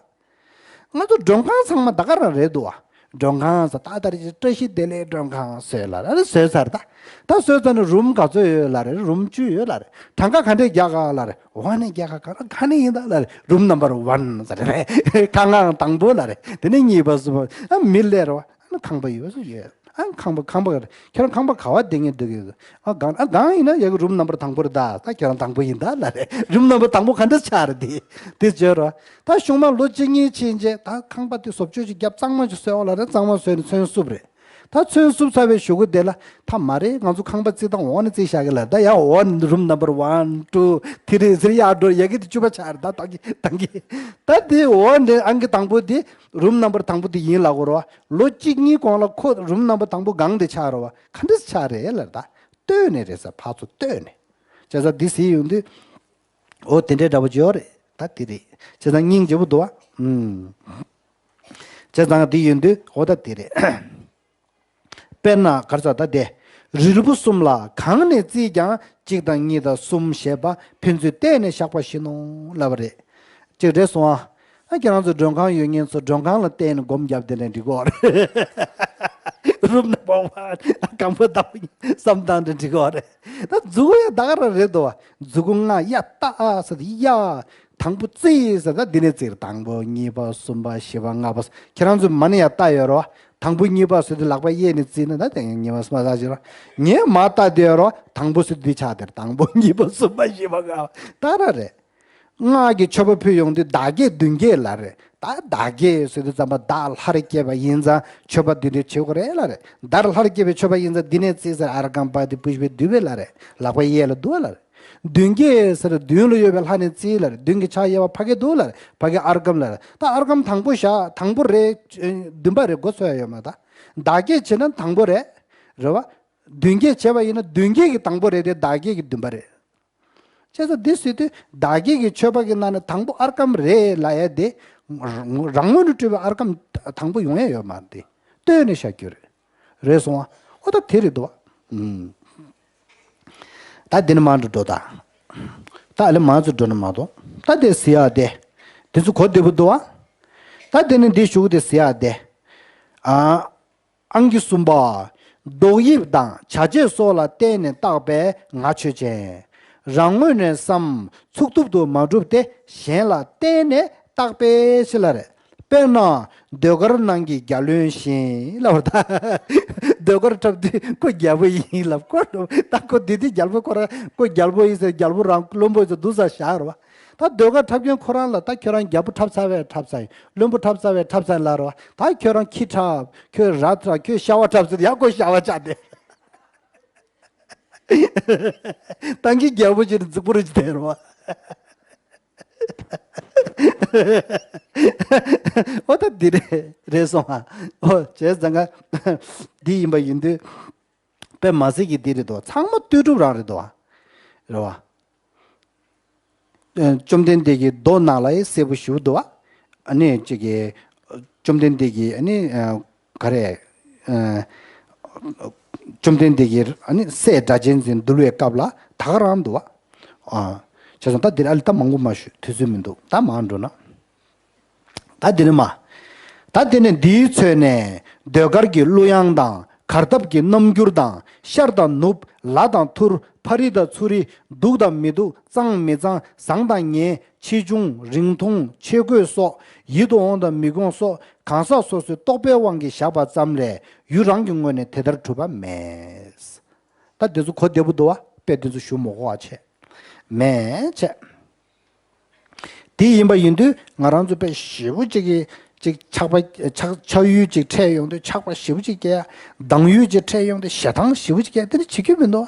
ང་ཚོ་མགྲོན་ཁང་ཚང་མ་ད་ག་རང་རེད་འདུག་བ། མགྲོན་ཁང་ཟེར་ད་ལྟ་རེ་བཀྲ་ཤིས་བདེ་ལེགས་མགྲོན་ཁང་ཟེར་ལབ་རེད། ཟེར་ཚར་ད། ད་ཟེར་ཚར་ནས་རུམ་ག་ཚོད་ཡོད་ལབ་རེད། རུམ་བཅུ་ཡོད་ལབ་རེད། གྲངས་ཀ་ག་འདྲས་རྒྱག་ག་ལབ་རེད། འོག་ནས་རྒྱག་ག་ག་རེ་ག་ནས་ཡིན་ད་ལབ་རེད། རུམ་ནམ་བར་ཝན་ཟེར་རེད། ཁང་ཁང་དང་པོ་ལབ་རེད། དེ་ནས་གཉིས་པ་གསུམ་པ། ཨ་མི་སླེབས་རེད་བ། ཨ་ཁང་པ་ཡོད་ཟེར་ཡོད། ཨ་ཁང་པ་ཁང་པ་ག་རེ། ཁྱེད་རང་ཁང་པ་ག་བ་བསྡད་མཁན་འདུག་གི། ཨ་གང་ཨ་གང་ཡིན་ན་ཡ་གི་རུམ་ནམ་བར་དང་པོ་རེད་ད། ད་ཁྱེད་རང་དང་པོ་ཡིན་ད་ལབ་རེད། རུམ་ནམ་བར་དང་པོ་ག་འདྲས་ཆགས་རེད། དེ་དེ་བརྗོད་རོགས། ད་གཞུག་མ་ལོ་གཅིག་གཉིས་ཕྱིན་རྗེས་ད་ཁང་པ་དེ་བཟོ་བཅོས་ཅིག་བརྒྱབ། གཙང་མ་ཅིག་བཟོས་ཨོ་ལབ་རེད། གཙང་མ་བཟོས་ནས་ཚོན་བསུབས་རེད། ད་ཚོན་བསུབས་ཚར་བའི་གཞུག་གུ་དེ་ལ་ད་མ་རེད། ང་ཚོ་ཁང་པ་རྩིག་ཐང་འོག་ནས་རྩིག་བཞག་གི་ལབ། ད་ཡ་འོག་ནས་རུམ་ནམ་བར་ཝན་ཊུ་ཐི་རི་ཟེར་ཡར་འགྲོ། ཡ་གི་དེ་བཅུ་པ་ཆགས་རེད། ད་ད་གི་ད་གི་ད་དེ་འོག་ནས་ཨང་ཀི་དང་པོ་དེ་རུམ་ནམ་བར་དང་པོ་དེ་ཡིན་ལབ་དགོས་རེད་བ། ལོ་གཅིག་གཉིས་གོང་ལ་ཁོ་རུམ་ནམ་བར་དང་པོ་གང་དེ་ཆགས་རེད་བ། ག་འདྲས་ཆགས་རེད་ལབ། ད་ལྟོས་ནས་རེད་ཟེར། ཕར་ཚུར་ལྟོས་ནས། བྱས་ཙང་འདི་ཟེར་ཡོང་དུས། འོ་དེ་འདྲའི་འདྲ་པོ་ཅིག་ཡོད་རེད། ད་དེ་རེད། བྱས་ཙང་སྙིང་རྗེ་པོ་འདུག་བ། ཨུམ། བྱས་ཙང་འདི་ཡོང་དུས་འོ་ད་དེ་རེད། དཔེར་ན་ག་རེ་ཟེར་ད་དེ། རིལ་བུ་གསུམ་ལ་གང་ནས་བརྩིས་ཀྱང་གཅིག་དང་གཉིས་དང་གསུམ་ཞེས་པ་ཕན་ཚུན་བལྟས་ནས་བཞག་པ་བཞིན་ནོ་ལབ་པ་རེད། ཅིག་རེད་སོང་ཨ། ཨ་ཁྱེད་རང་ཚོ་མགྲོན་ཁང་ཡོད་མཁན་ཚོ་མགྲོན་ཁང་ལ་བལྟས་ནས་སྒོམ་བརྒྱབ་དེ་ནས་འགྲིག་གོ་རེད། རུམ་ནམ་བར་ཝན། གང་པོ་དང་པོ་ཡིན་བསམ་སྟངས་དེ་འགྲིག་གོ་རེད། ད་མཛུ་གུ་ཡ་ད་ག་རང་རེད་འདུག་བ། མཛུ་གུ་ལྔ་ཡ་ཏ་ཨ་ཟེར་ཏེ་ཡ། དང་པོ་རྩིས་ཟེར་ད་འདི་ནས་རྩིས་རེད། དང་པོ་གཉིས་པ་གསུམ་པ་བཞི་པ་ལྔ་པ། ཁྱེད་རང་ཚོ་མ་ཎི་ཡ་ཏ་ཡོད་རེད་བ། དང་པོ་གཉིས་པ་ཟེར་དུས་ལག་པ་གཡས་ནས་བརྩིས་ན་ད་དེ་གཉིས་པ་གསུམ་པ་ཟེར་གྱི་རེད། ངས་མར་ལྟ་དུས་རོ། དང་པོ་ཟེར་དུས་ཆགས་དེར་དང་པོ་གཉིས་པ་གསུམ་པ་བཞི་པ་ལྔ་པ་ད་ར་རེད། སྔགས་ཀྱི་མཆོད་པ་ཕུལ་ཡོང་དུས་བདག་བསྐྱེད་མདུན་བསྐྱེད་ལ་རེད། ད་བདག་བསྐྱེད་ཟེར་དུས་ཙམ་པ་བདག་ལྷར་བསྐྱེད་པ་ཡིན་ཙང་མཆོད་པ་འདི་འདྲའི་བྱེད་དགོས་རེད་ལ་རེད། བདག་ལྷར་བསྐྱེད་པའི་མཆོད་པ་ཡིན་ཙང་འདི་ནས་བརྩིས་ཟེར། ཨརྒྷཾ་པཱ་ཏི་པུཥྤེ་དྷཱུ་པེ་ལ་རེད། ལག་པ་གཡས་ལ་འདུག་ལ་རེད། མདུན་བསྐྱེད་ཟེར་མདུན་ལ་ཡོད་པའི་ལྷ་ནས་རྩིས་ལ་རེད། མདུན་གྱི་ཕྱག་གཡས་པ་ཕ་གི་འདུག་ལ་རེད། ཕ་གི་ཨརྒྷཾ་ལ་རེད། ད་ཨརྒྷཾ་དང་པོ་བཞག་དང་པོ་རེད། བདུན་པ་རེད། མགོ་ཚོས་ཡ་ཡོད་མ་ད། བདག་བསྐྱེད་བྱས་ན་དང་པོ་རེད། རེད་བ། མདུན་བསྐྱེད་བྱས་པ་ཡིན་ན་མདུན་བསྐྱེད་ཀྱི་དང་པོ་རེད་དེ་བདག་བསྐྱེད་ཀྱི་བདུན་པ་རེད། བྱས་ཙང་འདི་ཟེར་དུས་བདག་བསྐྱེད་ཀྱི་མཆོད་པ་གི་ནང་ནས་དང་པོ་ཨརྒྷཾ་རེད་ལབ་ཡ་དེ། རང་ངོས་ནས་སྤྲུལ་པའི་ཨརྒྷཾ་དང་པོ་ཡོང་ཡ་ཡོད་མ་རེད་དེ། ལྟོས་ནས་བཞག་རྒྱུ་རེད། རེད་སོང་ཨ། ཨོ་ད་དེ་རེད་འདུག་བ། ཨུམ། ད་འདི་ནས་མར་འགྲོ་འགྲོ་ད། ད་ཨ་ལེ་མར་ཚུར་འགྲོ་ན་མ་གཏོགས། ད་དེ་ཟེར་ཡ་དེ། དེ་ཚོ་གོ་བདེ་པོ་འདུག་བ། ད་དེ་ནས་འདི་གཞུག་དེ་ཟེར་ཡ་དེ། ཨ། ཨང་ཀི་གསུམ་པ། ཏོག་དབྱིབས་དང་བྱ་བྱེད་སོགས་ལ་བརྟེན་ནས་བཏགས་པའི་ངག་ཆོས་ཅན། རང་ངོས་ནས་སམ་ཚུགས་ཐུབ་ཏུ་མ་གྲུབ་སྟེ་གཞན་ལ་བརྟེན་ནས་བཏགས་པའི་ཕྱིར་ལ་རེད། དཔེར་ན། ཟློས་གར་ནང་གི་རྒྱལ་བློན་བཞིན་ལབ་པ་ད། ཟློས་གར་འཁྲབ་དུས་ཁོ་རྒྱལ་པོ་ཡིན་ལབ་ཁོ་ལབ་ད་ཁོ་དེ་དུས་རྒྱལ་པོ་ཁོ་རང་ཁོ་རྒྱལ་པོ་ཡིན་ཟེར་རྒྱལ་པོ་རང་བློན་པོ་ཡིན་ཟེར་འདུག་ས་བཞག་རེད་བ། ད་ཟློས་གར་འཁྲབ་མཁན་ཁོ་རང་ལ་ད་ཁྱོད་རང་རྒྱལ་པོ་འཁྲབ་ཚར་བས་འཁྲབ་ཚར་ཡིན། བློན་པོ་འཁྲབ་ཚར་བས་འཁྲབ་ཚར་ཡིན་ལབ་རེད་བ། ད་ཁྱོད་རང་ཁྱི་འཁྲབ་ཁྱོད་ར་འཁྲབ་ཁྱོད་ཤ་བ་འཁྲབ་ཟེར་ཡག་པོ་ཤ་བ་བཅག་སྟེ། ཏང་གི་རྒྱལ་པོ་ཅིག་རྫིག་པོ་རུ་ཅིག་དེ་རེད་བ། ཨོ་ད་འདི་རེད་རེད་སོང་ཨ། ཨོ་བྱས་ཙང་ཀ་འདི་ཡིན་པ་ཡིན་དུས། དཔེ་མ་སྲིད་ཀྱི་འདི་རེད་དོ། ཚང་མ་ལྟོས་གྲུབ་རང་རེད་དོ། རེད་བ། ཨ། བཅོམ་ལྡན་འདས་ཀྱི་མདོ་ནང་ལ་ཡང་གསལ་པོ་ཞེ་པོ་འདུག་བ། ཨ་ནི་ཅིག་གི། བཅོམ་ལྡན་འདས་ཀྱི་ཨ་ནི། ཨ། ག་རེ། ཨ། བཅོམ་ལྡན་འདས་ཀྱི་ཨ་ནི་སྲས་སྒྲ་གཅན་འཛིན་འདུལ་བའི་སྐབས་ལ་ད་ག་རང་འདུག་བ། ཨ། བྱས་ཙང་ད་འདིར་ཨ་ལི་ད་མང་པོ་མ་ཞུ། དུས་ཚོད་མི་འདུག་ད་མར་འགྲོ་ན། ད་འདི་ནི་མ། ད་དེ་ནི་འདིའི་ཚོད་ནས་ཟློས་གར་གྱི་གླུ་དབྱངས་དང་གར་ཐབས་ཀྱི་རྣམ་འགྱུར་དང་ཤར་དང་ནུབ་ལ་དང་ཐུར་ཕ་རི་དང་ཚུ་རི་འདུག་དང་མི་འདུག་གཙང་མི་གཙང་བཟང་དང་ངན་ཆེ་ཆུང་རིང་ཐུང་ཆས་གོས་སོགས་ཡིད་དུ་འོང་དང་མི་འོང་སོགས་གང་ཟག་སོ་སོའི་རྟོག་པའི་དབང་གིས་བཞག་པ་ཙམ་ལས་ཡུལ་རང་གི་ངོས་ནས་དེ་ལྟར་གྲུབ་པ་མེད། ད་དེ་ཚོ་གོ་བདེ་པོ་འདུག་བ། དཔེ་དེ་ཚོ་ཞུ་མི་དགོས་པ་བྱས། མེད་བྱས། དེ་ཡིན་པ་ཡིན་དུས་ང་རང་ཚོ་དཔེ་ཞེ་པོ་ཅིག་གི་ཅིག་ཆགས་པ་ཆགས་ཆགས་ཡུལ་ཅིག་འཕྲད་ཡོང་དུས་ཆགས་པ་ཞེ་པོ་ཅིག་སྐྱེ། སྡང་ཡུལ་ཅིག་འཕྲད་ཡོང་དུས་ཞེ་སྡང་ཞེ་པོ་ཅིག་སྐྱེ། དེ་འདྲ་བྱེད་རྒྱུ་མི་འདུག་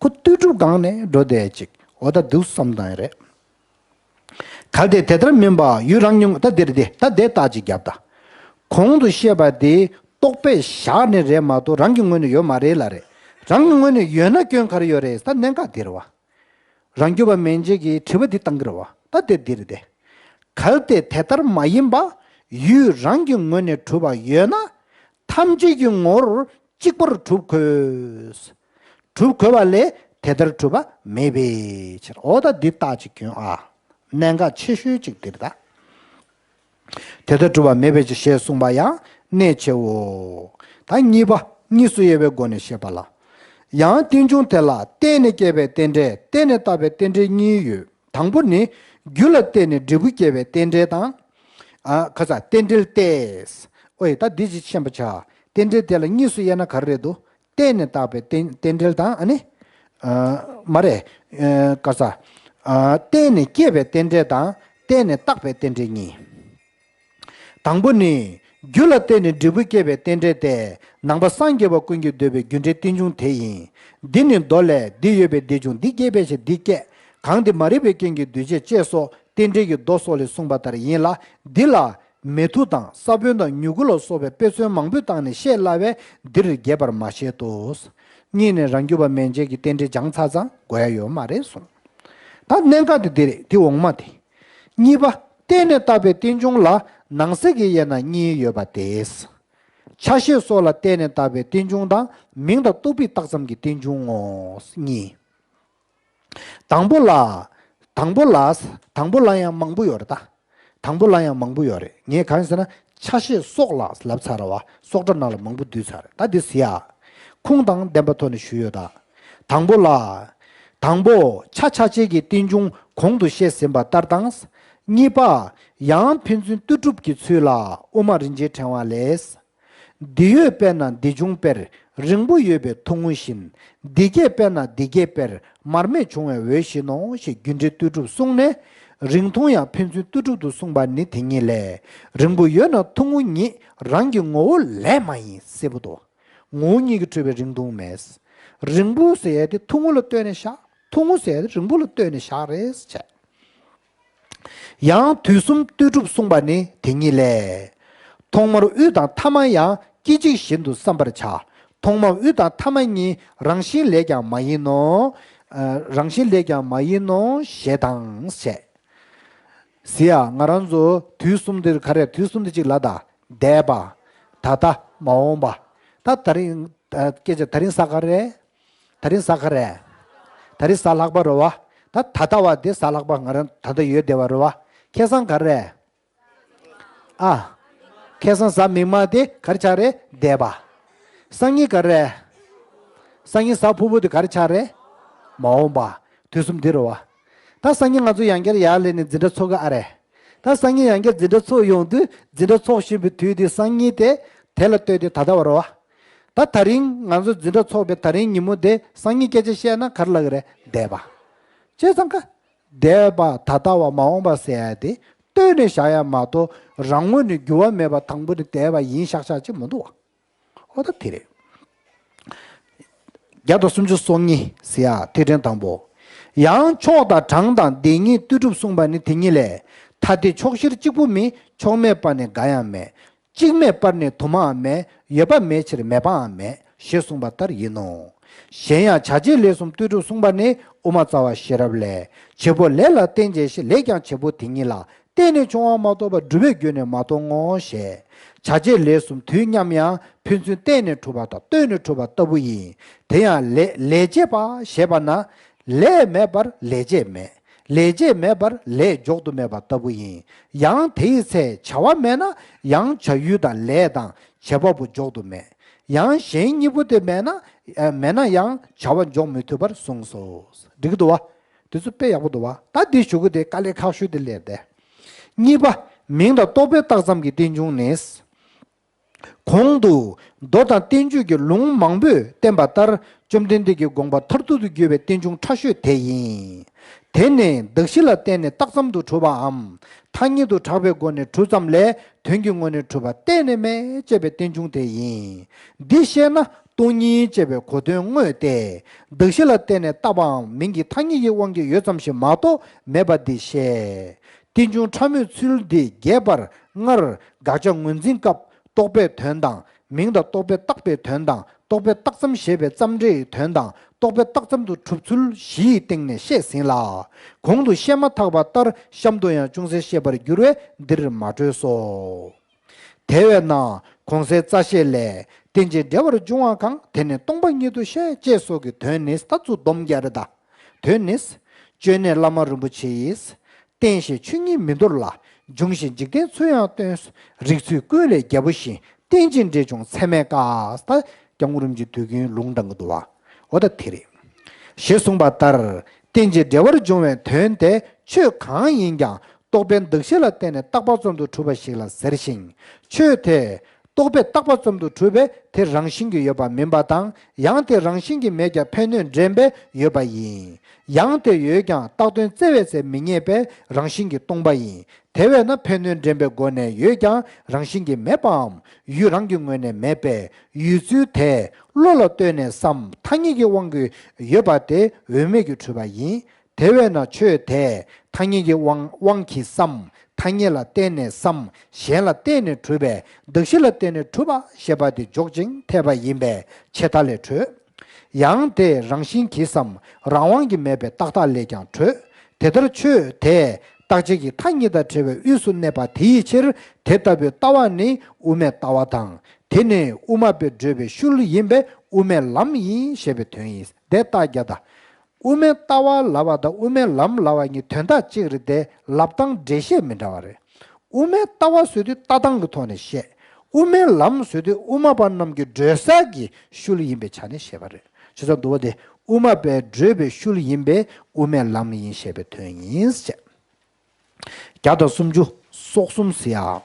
ཁོ་ལྟོས་གྲུབ་སྒང་ནས་འགྲོ་བསྡད་ཅིག་འོ་ད་འདུག་བསམ་སྟངས་རེད། གལ་ཏེ་དེ་ལྟར་མིན་པ་ཡུལ་རང་ཉིད་ད་འདིར་དེ་ད་དེ་རྟགས་ཅིག་བརྒྱབ་ད། གོང་དུ་བཤད་པ་དེ་རྟོག་པས་བཞག་ནས་རེད་མ་གཏོགས་རང་གི་ངོས་ནས་ཡོད་མ་རེད་ལ་རེད། རང་གི་ངོས་ནས་ཡོད་ན་སྐྱོན་ག་རེ་ཡོད་རེད། ད་གནད་འགག་འདི་རེད་བ། རང་རྒྱུད་པ་མན་ཆད་ཀྱིས་དྲི་བ་འདི་བཏང་གི་རེད་བ། ད་དེ་འདི་རེད་དེ། གལ་ཏེ་དེ་ལྟར་མ་ཡིན་པ། ཡུལ་རང་གི་ངོས་ནས་གྲུབ་པ་ཡོད་ན། ཐམས་ཅད་ཀྱི་ངོར་གཅིག་པར་གྲུབ་དགོས། གྲུབ་དགོས་པ་ལས་དེ་ལྟར་གྲུབ་པ་མེད་པའི་ཕྱིར། འོ་ད་འདི་རྟགས་ཅིག་གྱོན་ཨ། གནད་འགག་ཆེ་ཤོས་ཅིག་འདིར་ད། དེ་ལྟར་གྲུབ་པ་མེད་པའི་ཕྱིར་ཞེས་གསུངས་པ་ཡང་གནད་ཆེའོ། ད་གཉིས་པ། གཉིས་སུ་དབྱེ་བའི་སྒོ་ནས་བཤད་པ་ལ། ཡང་རྟེན་འབྱུང་དེ་ལ་བརྟེན་ནས་སྐྱེས་པའི་རྟེན་འབྲེལ། བརྟེན་ནས་བཏགས་པའི་རྟེན་འབྲེལ་གཉིས་ཡོད། དང་པོ་ནི། རྒྱུ་ལ་བརྟེན་ནས་འབྲས་བུ་སྐྱེ་བའི་རྟེན་འབྲེལ་དང་། ཨ། ཁ་ས་རྟེན་འབྲེལ་ཏེ། ཨོའི་ད་འདི་ཅིག་ཤེས་པ་བྱ། རྟེན་འབྲེལ་དེ་ལ་གཉིས་སུ་དབྱེ་ན་ག་རེ་རེད་འདུག་བརྟེན་ནས་བཏགས་པའི་རྟེན་རྟེན་འབྲེལ་དང་། ཨ་ནི། ཨ། མ་རེད། ཨ། ཁ་ས། ཨ། བརྟེན་ནས་སྐྱེས་པའི་རྟེན་འབྲེལ་དང་བརྟེན་ནས་བཏགས་པའི་རྟེན་འབྲེལ་གཉིས། དང་པོ་ནི། རྒྱུ་ལ་བརྟེན་ནས་འབྲས་བུ་སྐྱེ་བའི་རྟེན་འབྲེལ་ཏེ། ནང་པ་སངས་རྒྱས་པ་ཀུན་གྱིས་འདོད་པའི་རྒྱུ་འབྲས་རྟེན་འབྱུང་དེ་ཡིན། འདི་ནི་མདོ་ལས། འདི་ཡོད་པས་འདི་འབྱུང་། འདི་སྐྱེས་པའི་ཕྱིར་འདི་སྐྱེ། གང་འདི་མ་རིག་པའི་རྐྱེན་གྱིས་འདུས་བྱས་ཅེས་སོགས་རྟེན་འབྲེལ་གྱི་མདོ་སོགས་ལས་གསུངས་པ་ལྟར་ཡིན་ལ། འདི་ལ་མེ་ཐུག་དང་ས་བོན་དང་མྱུ་གུ་ལ་སོགས་པའི་དཔེ་མཚོན་མང་པོས་བཏང་ནས་བཤད་སླ་བས་འདིར་རྒྱས་པར་མ་བཤད་དོ། གཉིས་ནས་རང་རྒྱུད་པ་མན་ཆད་ཀྱི་རྟེན་འབྲེལ་སྦྱངས་ཚར་ཙང་དགོས་ཡ་ཡོད་མ་རེད་གསུངས། ད་གནད་འགག་དེ་འདི་རེད། དེ་འོག་མ་དེ། གཉིས་པ། བརྟེན་ནས་བཏགས་པའི་རྟེན་འབྱུང་ལ་ནང་གསེས་ཀྱི་དབྱེ་ན་གཉིས་ཡོད་པ་སྟེ། ཆ་ཤས་སོགས་ལ་བརྟེན་ནས་བཏགས་པའི་རྟེན་འབྱུང་དང་མིང་དང་རྟོག་པས་བཏགས་ཙམ་གྱི་རྟེན་འབྱུང་ངོ་། གཉིས། དང་པོ་ལ། དང་པོ་ལ། དང་པོ་ལ་ཡང་མང་པོ་ཡོད་རེད་ད། དང་པོ་ལ་ཡང་མང་པོ་ཡོད་རེད། ངས་གང་ཟེར་ན་ཆ་ཤས་སོགས་ལ་ལབ་ཚར་བ། སོགས་སྒྲ་ནང་ལ་མང་པོ་འདུས་ཚར། ད་འདི་ཟེར་ཡ། ཁུངས་དང་ལྡན་པ་ཐོག་ནས་ཞུས་ཡོད་ད། དང་པོ་ལ། དང་པོ་ཆ་ཆ་བྱད་ཀྱི་རྟེན་འབྱུང་གོང་དུ་བཤད་ཟིན་པ་ལྟར་དང་། གཉིས་པ། ཡང་ཕན་ཚུན་ལྟོས་གྲུབ་ཀྱི་ཚུལ་ལ་དབུ་མ་རིན་ཆེན་ཕྲེང་བ་ལས། འདི་ཡོད་དཔེར་ན་འདི་འབྱུང་དཔེར། རིང་པོ་ཡོད་པའི་ཐུང་ངུ་བཞིན། འདི་སྐྱེས་དཔེར་ན་འདི་སྐྱེས་དཔེར། མར་མེ་བྱུང་བའི་འོད་བཞིན་ནོ་ཞེས་རྒྱུ་འབྲས་ལྟོས་གྲུབ་གསུངས་ནས། རིང་ཐུང་ཡང་ཕན་ཚུན་ལྟོས་གྲུབ་ཏུ་གསུངས་པ་ནི་དེ་ཉིད་ལས། རིང་པོ་ཡོད་ན་ཐུང་ངུ་ཉིད་རང་གི་ངོ་བོ་ལས་མ་ཡིན་གསལ་པོ་འདུག་ངོ་བོ་ཉིད་ཀྱིས་གྲུབ་པའི་རིང་ཐུང་མེད། རིང་པོ་ཟེར་ཡ་དེ་ཐུང་ངུ་ལ་ལྟོས་ནས་བཞག་ཐུང་ངུ་ཟེར་ཡ་དེ་རིང་པོ་ལ་ལྟོས་ནས་བཞག་རེད་བྱས། ཡང་དུས་གསུམ་ལྟོས་གྲུབ་གསུངས་པ་ནི་དེ་ཉིད་ལས། ཐོག་མར་དབུས་དང་ཐ་མ་ཡང་སྐད་ཅིག་བཞིན་དུ་བསམ་པར་བྱ། ཐོག་མ་དབུས་དང་ཐ་མ་གཉིས་རང་བཞིན་ལས་ཀྱང་མ་ཡིན་ནོ། ཨ། རང་བཞིན་ལས་ཀྱང་མ་ཡིན་ནོ་ཞེས་དང་ཞེས། ཟེར་ཡ། ང་རང་ཚོ་དུས་གསུམ་དེ་ག་རེ། དུས་གསུམ་དེ་གཅིག་ལ་ད། འདས་པ། ད་ལྟ། མ་འོངས་པ། ད་དེ་རིང་། ཨ། སྐད་ཆ་དེ་རིང་གཟའ་ག་རེ། དེ་རིང་གཟའ་ག་རེ། དེ་རིང་གཟའ་ལྷག་པ་རེད་བ། ད་ད་ལྟ་བ་དེ་གཟའ་ལྷག་པ་ང་རང་ད་ལྟ་ཡོད་བསྡད་པ་རེད་བ། ཁ་སང་ག་རེ། ཨ། ཁ་སང་གཟའ་མིག་དམར་དེ་ག་རེ་ཆགས་རེད། འདས་པ། སང་ཉིན་ག་རེ། སང་ཉིན་གཟའ་ཕུར་བུ་དེ་ག་རེ་ཆགས་རེད། མ་འོངས་པ། དུས་གསུམ་འདི་རེད་བ། ད་སང་ཉིན་ང་ཚོ་ཡང་བསྐྱར་ཡར་སླེབས་ནས་འཛིན་གྲྭ་ཚོགས་ཀྱི་ཨ་རེད། ད་སང་ཉིན་ཡང་བསྐྱར་འཛིན་གྲྭ་ཚོགས་ཡོང་དུས་འཛིན་གྲྭ་ཚོགས་བཞིན་པའི་དུས་དེ་སང་ཉིན་དེ། དེ་ལ་ལྟོས་ཏེ་ད་ལྟ་བ་རེད་བ། ད་དེ་རིང་ང་ཚོ་འཛིན་གྲྭ་ཚོགས་པའི་དེ་རིང་ཉིན་མོ་དེ་སང་ཉིན་སྐད་ཆ་བཤད་ན་ག་རེ་ལབ་ཀྱི་རེད། འདས་པ། བྱས་ཙང་ཀ། འདས་པ། ད་ལྟ་བ། མ་འོངས་པ་ཟེར་ཡ་དེ་ལྟོས་ནས་བཞག་ཡ་མ་གཏོགས་རང་ངོས་ནས་འགྱུར་བ་མེད་པ་དང་པོ་ནས་འདས་པ་ཡིན་ཤག་ཤག་ཅིག་མི་འདུག་བ། ཨོ་ད་དེ་རེད། བརྒྱ་དང་སུམ་ཅུ་སོ་གཉིས་ཟེར་ཡ་ཐིག་ཕྲེང་དང་པོ། ཡང་ཕྱོགས་དང་གྲངས་དང་བདེན་གཉིས་ལྟོས་གྲུབ་གསུངས་པ་ནི་དེ་ཉིད་ལས། ཐ་དད་ཕྱོགས་བཞིར་གཅིག་པུ་མིན། ཕྱོགས་མེད་པ་ནི་འགའ་ཡང་མེད། གཅིག་མེད་པར་ནི་དུ་མའང་མེད། ཡོད་པ་མེད་ཕྱིར་མེད་པའང་མེད། ཞེས་གསུངས་པ་ལྟར་ཡིན་ནོ། གཞན་ཡང་བྱ་བྱེད་ལས་གསུམ་ལྟོས་གྲུབ་གསུངས་པ་ནི་དབུ་མ་རྩ་བ་ཤེས་རབ་ལས། བྱེད་པོ་ལས་ལ་བརྟེན་བྱས་ཤིང་། ལས་ཀྱང་བྱེད་པོ་དེ་ཉིད་ལ། བརྟེན་ནས་བྱུང་བ་མ་གཏོགས་པ་སྒྲུབ་པའི་རྒྱུ་ནི་མ་མཐོང་ངོ་། ཞེས། བྱ་བྱེད་ལས་གསུམ་དུས་མཉམ་ཡང་ཕན་ཚུན་བརྟེན་ནས་གྲུབ་པ་དང་ལྟོས་ནས་གྲུབ་པ་ལྟ་བུ་ཡིན། དེ་ཡང་ལས་ལས་བྱེད་པ་ཞེས་པ་ན། ལས་མེད་པར་ལས་བྱེད་མེད། ལས་བྱེད་མེད་པར་ལས་འཇོག་ཏུ་མེད་པ་ལྟ་བུ་ཡིན། ཡང་དེའི་ཚེ་བྱ་བ་མེད་ན་ཡང་བྱ་ཡུལ་དང་ལས་དང་བྱེད་པ་པོ་འཇོག་ཏུ་མེད། ཡང་གཞན་གཉིས་པོ་དེ་མེད་ན། ཨ། མེད་ན་ཡང་བྱ་བ་འཇོག་མི་ཐུབ་པར་གསུངས་སོ། འགྲིག་གི་འདུག་བ། དེ་ཚོ་དཔེ་ཡག་པོ་འདུག་བ། ད་འདི་ཞུ་གི་དེ་དཀའ་ལས་ཁག་ཤོས་དེ་སླེབས་ཏེ། གཉིས་པ། མིང་དང་རྟོག་པས་བཏགས་ཙམ་གྱི་རྟེན་འབྱུང་ནི། གོང་དུ་མདོ་དང་བསྟན་བཅོས་ཀྱི་ལུང་མང་པོས་བསྟན་པ་ལྟར། བཅོམ་ལྡན་འདས་ཀྱི་དགོངས་པ་མཐར་ཐུག་ཏུ་གྱུར་པའི་རྟེན་འབྱུང་ཕྲ་ཤོས་དེ་ཡིན། དེ་ནི་གདགས་གཞི་ལ་བརྟེན་ནས་བཏགས་ཙམ་དུ་གྲུབ་པའམ། ཐ་སྙད་དུ་གྲགས་པའི་སྒོ་ནས་གྲུབ་ཙམ་ལས། དོན་གྱི་ངོས་ནས་གྲུབ་པ་གཏན་ནས་མེད་ཅེས་པའི་རྟེན་འབྱུང་དེ་ཡིན། འདི་ཤེས་ན་སྟོང་ཉིད་ཅེས་པའི་གོ་དོན་དངོས་ཏེ། གདགས་གཞི་ལ་བརྟེན་ནས་བཏགས་པའམ་མིང་གི་ཐ་སྙད་ཀྱི་དབང་གིས་ཡོད་ཙམ་ཞིག་མ་གཏོགས་མེད་པ་འདི་ཤེས། རྟེན་འབྱུང་ཕྲ་མོའི་ཚུལ་འདི་རྒྱས་པར་སྔར་དགག་བྱ་ངོས་འཛིན་སྐབས་རྟོག་པའི་དོན་དང་། མིང་དང་རྟོག་པས་བཏགས་པའི་དོན་དང་ རྟོག་པས་བཏགས་ཙམ་ཞེས་པའི་ཙམ་སྒྲའི་དོན་དང་རྟོག་པས་བཏགས་ཙམ་དུ་གྲུབ་ཚུལ་བཞི་ཡི་སྟེང་ནས་བཤད་ཟིན་ལ། གོང་དུ་བཤད་མ་ཐག་པ་ལྟར་གཤམ་དུ་ཡང་ཅུང་ཟད་བཤད་པར་འགྱུར་བས་འདིར་མ་སྤྲོས་སོ། དེ་བས་ན་གོང་གསལ་རྩ་ཤེ་ལས། རྟེན་ཅིང་འབྲེལ་བར་འབྱུང་བ་གང་། དེ་ནི་སྟོང་པ་ཉིད་དུ་ཤེས། ཅེས་སོགས་ཀྱི་དོན་ནི། ད་ཚུར་སྡོམ་རྒྱག་རེད་ད། དོན་ནི། བཅོས་གནས་བླ་མ་རིན་པོ་ཆེ་ཡིས། བརྟེན་ཞེས་ཆོས་ཉིད་མི་འདོར་ལ། འབྱུང་ཞེས་འཇིག་རྟེན་ཚུལ་ཡང་སྟོན། རིགས་ཚུལ་ཀུན་ལས་རྒྱལ་པོ་བཞིན། རྟེན་ཅིང་འབྲེལ་འབྱུང་ཚད་མེད་དཀའ། ད་སྐྱབས་མགོན་རིན་པོ་ཆེའི་དུས་རྒྱུན་ལུང་དྲངས་ཀྱི་འདུག་བ། འོ་ད་དེ་རེད། ཞེས་གསུངས་པ་ལྟར། རྟེན་ཅིང་འབྲེལ་བར་འབྱུང་བའི་དོན་དེ་ཆོས་གང་ཡིན་ཀྱང་རྟོག་པའི་གདགས་གཞི་ལ་བརྟེན་ནས་རྟག་པ་ཙམ་དུ་གྲུབ་པ་ཞིག་ལ་ཟེར་ཞིང་། ཆོས་དེ་རྟོག་པས་བཏགས་པ་ཙམ་དུ་གྲུབ་པས་དེ་རང་བཞིན་གྱིས་ཡོད་པ་མིན་པ་དང་། ཡང་དེ་རང་བཞིན་གྱིས་མེད་ཀྱང་ཕན་གནོད་འདྲེན་པས་ཡོད་པ་ཡིན། ཡང་དེ་ཡོད་ཀྱང་བཏགས་དོན་བཙལ་བས་ཚེ་མི་རྙེད་པས་རང་བཞིན་གྱིས་སྟོང་པ་ཡིན། དེ་བས་ན་ཕན་གནོད་འདྲེན་པའི་སྒོ་ནས་ཡོད་ཀྱང་རང་བཞིན་གྱིས་མེད་པའམ་ཡུལ་རང་གི་ངོས་ནས་མེད་པས་ཡུལ་ཚུལ་དེ་བློ་ལ་ལྟོས་ནས་སམ་ཐ་སྙད་ཀྱི་དབང་གིས་ཡོད་པ་དེ་འོས་མེད་ཀྱིས་གྲུབ་པ་ཡིན། དེ་བས་ན་ཆོས་དེ་ཐ་སྙད་ཀྱི་དབང་དབང་གིས་སམ་ཐ་སྙད་ལ་བརྟེན་ནས་སམ་གཞན་ལ་བརྟེན་ནས་གྲུབ་པས་གདགས་གཞི་ལ་བརྟེན་ནས་གྲུབ་པ་ཞེས་པ་དེ་འཇོག་ཅིང་འཐད་པ་ཡིན་པས་ཆད་མཐའ་ལས་འཕྲོས། ཡང་དེ་རང་བཞིན་གྱིས་སམ་རང་དབང་གིས་མེད་པའི་རྟག་མཐའ་ལས་ཀྱང་འཕྲོས། དེ་ལྟར་ཆོས་དེ་རྟག་ཆད་ཀྱི་མཐའ་གཉིས་དང་བྲལ་བའི་དབུས་སུ་གནས་པ་དེའི་ཕྱིར་དེ་ལྟ་བུའི་ལྟ་བ་ནི་དབུ་མའི་ལྟ་བ་དང་། དེ་ནི་དབུ་མ་པས་བགྲོད་པའི་ཤུལ་ཡིན་པས་དབུ་མའི་ལམ་ཡིན་ཞེས་པའི་དོན་ཡིན། དེ་རྟགས་བརྒྱ་དང་། དབུ་མའི་ལྟ་བ་ལབ་པ་དང་དབུ་མའི་ལམ་ལབ་པ་གཉིས་དོན་དག་གཅིག་རེད་དེ་ལབ་སྟངས་འགྲེལ་བཤད་མི་འདྲ་བ་རེད། དབུ་མའི་ལྟ་བ་ཟེར་དུས་ལྟ་སྟངས་ཀྱི་ཐོག་ནས་བཤད། དབུ་མའི་ལམ་ཟེར་དུས་དབུ་མ་པ་རྣམས་ཀྱི་བགྲོད་ས་གི་ཤུལ་ཡིན་པའི་ཆ་ནས་བཤད་པ་རེད། བྱས་ཙང་འདུག་བ་དེ་དབུ་མ་པས་བགྲོད་པའི་ཤུལ་ཡིན་པས་དབུ་མའི་ལམ་ཡིན་ཞེས་པའི་དོན་ཡིན་ཟེར། བརྒྱ་དང་སུམ་ཅུ་སོ་གསུམ་ཟེར་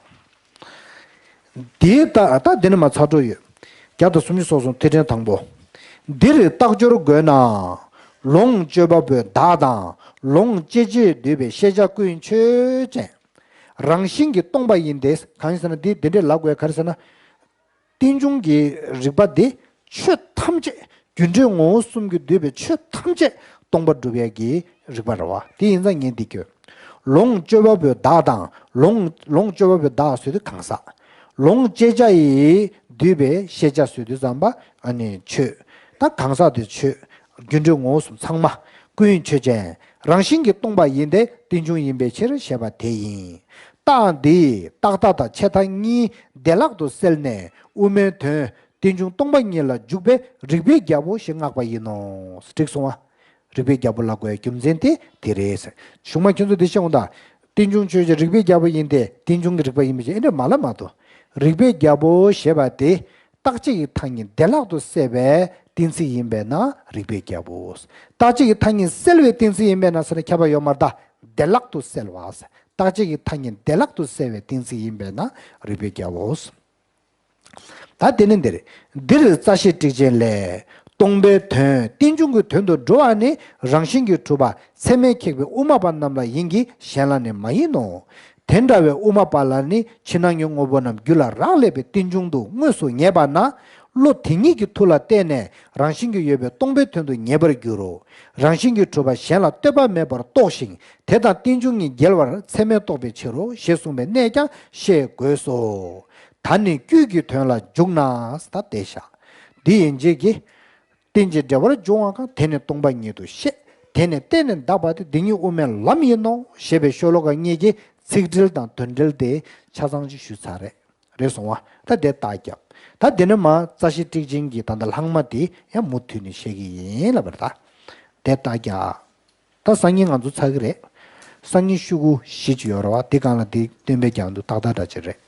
ཡ། འདི་ལྟ་ད་འདི་ནི་མ་ཚར་འགྲོ་ཡོད། བརྒྱ་དང་སུམ་ཅུ་སོ་གསུམ་ཐེར་འཕྲེང་དང་པོ། འདིར་རྟགས་སྦྱོར་དགོས་ན། ལོངས་སྤྱོད་པ་པོའི་བདག་དང་ལོངས་སྤྱད་བྱེད་འདུས་པའི་ཤེས་བྱ་ཀུན་ཆོས་ཅན། རང་བཞིན་གྱིས་སྟོང་པ་ཡིན་ཏེ། གང་ཡིན་ཟེར་ན་འདི་འདི་འདྲས་ལབ་དགོས་ག་རེ་ཟེར་ན། རྟེན་འབྱུང་གི་རིགས་པ་འདི་ཆོས་ཐམས་ཅད་རྒྱུ་འབྲས་ངོ་བོ་གསུམ་གྱིས་བསྡུས་པའི་ཆོས་ཐམས་ཅད་སྟོང་པར་སྒྲུབ་ཡས་ཀྱི་རིགས་པ་རེད་བ། དེ་ཡིན་ཙང་ངས་འདི་སྐྱོན། ལོངས་སྤྱོད་པ་པོའི་བདག་དང་ལོངས་ལོངས་སྤྱོད་པ་པོའི་བདག་ཟེར་དུས་གང་ཟག་ལོངས་སྤྱད་བྱ་ཡིས་བསྡུས་པའི་ཤེས་བྱ་ཟེར་དུས་ཙམ་པ་ཨ་ནི་ཆོས། ད་གང་ཟག་དེ་ཆོས། རྒྱུ་འབྲས་ངོ་བོ་གསུམ་ཚང་མ་ཀུན་ཆོས་ཅན། རང་བཞིན་གྱིས་སྟོང་པ་ཡིན་ཏེ་རྟེན་འབྱུང་ཡིན་པའི་ཕྱིར་ཞེས་པ་དེ་ཡིན། རྟགས་འདིས་རྟག་མཐའ་དང་ཆད་མཐའ་གཉིས་བདེ་བླག་ཏུ་སེལ་ནས་དབུ་མའི་དོན་རྟེན་འབྱུང་སྟོང་པ་ཉིད་ལ་འཇུག་པས་རིགས་པའི་རྒྱལ་པོ་ཞེས་བསྔགས་པ་ཡིན་ནོ། འགྲིག་སོང་ང་། རིགས་པའི་རྒྱལ་པོ་ལབ་དགོས་རྒྱུ་མཚན་དེ་དེ་རེད། གཞུག་མ་ཁྱོད་ཚོ་འདི་ཤེས་འོང་ད། རྟེན་འབྱུང་ཆོས་ཅན། རིགས་པའི་རྒྱལ་པོ་ཡིན་ཏེ་རྟེན་འབྱུང་གི་རིགས་པ་ཡིན་པའི་ཕྱིར། ཨེ་འདྲ་མ་ལབ་མ་གཏོགས། རིགས་པའི་རྒྱལ་པོ་ཞེས་པ་དེ་རྟག་ཆད་ཀྱི་མཐའ་གཉིས་བདེ་བླག་ཏུ་སེལ་བའི་གཏན་ཚིགས་ཡིན་པས་ན་རིགས་པའི་རྒྱལ་པོ། རྟག་ཆད་ཀྱི་མཐའ་གཉིས་སེལ་བའི་གཏན་ཚིགས་ཡིན་པས་ན་ཟེར་ན་ཁྱད་པར་ཡོད་མ་རེད་ད། བདེ་བླག་ཏུ་སེལ་བ། རྟག་ཆད་ཀྱི་མཐའ་གཉིས་བདེ་བླག་ཏུ་སེལ་བའི་གཏན་ཚིགས་ཡིན་པས་ན་རིགས་པའི་རྒྱལ་པོ། ད་དེ་ནི་འདིར། འདིར་རྩ་ཤེ་ཊཱིཀ་ཆེན་ལས། སྟོང་པའི་དོན་རྟེན་འབྱུང་གི་དོན་དུ་འགྲོ་བ་ནི་རང་བཞིན་གྱིས་གྲུབ་པ་ཚད་མས་ཁེགས་པའི་དབུ་མ་པ་རྣམས་ལ་ཡིན་གྱི་གཞན་ལ་ནི་མ་ཡིན་ནོ། དེ་འདྲ་བའི་དབུ་མ་པ་ལ་ནི་ཕྱི་ནང་གི་དངོས་པོ་རྣམས་རྒྱུད་ལ་རག་ལས་པའི་རྟེན་འབྱུང་དུ་དངོས་སུ་ངེས་པ་ན། བློ་དེ་ཉིད་ཀྱི་མཐུ་ལ་བརྟེན་ནས་རང་བཞིན་གྱིས་ཡོད་པའི་སྟོང་པའི་དོན་དུ་ངེས་པར་འགྱུར་རོ། རང་བཞིན་གྱིས་གྲུབ་པ་གཞན་ལ་ལྟོས་པ་མེད་པར་རྟོགས་ཤིང་དེ་དང་རྟེན་འབྱུང་གཉིས་འགལ་བར་ཚད་མས་རྟོགས་པའི་ཕྱིར་རོ་ཞེས་གསུངས་པའི་གནད་ཀྱང་ཤེས་དགོས་སོ། ད་ནི་རྒྱུད་ཀྱི་དོན་ལ་འཇུག་ན་ད་བསྡད་བཞག་འདི་ཡན་ཆད་ཀྱིས། རྟེན་ཅིང་འབྲེལ་བར་འབྱུང་བ་གང་། དེ་ནི་སྟོང་པ་ཉིད་དུ་ཤེས། དེ་ནི་གཏན་ནས་འདག་པ་སྟེ། འདི་ཉིད་དབུ་མའི་ལམ་ཡིན་ནོ། ཞེས་པའི་ཤོ་ལོ་ཀ་གཉིས་ཀྱི་ཚིག་འགྲེལ་དང་དོན་འགྲེལ་དེ་ཆ་ཚང་ཅིག་ཞུས་ཚར་རེད། རེད་སོང་བ། ད་དེ་རྟགས་བརྒྱབ། ད་དེ་ནས་མར་རྩ་ཤེ་ཊཱིཀ་ཆེན་གྱི་ད་ལྟ་ལྷག་མ་དེ་ཡང་མུ་མཐུད་ནས་བཤད་ཀྱི་ཡིན་ལབ་པ་རེད་ད། དེ་རྟགས་བརྒྱབ། ད་སང་ཉིན་ང་ཚོ་ཚར་གི་རེད། སང་ཉིན་ཤོག་གུ་བཞི་ཅིག་ཡོད་རེད་བ། དེ་སྒང་ལ་དེ་སྟོན་པས་ཀྱང་འདུག་ཏག་ཏག་འདྲ་ཅིག་རེད།